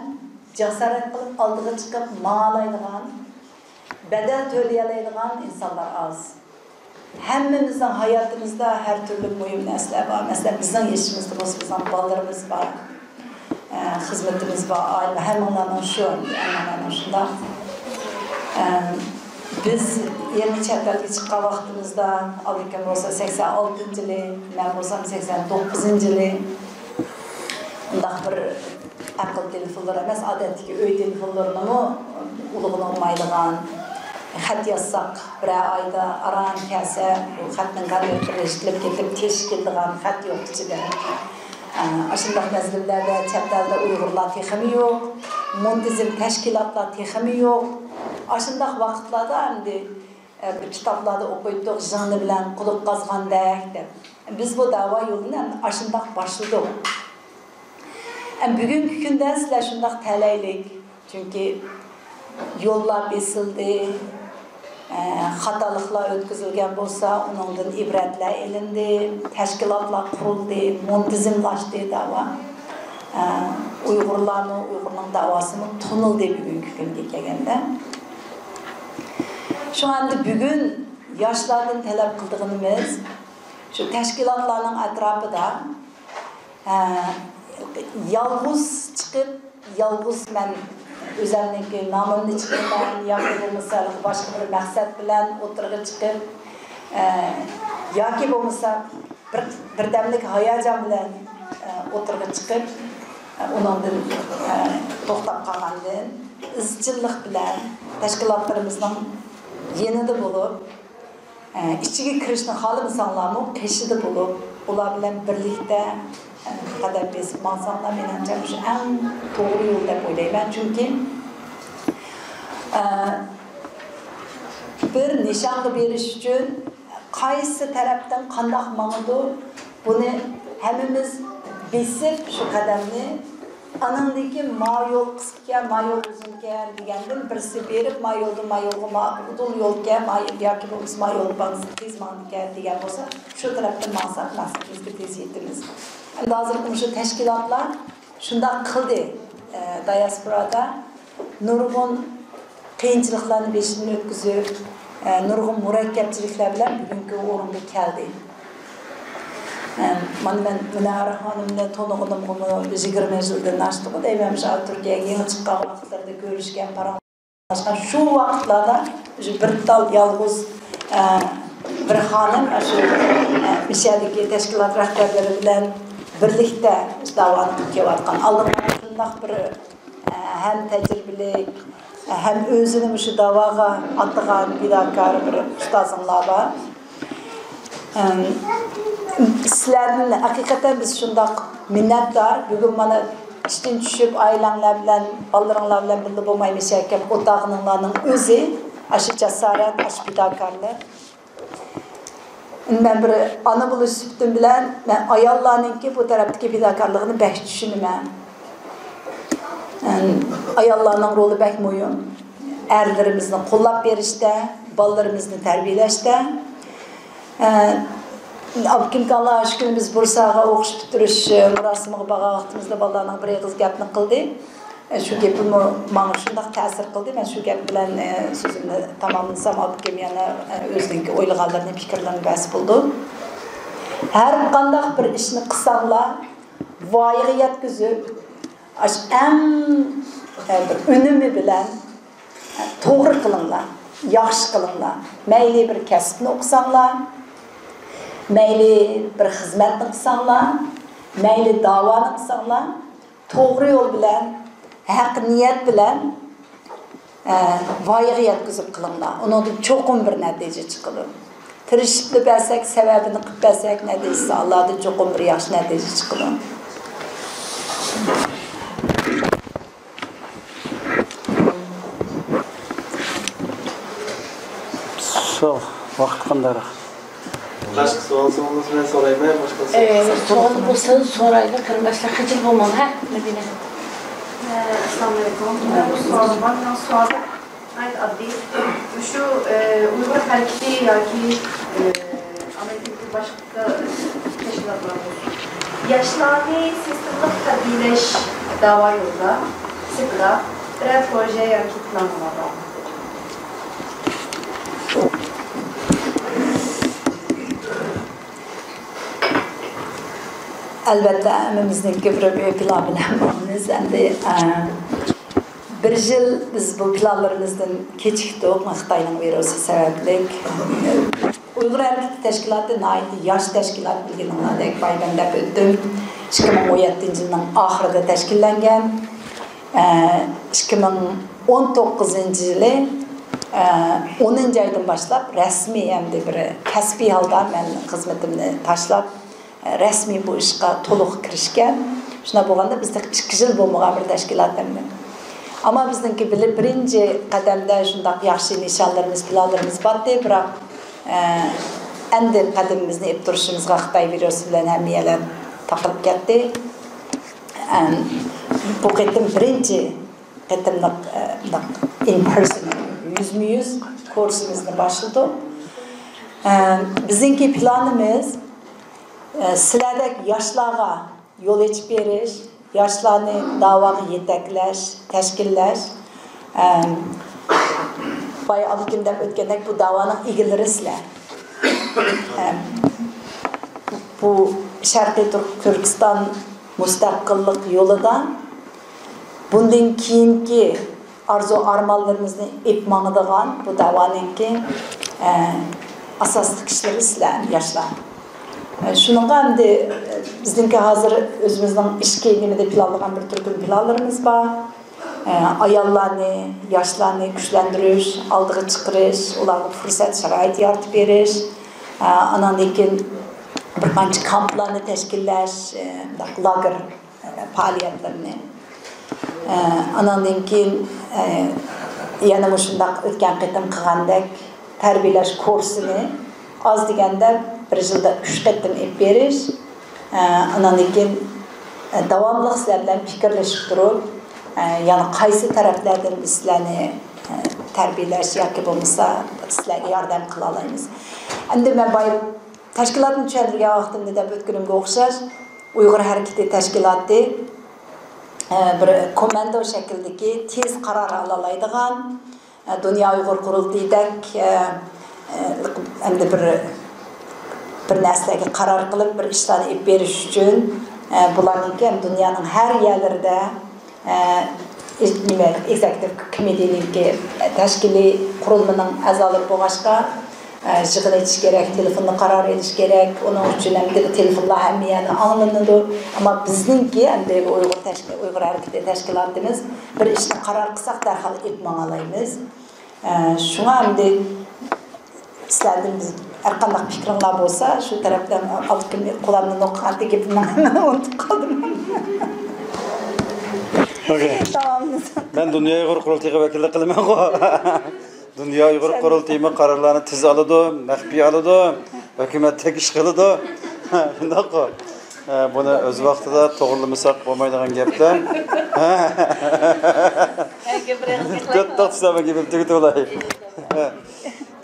جاسارەت قىلىپ ئالدىغا چىقىپ ماڭالايدىغان، بەدەل تۆلىيەلەيدىغان ئىنسانلار ئاز. ھەممىمىزنىڭ ھاياتىمىزدا ھەر تۈرلۈك مۇھىم نەرسىلەر بار. مەسىلەن، بىزنىڭ يېشىمىزدا بولسا بىزنىڭ بالىلىرىمىز بار، ئە، خىزمىتىمىز بار، ئائىلە، ھەممىڭلارنىڭ شۇ، ھەممىڭلارنىڭ شۇنداق. ئە، بىز يېڭى چەت ئەلگە چىققان ۋاقتىمىزدا، ئابلىكىم بولسا سەكسەن ئالتىنچى يىلى، مەن بولسام سەكسەن توققۇزىنچى يىلى. ئۇنداق بىر ئەقىل تېلېفونلىرى ئەمەس، ئادەتتىكى ئۆي تېلېفونلىرىنىمۇ ئۇلىغىنى ئۇرمايدىغان، خەت يازساق، بىرەر ئايدا ئاران كەلسە، بۇ خەتنىڭ گاللىرىغا يىتىلىپ كېتىپ، تېشى كېتىدىغان خەت يوق ئىچىدە. ئە، ئاشۇنداق مەزگىللەردە چەت ئەلدە ئۇيغۇرلار تېخىمۇ يوق، مۇنتىزىم تەشكىلاتلار تېخىمۇ يوق. ئاشۇنداق ۋاقىتلاردا ئەمدى، ئە، بىر كىتابلاردا ئوقۇيتتۇق، «زىڭنە بىلەن قۇدۇق قازغاندەك» دەپ. بىز بۇ دەۋا يولىنى ئەمدى ئاشۇنداق باشلىدۇق. ئەمدى بۈگۈنكى كۈندە سىلەر شۇنداق تەلەيلىك، چۈنكى يوللار بېسىلدى، ئە، خاتالىقلار ئۆتكۈزۈلگەن بولسا، ئۇنىڭدىن ئىبرەتلەر ئېلىندى، تەشكىلاتلار قۇرۇلدى، مۇنتىزىملاشتى دەۋا. ئە، ئۇيغۇرلارمۇ، ئۇيغۇرنىڭ دەۋاسىمۇ تونۇلدى بۈگۈنكى كۈنگە كەلگەندە. شۇڭا ئەمدى بۈگۈن ياشلاردىن تەلەپ قىلىدىغىنىمىز، شۇ تەشكىلاتلارنىڭ ئەتراپىدا، ئە، يالغۇز چىقىپ، يالغۇز مەن ئۆزەمنىڭكى نامىمنى چىقىرىمەن ياكى بولمىسا باشقا بىر مەقسەت بىلەن ئوتتۇرىغا چىقىپ، ئە، ياكى بولمىسا بىر، بىردەملىك ھاياجان بىلەن، ئە، ئوتتۇرىغا چىقىپ، ئە، ئۇنىڭدىن، ئە، توختاپ قالغاندىن، ئىزچىللىق بىلەن تەشكىلاتلىرىمىزنىڭ يېنىدا بولۇپ، ئە، ئىچىگە كىرىشنى خالىمىساڭلارمۇ، قېشىدا بولۇپ، ئۇلار بىلەن بىرلىكتە، ئە، قەدەم بېسىپ ماڭساڭلار، مېنىڭچە، مۇشۇ ئەڭ توغرا يول دەپ ئويلايمەن. چۈنكى، ئە، بىر نىشانغا بېرىش ئۈچۈن قايسى تەرەپتىن قانداق ماڭىدۇ، بۇنى ھەممىمىز بېسىپ شۇ قەدەمنى، ئانىڭدىن كېيىن ما يول قىسقىكەن، ما يول ئۇزۇنكەن دېگەندىن بىرسى بېرىپ، ما يولدىن ما يولغا، ما ئۇدۇل يولكەن، ما ياكى بولمىسا ما يول بار، تېز ماڭىدىكەن دېگەن بولسا، شۇ تەرەپتىن ماڭساق مەقسىتىمىزگە تېز يېتىمىز. ئەمدى ھازىرقى مۇشۇ تەشكىلاتلار شۇنداق قىلدى، ئە، دىياسپورادا نۇرغۇن قىيىنچىلىقلارنى بېشىدىن ئۆتكۈزۈپ، ئە، نۇرغۇن مۇرەككەپچىلىكلەر بىلەن بۈگۈنكى ئورۇنغا كەلدى. ئە، مانا مەن مۇنەۋۋەر خانىمنى تونۇغىنىمغىمۇ يىگىرمە يىلدىن ئاشتىغۇ دەيمەن، مۇشۇ تۈركىيەگە يېڭى چىققان ۋاقىتلىرىدا كۆرۈشكەن، پاراڭلاشقان. شۇ ۋاقىتلاردا شۇ بىر تال يالغۇز، ئە، بىر خانىم شۇ، ئە، مىشەدىكى تەشكىلات رەھبەرلىرى بىلەن بىرلىكتە داۋانى قىلىپ كېلىۋاتقان. ئالدىنقى شۇنداق بىر ھەم تەجرىبىلىك، ھەم ئۆزىنى مۇشۇ داۋاغا ئاتىغان پىداكار بىر ئۇستازىڭلار بار. ئەم، سىلەردىن ھەقىقەتەن بىز شۇنداق مىننەتدار. بۈگۈن مانا ئىشتىن چۈشۈپ، ئائىلەڭلار بىلەن، بالىلىرىڭلار بىلەن بىللە بولماي مىشەگە كېلىپ ئولتۇرغىنىڭلارنىڭ ئۆزى ئاشۇ جاسارەت، ئاشۇ پىداكارلىق. مەن بىر ئانا بولۇش سۈپىتىم بىلەن، مەن ئاياللارنىڭكى بۇ تەرەپتىكى پىداكارلىقىنى بەك چۈشىنىمەن. ئاياللارنىڭ رولى بەك مۇھىم. ئەرلىرىمىزنى قوللاپ بېرىشتە، بالىلىرىمىزنى تەربىيەلەشتە. ئابكىمكانلار شۇ كۈنى بىز بۇرساغا ئوقۇش پۈتتۈرۈش مۇراسىمىغا بارغان ۋاقتىمىزدا بالىلارنىڭ بىر ئېغىز گەپنى قىلدى. ئە، شۇ گېپىمۇ ماڭا شۇنداق تەسىر قىلدى. مەن شۇ گەپ بىلەن، ئە، سۆزۈمنى تاماملىسام، ئابىكىم يەنە، ئە، ئۆزىنىڭكى ئويلىغانلىرىنى، پىكىرلىرىنى بەس بولىدۇ. ھەر قانداق بىر ئىشنى قىلساڭلار، ۋايىغا يەتكۈزۈپ، ئاشۇ ئەڭ، ئە، بىر ئۈنۈمى بىلەن، ئە، توغرا قىلىڭلار، ياخشى قىلىڭلار. مەيلى بىر كەسىپنى ئوقۇساڭلار، مەيلى بىر خىزمەتنى قىلساڭلار، مەيلى داۋانى قىلساڭلار، توغرا يول بىلەن، ھەق نىيەت بىلەن، ئە، ۋايىغا يەتكۈزۈپ قىلىڭلار. ئۇنىڭدىن چوقۇم بىر نەتىجە چىقىدۇ. تىرىشىپلا بەرسەك، سەۋەبىنى قىلىپ بەرسەك، نەتىجىسى ئاللادا چوقۇم بىر ياخشى نەتىجە چىقىدۇ. سوراڭ، ۋاقىت قانداقراق؟ باشقا سوئال سورىسىڭىز مەن سورايمەن، باشقا سوئال. ئە، سوئال بولسا سورايلى، قېرىنداشلار خىجىل بولماڭ، ھە، مەدىنە. ئە، ئەسسالامۇئەلەيكۇم. مەن بىر سوئالىم بار، مېنىڭ سوئالىم ناھايىتى ئاددىي. مۇشۇ، ئە، ئۇيغۇر ھەرىكىتى ياكى، ئە، ئامېرىكىدىكى باشقا تەشكىلاتلار بولسۇن، ياشلارنى سىستېمىلىق تەربىيەلەش داۋا يولىدا، سىرتىدا بىرەر پروژە ياكى پىلانلىرى بارمۇ؟ ئەلۋەتتە، ھەممىمىزنىڭكى بىر، بىر پىلان بىلەن بارمىز. ئەمدى، ئە، بىر يىل بىز بۇ پىلانلىرىمىزدىن كېچىكتۇق، خىتاينىڭ ۋىرۇسى سەۋەبلىك. ئۇيغۇر ھەرىكىتى تەشكىلاتى ناھايىتى ياش تەشكىلات، بىلگىنىڭلاردەك، بايا مەن دەپ ئۆتتۈم. ئىككى مىڭ ئون يەتتىنچى يىلنىڭ ئاخىرىدا تەشكىللەنگەن. ئە، ئىككى مىڭ ئون توققۇزىنچى يىلى، ئە، ئونىنچى ئايدىن باشلاپ رەسمىي، ئەمدى بىر كەسپىي ھالدا مەن خىزمىتىمنى تاشلاپ، رەسمىي بۇ ئىشقا تولۇق كىرىشكەن. شۇنداق بولغاندا بىز تېخى ئىككى يىل بولمىغان بىر تەشكىلات ئەمدى. ئەمما بىزنىڭكى بىلىپ بىرىنچى قەدەمدە شۇنداق ياخشى نىشانلىرىمىز، پىلانلىرىمىز بارتى، بىراق، ئە، ئەمدى قەدىمىمىزنى ئېلىپ تۇرۇشىمىزغا خىتاي ۋىرۇسى بىلەن ھەممە يەرلەر تاقىلىپ كەتتى. ئەم، بۇ قېتىم بىرىنچى قېتىملىق، ئە، مۇنداق in person، يۈزمۇ يۈز كۇرسىمىزنى باشلىدۇق. ئە، بىزنىڭكى پىلانىمىز، ئە، سىلەردەك ياشلارغا يول ئېچىپ بېرىش، ياشلارنى داۋاغا يېتەكلەش، تەشكىللەش. ئەم، بايا ئابلىكىم دەپ ئۆتكەندەك، بۇ داۋانىڭ ئىگىلىرى سىلەر. ئەم، بۇ شەرقىي تۈرك-، تۈركىستان مۇستەقىللىق يولىدا بۇندىن كېيىنكى ئارزۇ-ئارمانلىرىمىزنى ئېلىپ ماڭىدىغان بۇ داۋانىڭكى، ئە، ئاساسلىق كىشىلىرى سىلەر، ياشلار. ئە، شۇنىڭغا ئەمدى، ئە، بىزنىڭكى ھازىر ئۆزىمىزنىڭ ئىچكى نېمىدە پىلانلىغان بىر تۈركۈم پىلانلىرىمىز بار. ئە، ئاياللارنى، ياشلارنى كۈچلەندۈرۈش، ئالدىغا چىقىرىش، ئۇلارغا پۇرسەت، شارائىت يارىتىپ بېرىش. ئە، ئاناندىن كېيىن بىر قانچە كامپلارنى تەشكىللەش، ئە، مۇنداق لاگېر پائالىيەتلىرىنى. ئە، ئاناندىن كېيىن، ئە، يەنە مۇشۇنداق ئۆتكەن قېتىم قىلغاندەك تەربىيەلەش كۇرسىنى ئاز دېگەندە بىر يىلدا ئۈچ قېتىم ئېلىپ بېرىش. ئە، ئاناندىن كېيىن، ئە، داۋاملىق سىلەر بىلەن پىكىرلىشىپ تۇرۇپ، ئە، يەنە قايسى تەرەپلەردىن بىز سىلەرنى، ئە، تەربىيەلەش ياكى بولمىسا سىلەرگە ياردەم قىلالايمىز. ئەمدى مەن بايا تەشكىلاتنى چۈشەندۈرگەن ۋاقتىمدا دەپ ئۆتكىنىمگە ئوخشاش، ئۇيغۇر ھەرىكىتى تەشكىلاتى، ئە، بىر كوماندو شەكلىدىكى تېز قارار ئالالايدىغان، ئە، دۇنيا ئۇيغۇر قۇرۇلتىيىدەك، ئە، ئە، ئەمدى بىر، بىر نەرسىلەرگە قارار قىلىپ، بىر ئىشلارنى ئېلىپ بېرىش ئۈچۈن، ئە، بۇلارنىڭكى ھەم دۇنيانىڭ ھەر يەرلىرىدە ئە، ئىش-، نېمە، ئېگزېكۇتىپ كومىتېتنىڭكى، ئە، تەشكىلىي قۇرۇلمىنىڭ ئەزالىرى بولغاچقا، ئە، يىغىن ئېچىش كېرەك، تېلېفوندا قارار ئېلىش كېرەك. ئۇنىڭ ئۈچۈن ئەمدى تېلېفونلار ھەممە يەردە ئاڭلىنىدۇ. ئەمما بىزنىڭكى ئەمدى بۇ ئۇيغۇر تەشكىل-، ئۇيغۇر ھەرىكىتى تەشكىلاتىمىز بىر ئىشنى قارار قىلساق، دەرھال ئېلىپ ماڭالايمىز. ئە، شۇڭا ئەمدى سىلەردىن بىز ھەرقانداق پىكرىڭلار بولسا، شۇ تەرەپتىن ئاپتىم قۇلامنى نوقۇغانتى گېپىمنى ئۇنتۇپ قالدىم. ئوكەي. داۋاملىسۇن. مەن دۇنيا ئۇيغۇر قۇرۇلتىيىغا ۋەكىللىك قىلىمەنغۇ. دۇنيا ئۇيغۇر قۇرۇلتىيىمۇ قارارلارنى تېز ئالىدۇ، مەخپىي ئالىدۇ، ھۆكۈمەت تېگىش قىلىدۇ. شۇنداققۇ. ئە، بۇنى ئۆز ۋاقتىدا توغرىلىمىساق بولمايدىغان گەپلەر. دىققەت قىلسا مەن گېپىمنى تۈگىتىۋالاي.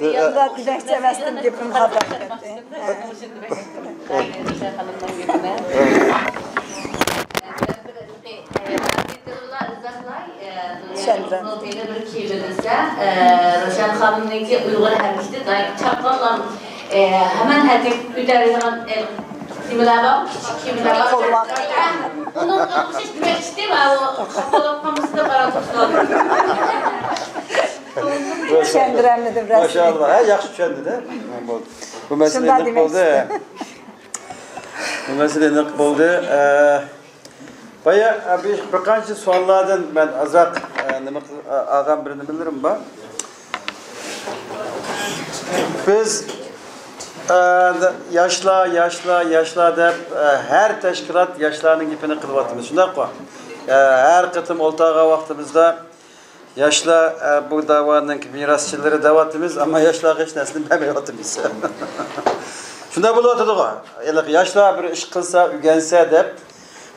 يولدا دېمەكچى ئەمەستىم، گېپىم خاتا كەتتى. چۈشەندۈرەم. بىر كېلىۋېلىسە، ئە، روشەن خانىمنىڭكى ئۇيغۇر ھەرىكىتى دائىم چاققانلام، ئە، ھامان ھەدىپ كۆتۈرىدىغان، ئە، نېمىلەر بار، كىچىك كىيىملەر بار. قولۋاق. ئۇنىڭغا ئوخشاش دېمەكچىدىم، ئاۋۇ بولۇپ قالمىسا بارا توختىلىدۇ. چۈشەندۈرەلمىدىم رەسمىي. ماشائاللا، ھە، ياخشى چۈشەندى-دە. بولدى. بۇ مەسىلە شۇنداق ئېنىق بولدى. بۇ مەسىلە ئېنىق بولدى. ئە، بايا، ئە، بىر، بىر قانچە سوئاللاردىن مەن ئازراق، ئە، نېمە قىل-، ئە، ئالغان بىر نېمىلىرىم بار. بىز ئە، ياشلار، ياشلار، ياشلار دەپ، ئە، ھەر تەشكىلات ياشلارنىڭ گېپىنى قىلىۋاتىمىز، شۇنداققۇ؟ ئە، ھەر قېتىم ئولتۇرغان ۋاقتىمىزدا ياشلار، ئە، بۇ داۋانىڭ مىراسچىلىرى دەۋاتىمىز، ئەمما ياشلارغا ھېچ نەرسىنى بەرمەيۋاتىمىز. شۇنداق بولۇۋاتىدىغۇ. ھېلىقى ياشلار بىر ئىش قىلسا، ئۆگەنسە دەپ.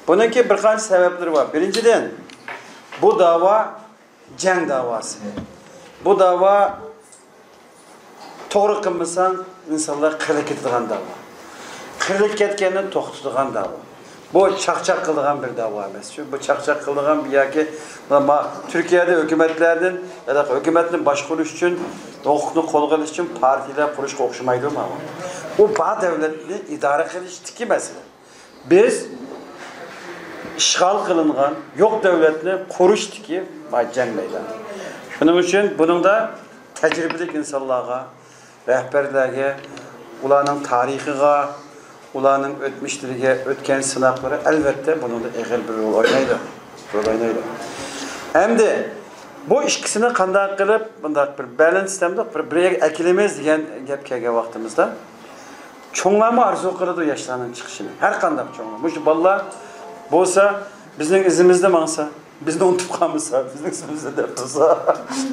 بۇنىڭكى بىر قانچە سەۋەبلىرى بار. بىرىنچىدىن، بۇ داۋا جەڭ داۋاسى. بۇ داۋا توغرا قىلمىساڭ، ئىنسانلار قىرىلىپ كېتىدىغان داۋا. قىرىلىپ كەتكەننى توختىتىدىغان داۋا. بۇ چاقچاق قىلىدىغان بىر داۋا ئەمەس. شۇ، بۇ چاقچاق قىلىدىغان بىر ياكى ما-، تۈركىيەدە ھۆكۈمەتلەردىن، ھۆكۈمەتنى باشقۇرۇش ئۈچۈن، ھوقۇقنى قولغا ئېلىش ئۈچۈن پارتىيىلەر قۇرۇشقا ئوخشىمايدۇ ماۋۇ. ئۇ بار دۆلەتنى ئىدارە قىلىشتىكى مەسىلە. بىز ئىشغال قىلىنغان يوق دۆلەتنى قۇرۇشتىكى جەڭ مەيدانى. شۇنىڭ ئۈچۈن بۇنىڭدا تەجرىبىلىك ئىنسانلارغا، رەھبەرلەرگە، ئۇلارنىڭ تارىخىغا، ئۇلارنىڭ ئۆتمۈشلىرىگە، ئۆتكەن سىناقلىرى ئەلۋەتتە بۇنىڭدا ئېغىر بىر رول ئوينايدۇ. رول ئوينايدۇ. ئەمدى بۇ ئىككىسىنى قانداق قىلىپ، بۇنداق بىر بەلەنس دەمدۇق، بىر، بىر يەرگە ئەكېلىمىز دېگەن گەپ كەلگەن ۋاقتىمىزدا، چوڭلارمۇ ئارزۇ قىلىدۇ ياشلارنىڭ چىقىشىنى. ھەر قانداق چوڭلار. مۇشۇ بالىلار بولسا بىزنىڭ ئىزىمىزدا ماڭسا، بىزنى ئۇنتۇپ قالمىسا، بىزنىڭ ئىزىمىزدا دەپ تۇرسا،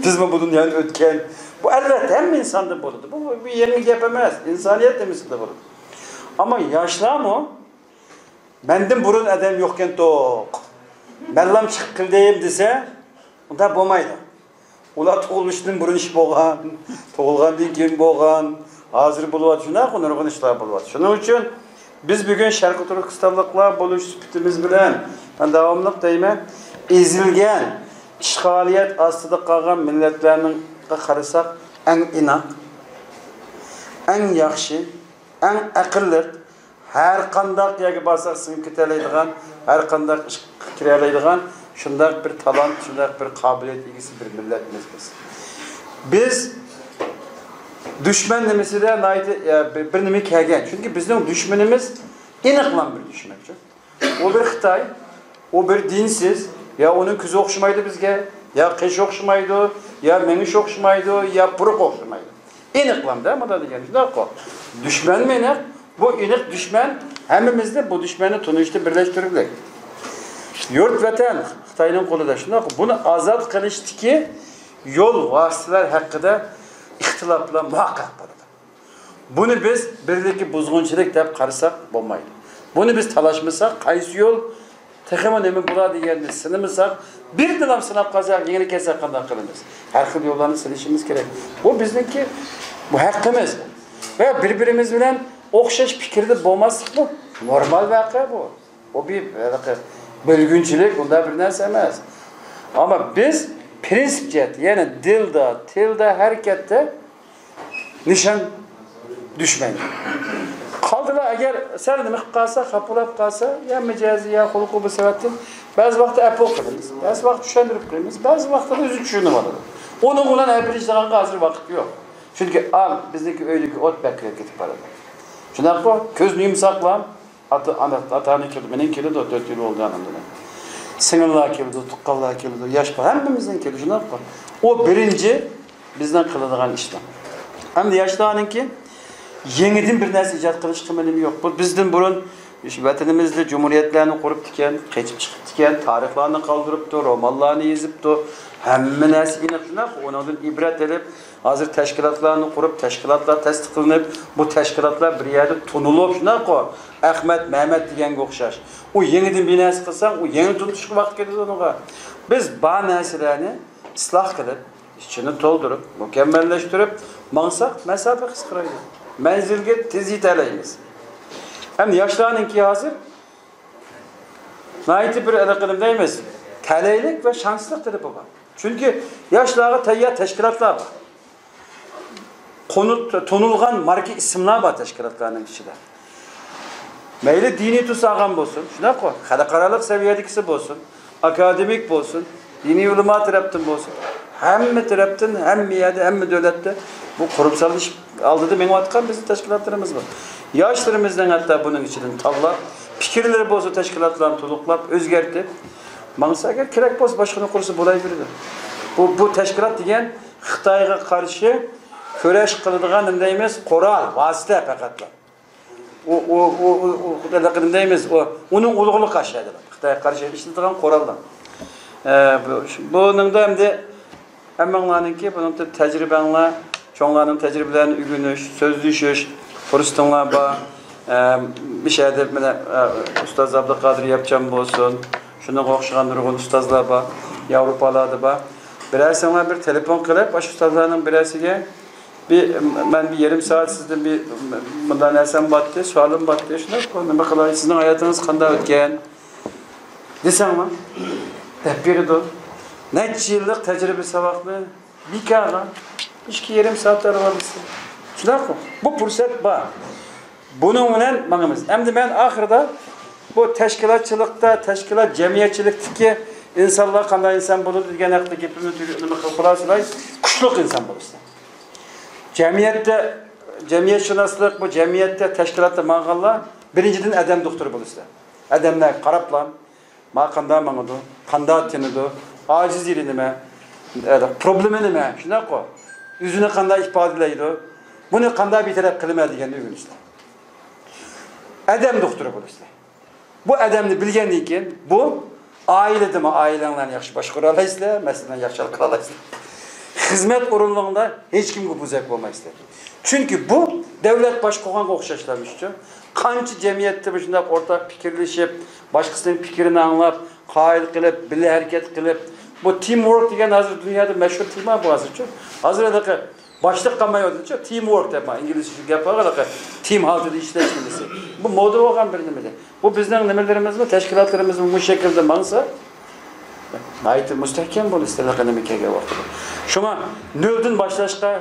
بىزمۇ بۇ دۇنيانى ئۆتكەن. بۇ ئەلۋەتتە ھەممە ئىنساندا بولىدۇ. بۇ، بۇ يېڭى گەپ ئەمەس. ئىنسانىيەت نېمىسىدە بولىدۇ. ئەمما ياشلارمۇ مەندىن بۇرۇن ئادەم يوقكەنتۇق، مەنلام چىقىپ قىلدىم دېسە، ئۇنداق بولمايدۇ. ئۇلار تۇغۇلۇشتىن بۇرۇن ئىش بولغان، تۇغۇلغاندىن كېيىن بولغان، ھازىر بولۇۋاتىدۇ، شۇنداققۇ نۇرغۇن ئىشلار بولۇۋاتىدۇ. شۇنىڭ ئۈچۈن بىز بۈگۈن شەرقىي تۈركىستانلىقلار بولۇش سۈپىتىمىز بىلەن، مەن داۋاملىق دەيمەن، ئېزىلگەن، ئىشغالىيەت ئاستىدا قالغان مىللەتلەرنىڭ قارىساق، ئەڭ ئىناق، ئەڭ ياخشى، ئەڭ ئەقىللىق، ھەر قانداق يەرگە بارساق سىڭىپ كېتەلەيدىغان، ھەر قانداق ئىشقا كىرەلەيدىغان شۇنداق بىر تالانت، شۇنداق بىر قابىلىيەت ئىگىسى بىر مىللەتمىز بىز. بىز دۈشمەن نېمىسىدە ناھايىتى، ئە، بىر، بىر نېمە كەلگەن. چۈنكى بىزنىڭ دۈشمىنىمىز ئېنىقلام بىر دۈشمەن. ئۇ بىر خىتاي، ئۇ بىر دىنسىز، يا ئۇنىڭ كۆزى ئوخشىمايدۇ بىزگە، يا قېشى ئوخشىمايدۇ، يا مېڭىشى ئوخشىمايدۇ، يا پۇرىقى ئوخشىمايدۇ. ئېنىقلامدا مۇنداق دېگەن، شۇنداققۇ؟ دۈشمەنمۇ ئېنىق، بۇ ئېنىق دۈشمەن، ھەممىمىزنى بۇ دۈشمەننى تونۇشتا بىرلەشتۈرگۈدەك. يۇرت ۋەتەن خىتاينىڭ قولىدا، شۇنداققۇ؟ بۇنى ئازاد قىلىشتىكى يول ۋاسىتىلەر ھەققىدە ئىختىلاپلار مۇھەققەق بولىدۇ. بۇنى بىز بىرلىككە بۇزغۇنچىلىق دەپ قارىساق بولمايدۇ. بۇنى بىز تالاشمىساق، قايسى يول تېخىمۇ نېمە بولار دېگەننى سىنىمىساق، بىردىنلا سىناپ قالساق، يېڭىلىپ كەتسەك قانداق قىلىمىز؟ ھەر خىل يوللارنى سىنىشىمىز كېرەك. بۇ بىزنىڭكى، بۇ ھەققىمىز. ۋە بىر-بىرىمىز بىلەن ئوخشاش پىكىردە بولماسلىقمۇ نورمال ۋەقە بۇ. بۇ بىر ھېلىقى بۆلگۈنچىلىك، ئۇنداق بىر نەرسە ئەمەس. ئەمما بىز پىرىنسىپ جەھەتتە، يەنى دىلدا، تىلدا، ھەرىكەتتە نىشان دۈشمەن. قالدىلا، ئەگەر سەل نېمە قىلىپ قالسا، خاپىلاپ قالسا، يا مىجەزى، يا خۇلقى بۇ سەۋەبتىن بەزى ۋاقىتتا ئەپۇ قىلىمىز، بەزى ۋاقىت چۈشەندۈرۈپ قويىمىز، بەزى ۋاقىتتا ئۆزى چۈشىنىۋالىدۇ. ئۇنىڭ بىلەن ئەپلىشىدىغانغا ھازىر ۋاقىت يوق. چۈنكى ئا، بىزنىڭكى ئۆيدىكى ئوت بەك كېتىپ بارىدۇ. شۇنداققۇ؟ كۆزنى يۇمساقلا، ئاتا، ئانا، ئاتا-ئانا كېلىدۇ، مېنىڭ كېلىدۇ، تۆت يىل بولدى ئانامدىن. سىڭىللار كېلىدۇ، تۇغقانلار كېلىدۇ، ياش بالا، ھەممىمىزنىڭ كېلىدۇ، شۇنداققۇ؟ ئۇ بىرىنچى بىزنىڭ قىلىدىغان ئىشلار. ئەمدى ياشلارنىڭكى يېڭىدىن بىر نەرسە ئىجاد قىلىشقا نېمە يوق. بۇ بىزدىن بۇرۇن ۋەتىنىمىزدە جۇمھۇرىيەتلەرنى قۇرۇپتىكەن، قېچىپ چىقىپتىكەن، تارىخلارنى قالدۇرۇپتۇ، رومانلارنى يېزىپتۇ. ھەممە نەرسە ئېنىق، شۇنداق. ئۇنىڭدىن ئىبرەت ئېلىپ، ھازىر تەشكىلاتلارنى قۇرۇپ، تەشكىلاتلار تەستىقلىنىپ، بۇ تەشكىلاتلار بىر يەردە تونۇلۇپ، شۇنداققۇ؟ ئەخمەت، مەمەت دېگەنگە ئوخشاش. ئۇ يېڭىدىن بىر نەرسە قىلساڭ، ئۇ يېڭى تونۇشقا ۋاقىت كېتىدۇ ئۇنىڭغا. بىز بار نەرسىلەرنى ئىسلاھ قىلىپ، ئىچىنى تولدۇرۇپ، مۇكەممەللەشتۈرۈپ ماڭساق، مەساپە قىسقىرايدۇ. مەنزىلگە تېز يېتەلەيمىز. ھەم ياشلارنىڭكى ھازىر ناھايىتى بىر ئەلقىدىم دەيمىز، تەلەيلىك ۋە شانسلىق تەرىپى بار. چۈنكى ياشلارغا تەييار تەشكىلاتلار بار. قونۇت-، تونۇلغان ماركا ئىسىملار بار تەشكىلاتلارنىڭ ئىچىدە. مەيلى دىنىي تۈس ئالغان بولسۇن، شۇنداققۇ؟ خەلقئارالىق سەۋىيەدىكىسى بولسۇن، ئاكادېمىك بولسۇن، دىنىي ئۆلىما تەرەپتىن بولسۇن، ھەممە تەرەپتىن، ھەممە يەردە، ھەممە دۆلەتتە بۇ قۇرۇمساللىشىپ ئالدىدا مېڭىۋاتقان بىزنىڭ تەشكىلاتلىرىمىز بار. ياشلىرىمىزنىڭ ھەتتا بۇنىڭ ئىچىدىن تاللاپ، پىكىرلىرى بولسا تەشكىلاتلارنى تولۇقلاپ، ئۆزگەرتىپ ماڭسا، ئەگەر كېرەك بولسا باشقىنى قۇرسا بولايۋېرىدۇ. بۇ، بۇ تەشكىلات دېگەن خىتايغا قارشى كۈرەش قىلىدىغان نېمە دەيمىز؟ قورال، ۋاسىتە پەقەتلا. ئۇ، ئۇ، ئۇ، ئۇ، ئۇ، نېمە دەيمىز؟ ئۇ، ئۇنىڭ ئۇلۇغلۇق ئاشيادىلا. خىتايغا قارشى ئىشلىتىدىغان قوراللار. ئە، بۇ، بۇنىڭدا ئەمدى ھەممىڭلارنىڭكى بۇنىڭدا تەجرىبەڭلار، چوڭلارنىڭ تەجرىبىلىرىنى ئۆگىنىش، سۆزلىشىش پۇرسىتىڭلار بار. ئە، بىر شەھەردە مانا، ئە، ئۇستاز ئابدۇقادىر ياپچان بولسۇن، شۇنىڭغا ئوخشىغان نۇرغۇن ئۇستازلار بار، ياۋروپالاردا بار. بىرەرسىڭلار بىر تېلېفون قىلىپ، ئاشۇ ئۇستازلارنىڭ بىرەرسىگە بىر، مەن بىر يېرىم سائەت سىزدىن بىر مۇنداق نەرسەم باتتى، سوئالىم باتتى، شۇنداق، نېمە قىلاي، سىزنىڭ ھاياتىڭىز قانداق ئۆتكەن؟ دېسەڭلار، دەپ بېرىدۇ. نەچچە يىللىق تەجرىبە ساۋاقنى بىكارغا ئىككى يېرىم سائەتتە ئېلىۋالىسىز. شۇنداققۇ؟ بۇ پۇرسەت بار. بۇنىڭ بىلەن ماڭىمىز. ئەمدى مەن ئاخىرىدا بۇ تەشكىلاتچىلىقتا، تەشكىلات جەمئىيەتچىلىكتىكى ئىنسانلار قانداق ئىنسان بولىدۇ دېگەن ھەققىدە گېپىمنى تۈگە-، نېمە قىلىپ خۇلاسىلاي، كۈچلۈك ئىنسان بولىسىلەر. جەمئىيەتتە، جەمئىيەتشۇناسلىق، بۇ جەمئىيەتتە، تەشكىلاتتا ماڭغانلار بىرىنچىدىن ئادەم دوختۇرى بولىسىلەر. ئادەملەرگە قاراپلا، ما قانداق ماڭىدۇ، قانداق تىنىدۇ، ئاجىز يېرى نېمە، پروبلېما نېمە، شۇنداققۇ؟ ئۆزىنى قانداق ئىپادىلەيدۇ، بۇنى قانداق بىر تەرەپ قىلىمەن دېگەننى ئۆگىنىسىلەر. ئادەم دوختۇرى بولىسىلەر. بۇ ئادەمنى بىلگەندىن كېيىن، بۇ ئائىلىدىمۇ ئائىلەڭلارنى ياخشى باشقۇرالايسىلەر، مەسىلىنى ياخشى ھەل قىلالايسىلەر. خىزمەت ئورۇنلىرىڭدا ھېچكىمگە بوزەك بولمايسىلەر. چۈنكى بۇ دۆلەت باشقۇرغانغا ئوخشاشلا مۇشۇ. قانچە جەمئىيەتتە مۇشۇنداق ئورتاق پىكىرلىشىپ، باشقىسىنىڭ پىكرىنى ئاڭلاپ، قايىل قىلىپ، بىللە ھەرىكەت قىلىپ، بۇ تىم ۋورك دېگەن ھازىر دۇنيادا مەشھۇر تېما بۇ ھازىرچۇ. ھازىر ھېلىقى باشلىق قالمايۋاتىدۇچۇ، تىم ۋورك دەپ، ما، ئىنگلىزچە شۇ گەپ بار، ھېلىقى تىم ھالىتىدە ئىشلەش نېمىسى. بۇ مودا بولغان بىر نېمىدە. بۇ بىزنىڭ نېمىلىرىمىزمۇ، تەشكىلاتلىرىمىزمۇ بۇ شەكىلدە ماڭسا، ناھايىتى مۇستەھكەم بولىسىلەر ھېلىقى نېمە كەلگەن ۋاقتىدا. شۇڭا نۆلدىن باشلاشقا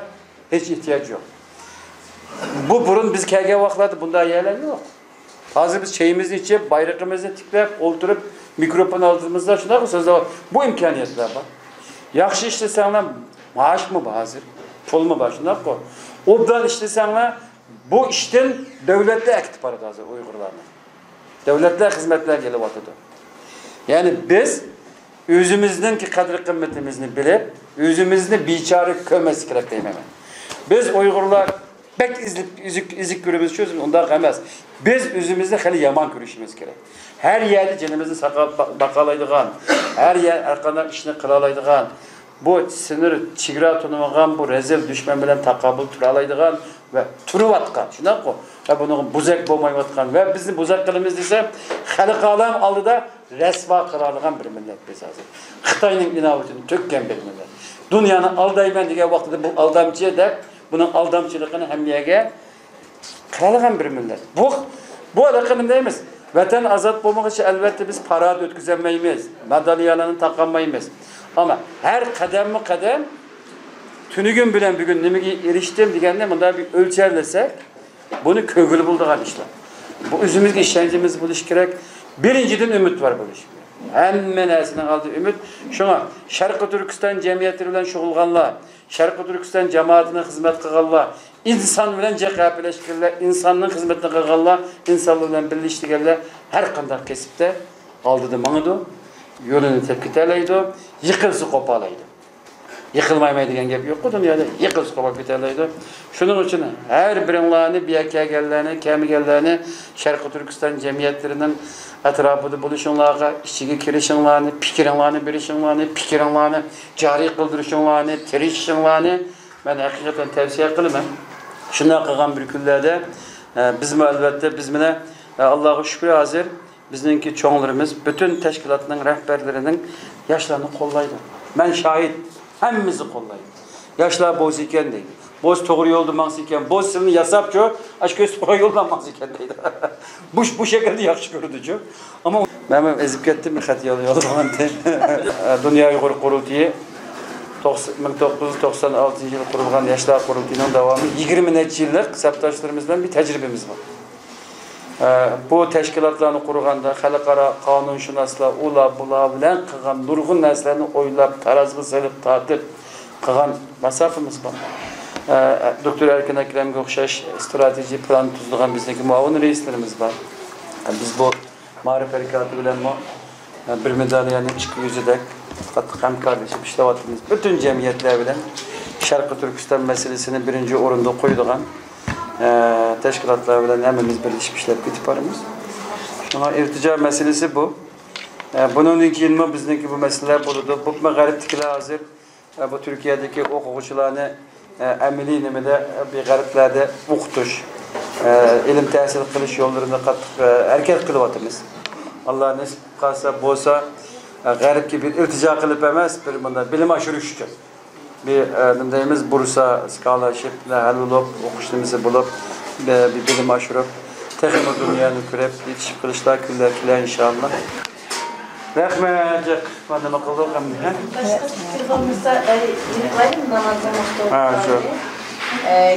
ھېچ ئېھتىياج يوق. بۇ بۇرۇن بىز كەلگەن ۋاقىتلاردا بۇنداق يەرلەر يوق. ھازىر بىز چېيىمىزنى ئىچىپ، بايرىقىمىزنى تىكلەپ ئولتۇرۇپ، مىكروفون ئالدىمىزدا شۇنداق سۆزلەپ، بۇ ئىمكانىيەتلەر بار. ياخشى ئىشلىسەڭلار، مائاشمۇ بار ھازىر، پۇلمۇ بار، شۇنداققۇ؟ ئوبدان ئىشلىسەڭلار، بۇ ئىشتىن دۆلەتلەر ئەكېتىپ بارىدۇ ھازىر ئۇيغۇرلارنى. دۆلەتلەر خىزمەتلەرگە ئېلىۋاتىدۇ. يەنى بىز ئۆزىمىزنىڭكى قەدىر-قىممىتىمىزنى بىلىپ، ئۆزىمىزنى بىچارە كۆرمەسلىك كېرەك دەيمەن مەن. بىز ئۇيغۇرلار بەك ئېزىپ، ئېزىك، ئېزىك كۆرىمىز شۇ، ئۇنداق ئەمەس. بىز ئۆزىمىزنى خېلى يامان كۆرۈشىمىز كېرەك. ھەر يەردە جېنىمىزنى ساقلاپ با-، باقالايدىغان، ھەر يەر، ھەر قانداق ئىشنى قىلالايدىغان، بۇ سىنىر، چېگرا تونۇمىغان بۇ رەزىل دۈشمەن بىلەن تاقابىل تۇرالايدىغان ۋە تۇرۇۋاتقان، شۇنداققۇ؟ ۋە بۇنىڭغا بوزەك بولمايۋاتقان ۋە بىزنى بوزەك قىلىمىز دېسە، خەلقى ئالەم ئالدىدا رەسۋا قىلالىغان بىر مىللەت بىز ھازىر. خىتاينىڭ ئىناۋىتىنى تۆككەن بىر مىللەت. دۇنيانى ئالدايمەن دېگەن ۋاقتىدا بۇ ئالدامچى دەپ، بۇنىڭ ئالدامچىلىقىنى ھەممە يەرگە قىلالىغان بىر مىللەت. بۇ، بۇ ھېلىقى نېمە دەيمىز؟ ۋەتەن ئازاد بولمىغۇچە، ئەلۋەتتە، بىز پاراد ئۆتكۈزەلمەيمىز، مادالىيەلەرنى تاقالمايمىز. ئەمما ھەر قەدەممۇ قەدەم، تۈنۈگۈن بىلەن بۈگۈن نېمىگە ئېرىشتىم دېگەننى مۇنداق بىر ئۆلچەرلىسەك، بۇنى كۆرگىلى بولىدىغان ئىشلار. بۇ ئۆزىمىزگە ئىشەنچىمىز بولۇشى كېرەك. بىرىنچىدىن، ئۈمىدۋار بولۇش كېرەك. ھەممە نەرسىنىڭ ئالدىدا ئۈمىد. شۇڭا شەرقىي تۈركىستان جەمئىيەتلىرى بىلەن شۇغۇللانغانلار، شەرقىي تۈركىستان جامائىتىنىڭ خىزمەت قىلغانلار، ئىنسان بىلەن جىق ھەپىلەشكەنلەر، ئىنساننىڭ خىزمىتىنى قىلغانلار، ئىنسانلار بىلەن بىللە ئىشلىگەنلەر ھەر قانداق كەسىپتە ئالدىدا ماڭىدۇ، يولىنى تېپىپ كېتەلەيدۇ، يىقىلسا قوپالايدۇ. يىقىلمايمەن دېگەن گەپ يوققۇ دۇنيادا، يىقىلسا قوپاپ كېتەلەيدۇ. شۇنىڭ ئۈچۈن ھەر بىرىڭلارنى، بۇ يەرگە كەلگەنلەرنى، كەلمىگەنلەرنى، شەرقىي تۈركىستان جەمئىيەتلىرىنىڭ ئەتراپىدا بولۇشۇڭلارغا، ئىچىگە كىرىشىڭلارنى، پىكرىڭلارنى بېرىشىڭلارنى، پىكرىڭلارنى جارى قىلدۇرۇشۇڭلارنى، تىرىشىشىڭلارنى مەن ھەقىقەتەن تەۋسىيە قىلىمەن. شۇنداق قىلغان بىر كۈنلەردە، ئە، بىزمۇ ئەلۋەتتە، بىز مانا، ئە، ئاللاغا شۈكرى، ھازىر بىزنىڭكى چوڭلىرىمىز، پۈتۈن تەشكىلاتنىڭ رەھبەرلىرىنىڭ ياشلارنى قوللايدۇ. مەن شاھىت، ھەممىمىزنى قوللايدۇ. ياشلار بولسا ئىكەن دەيدۇ. بولسا توغرا يولدا ماڭسا ئىكەن، بولسا سىلىنى ياساپچۇ، ئاشۇ كۆرسىتىپ قويغان يولدا ماڭسا ئىكەن دەيدۇ. بۇ، بۇ شەكىلدە ياخشى كۆرىدۇچۇ. ئەمما مەن ئېزىپ كەتتىم، بىر خەت يوللىغانتى. دۇنيا ئۇيغۇر قۇرۇلتىيى توقسان، مىڭ توققۇز يۈز توقسان ئالتىنچى يىلى قۇرۇلغان ياشلار قۇرۇلتىيىنىڭ داۋامى يىگىرمە نەچچە يىللىق سەپداشلىرىمىز بىلەن بىر تەجرىبىمىز بار. ئە، بۇ تەشكىلاتلارنى قۇرغاندا خەلقئارا قانۇنشۇناسلار، ئۇلار، بۇلار بىلەن قىلغان نۇرغۇن نەرسىلەرنى ئويلاپ، تارازىغا سېلىپ، تارتىپ قىلغان ماساپىمىز بار. ئە، دوكتور ئەركىن ئەكرەمگە ئوخشاش ئىستراتېگىيە پىلان تۈزىدىغان بىزنىڭكى مۇئاۋىن رەئىسلىرىمىز بار. بىز بۇ مائارىپ ھەرىكاتى بىلەنمۇ، ئە، بىر مېدالىيەنىڭ ئىككى يۈزىدەك قاتتىق ھەمكارلىشىپ ئىشلەۋاتىمىز. پۈتۈن جەمئىيەتلەر بىلەن شەرقىي تۈركىستان مەسىلىسىنى بىرىنچى ئورۇندا قويىدىغان، ئە، تەشكىلاتلار بىلەن ھەممىمىز بىرلىشىپ ئىشلەپ كېتىپ بارىمىز. شۇڭا ئىلتىجا مەسىلىسى بۇ. ئە، بۇنىڭدىن كېيىنمۇ بىزنىڭكى بۇ مەسىلىلەر بولىدۇ. بولۇپمۇ غەربتىكىلەر ھازىر، ئە، بۇ تۈركىيەدىكى ئوقۇغۇچىلارنى، ئە، ئەمەلىي نېمىدە، ئە، بىر غەربلەردە ئوقۇتۇش، ئە، ئىلىم تەھسىل قىلىش يوللىرىنى قاتتىق، ئە، ھەرىكەت قىلىۋاتىمىز. ئاللا نېسىپ قىلسا بولسا، ئە، غەربكە بىر ئىلتىجا قىلىپ ئەمەس، بىر مۇنداق بىلىم ئاشۇرۇش ئۈچۈن. بىر، ئە، نېمە دەيمىز، بۇرسا، سكالارشىپ بىلەن ھەل بولۇپ، ئوقۇش نېمىسى بولۇپ، بىر، بىر بىلىم ئاشۇرۇپ، تېخىمۇ دۇنيانى كۆرۈپ، يېتىشىپ قېلىشلار كۈنلەر كېلەر، ئىنشائاللا. رەھمەت، جىق. مانا نېمە قىلدۇق ئەمدى، ھە؟ باشقا پىكىر بولمىسا، ئەي، يىغلايلى، نامازنىڭ ۋاقتى بولۇپ ھە، شۇ. قالدى. ئەي.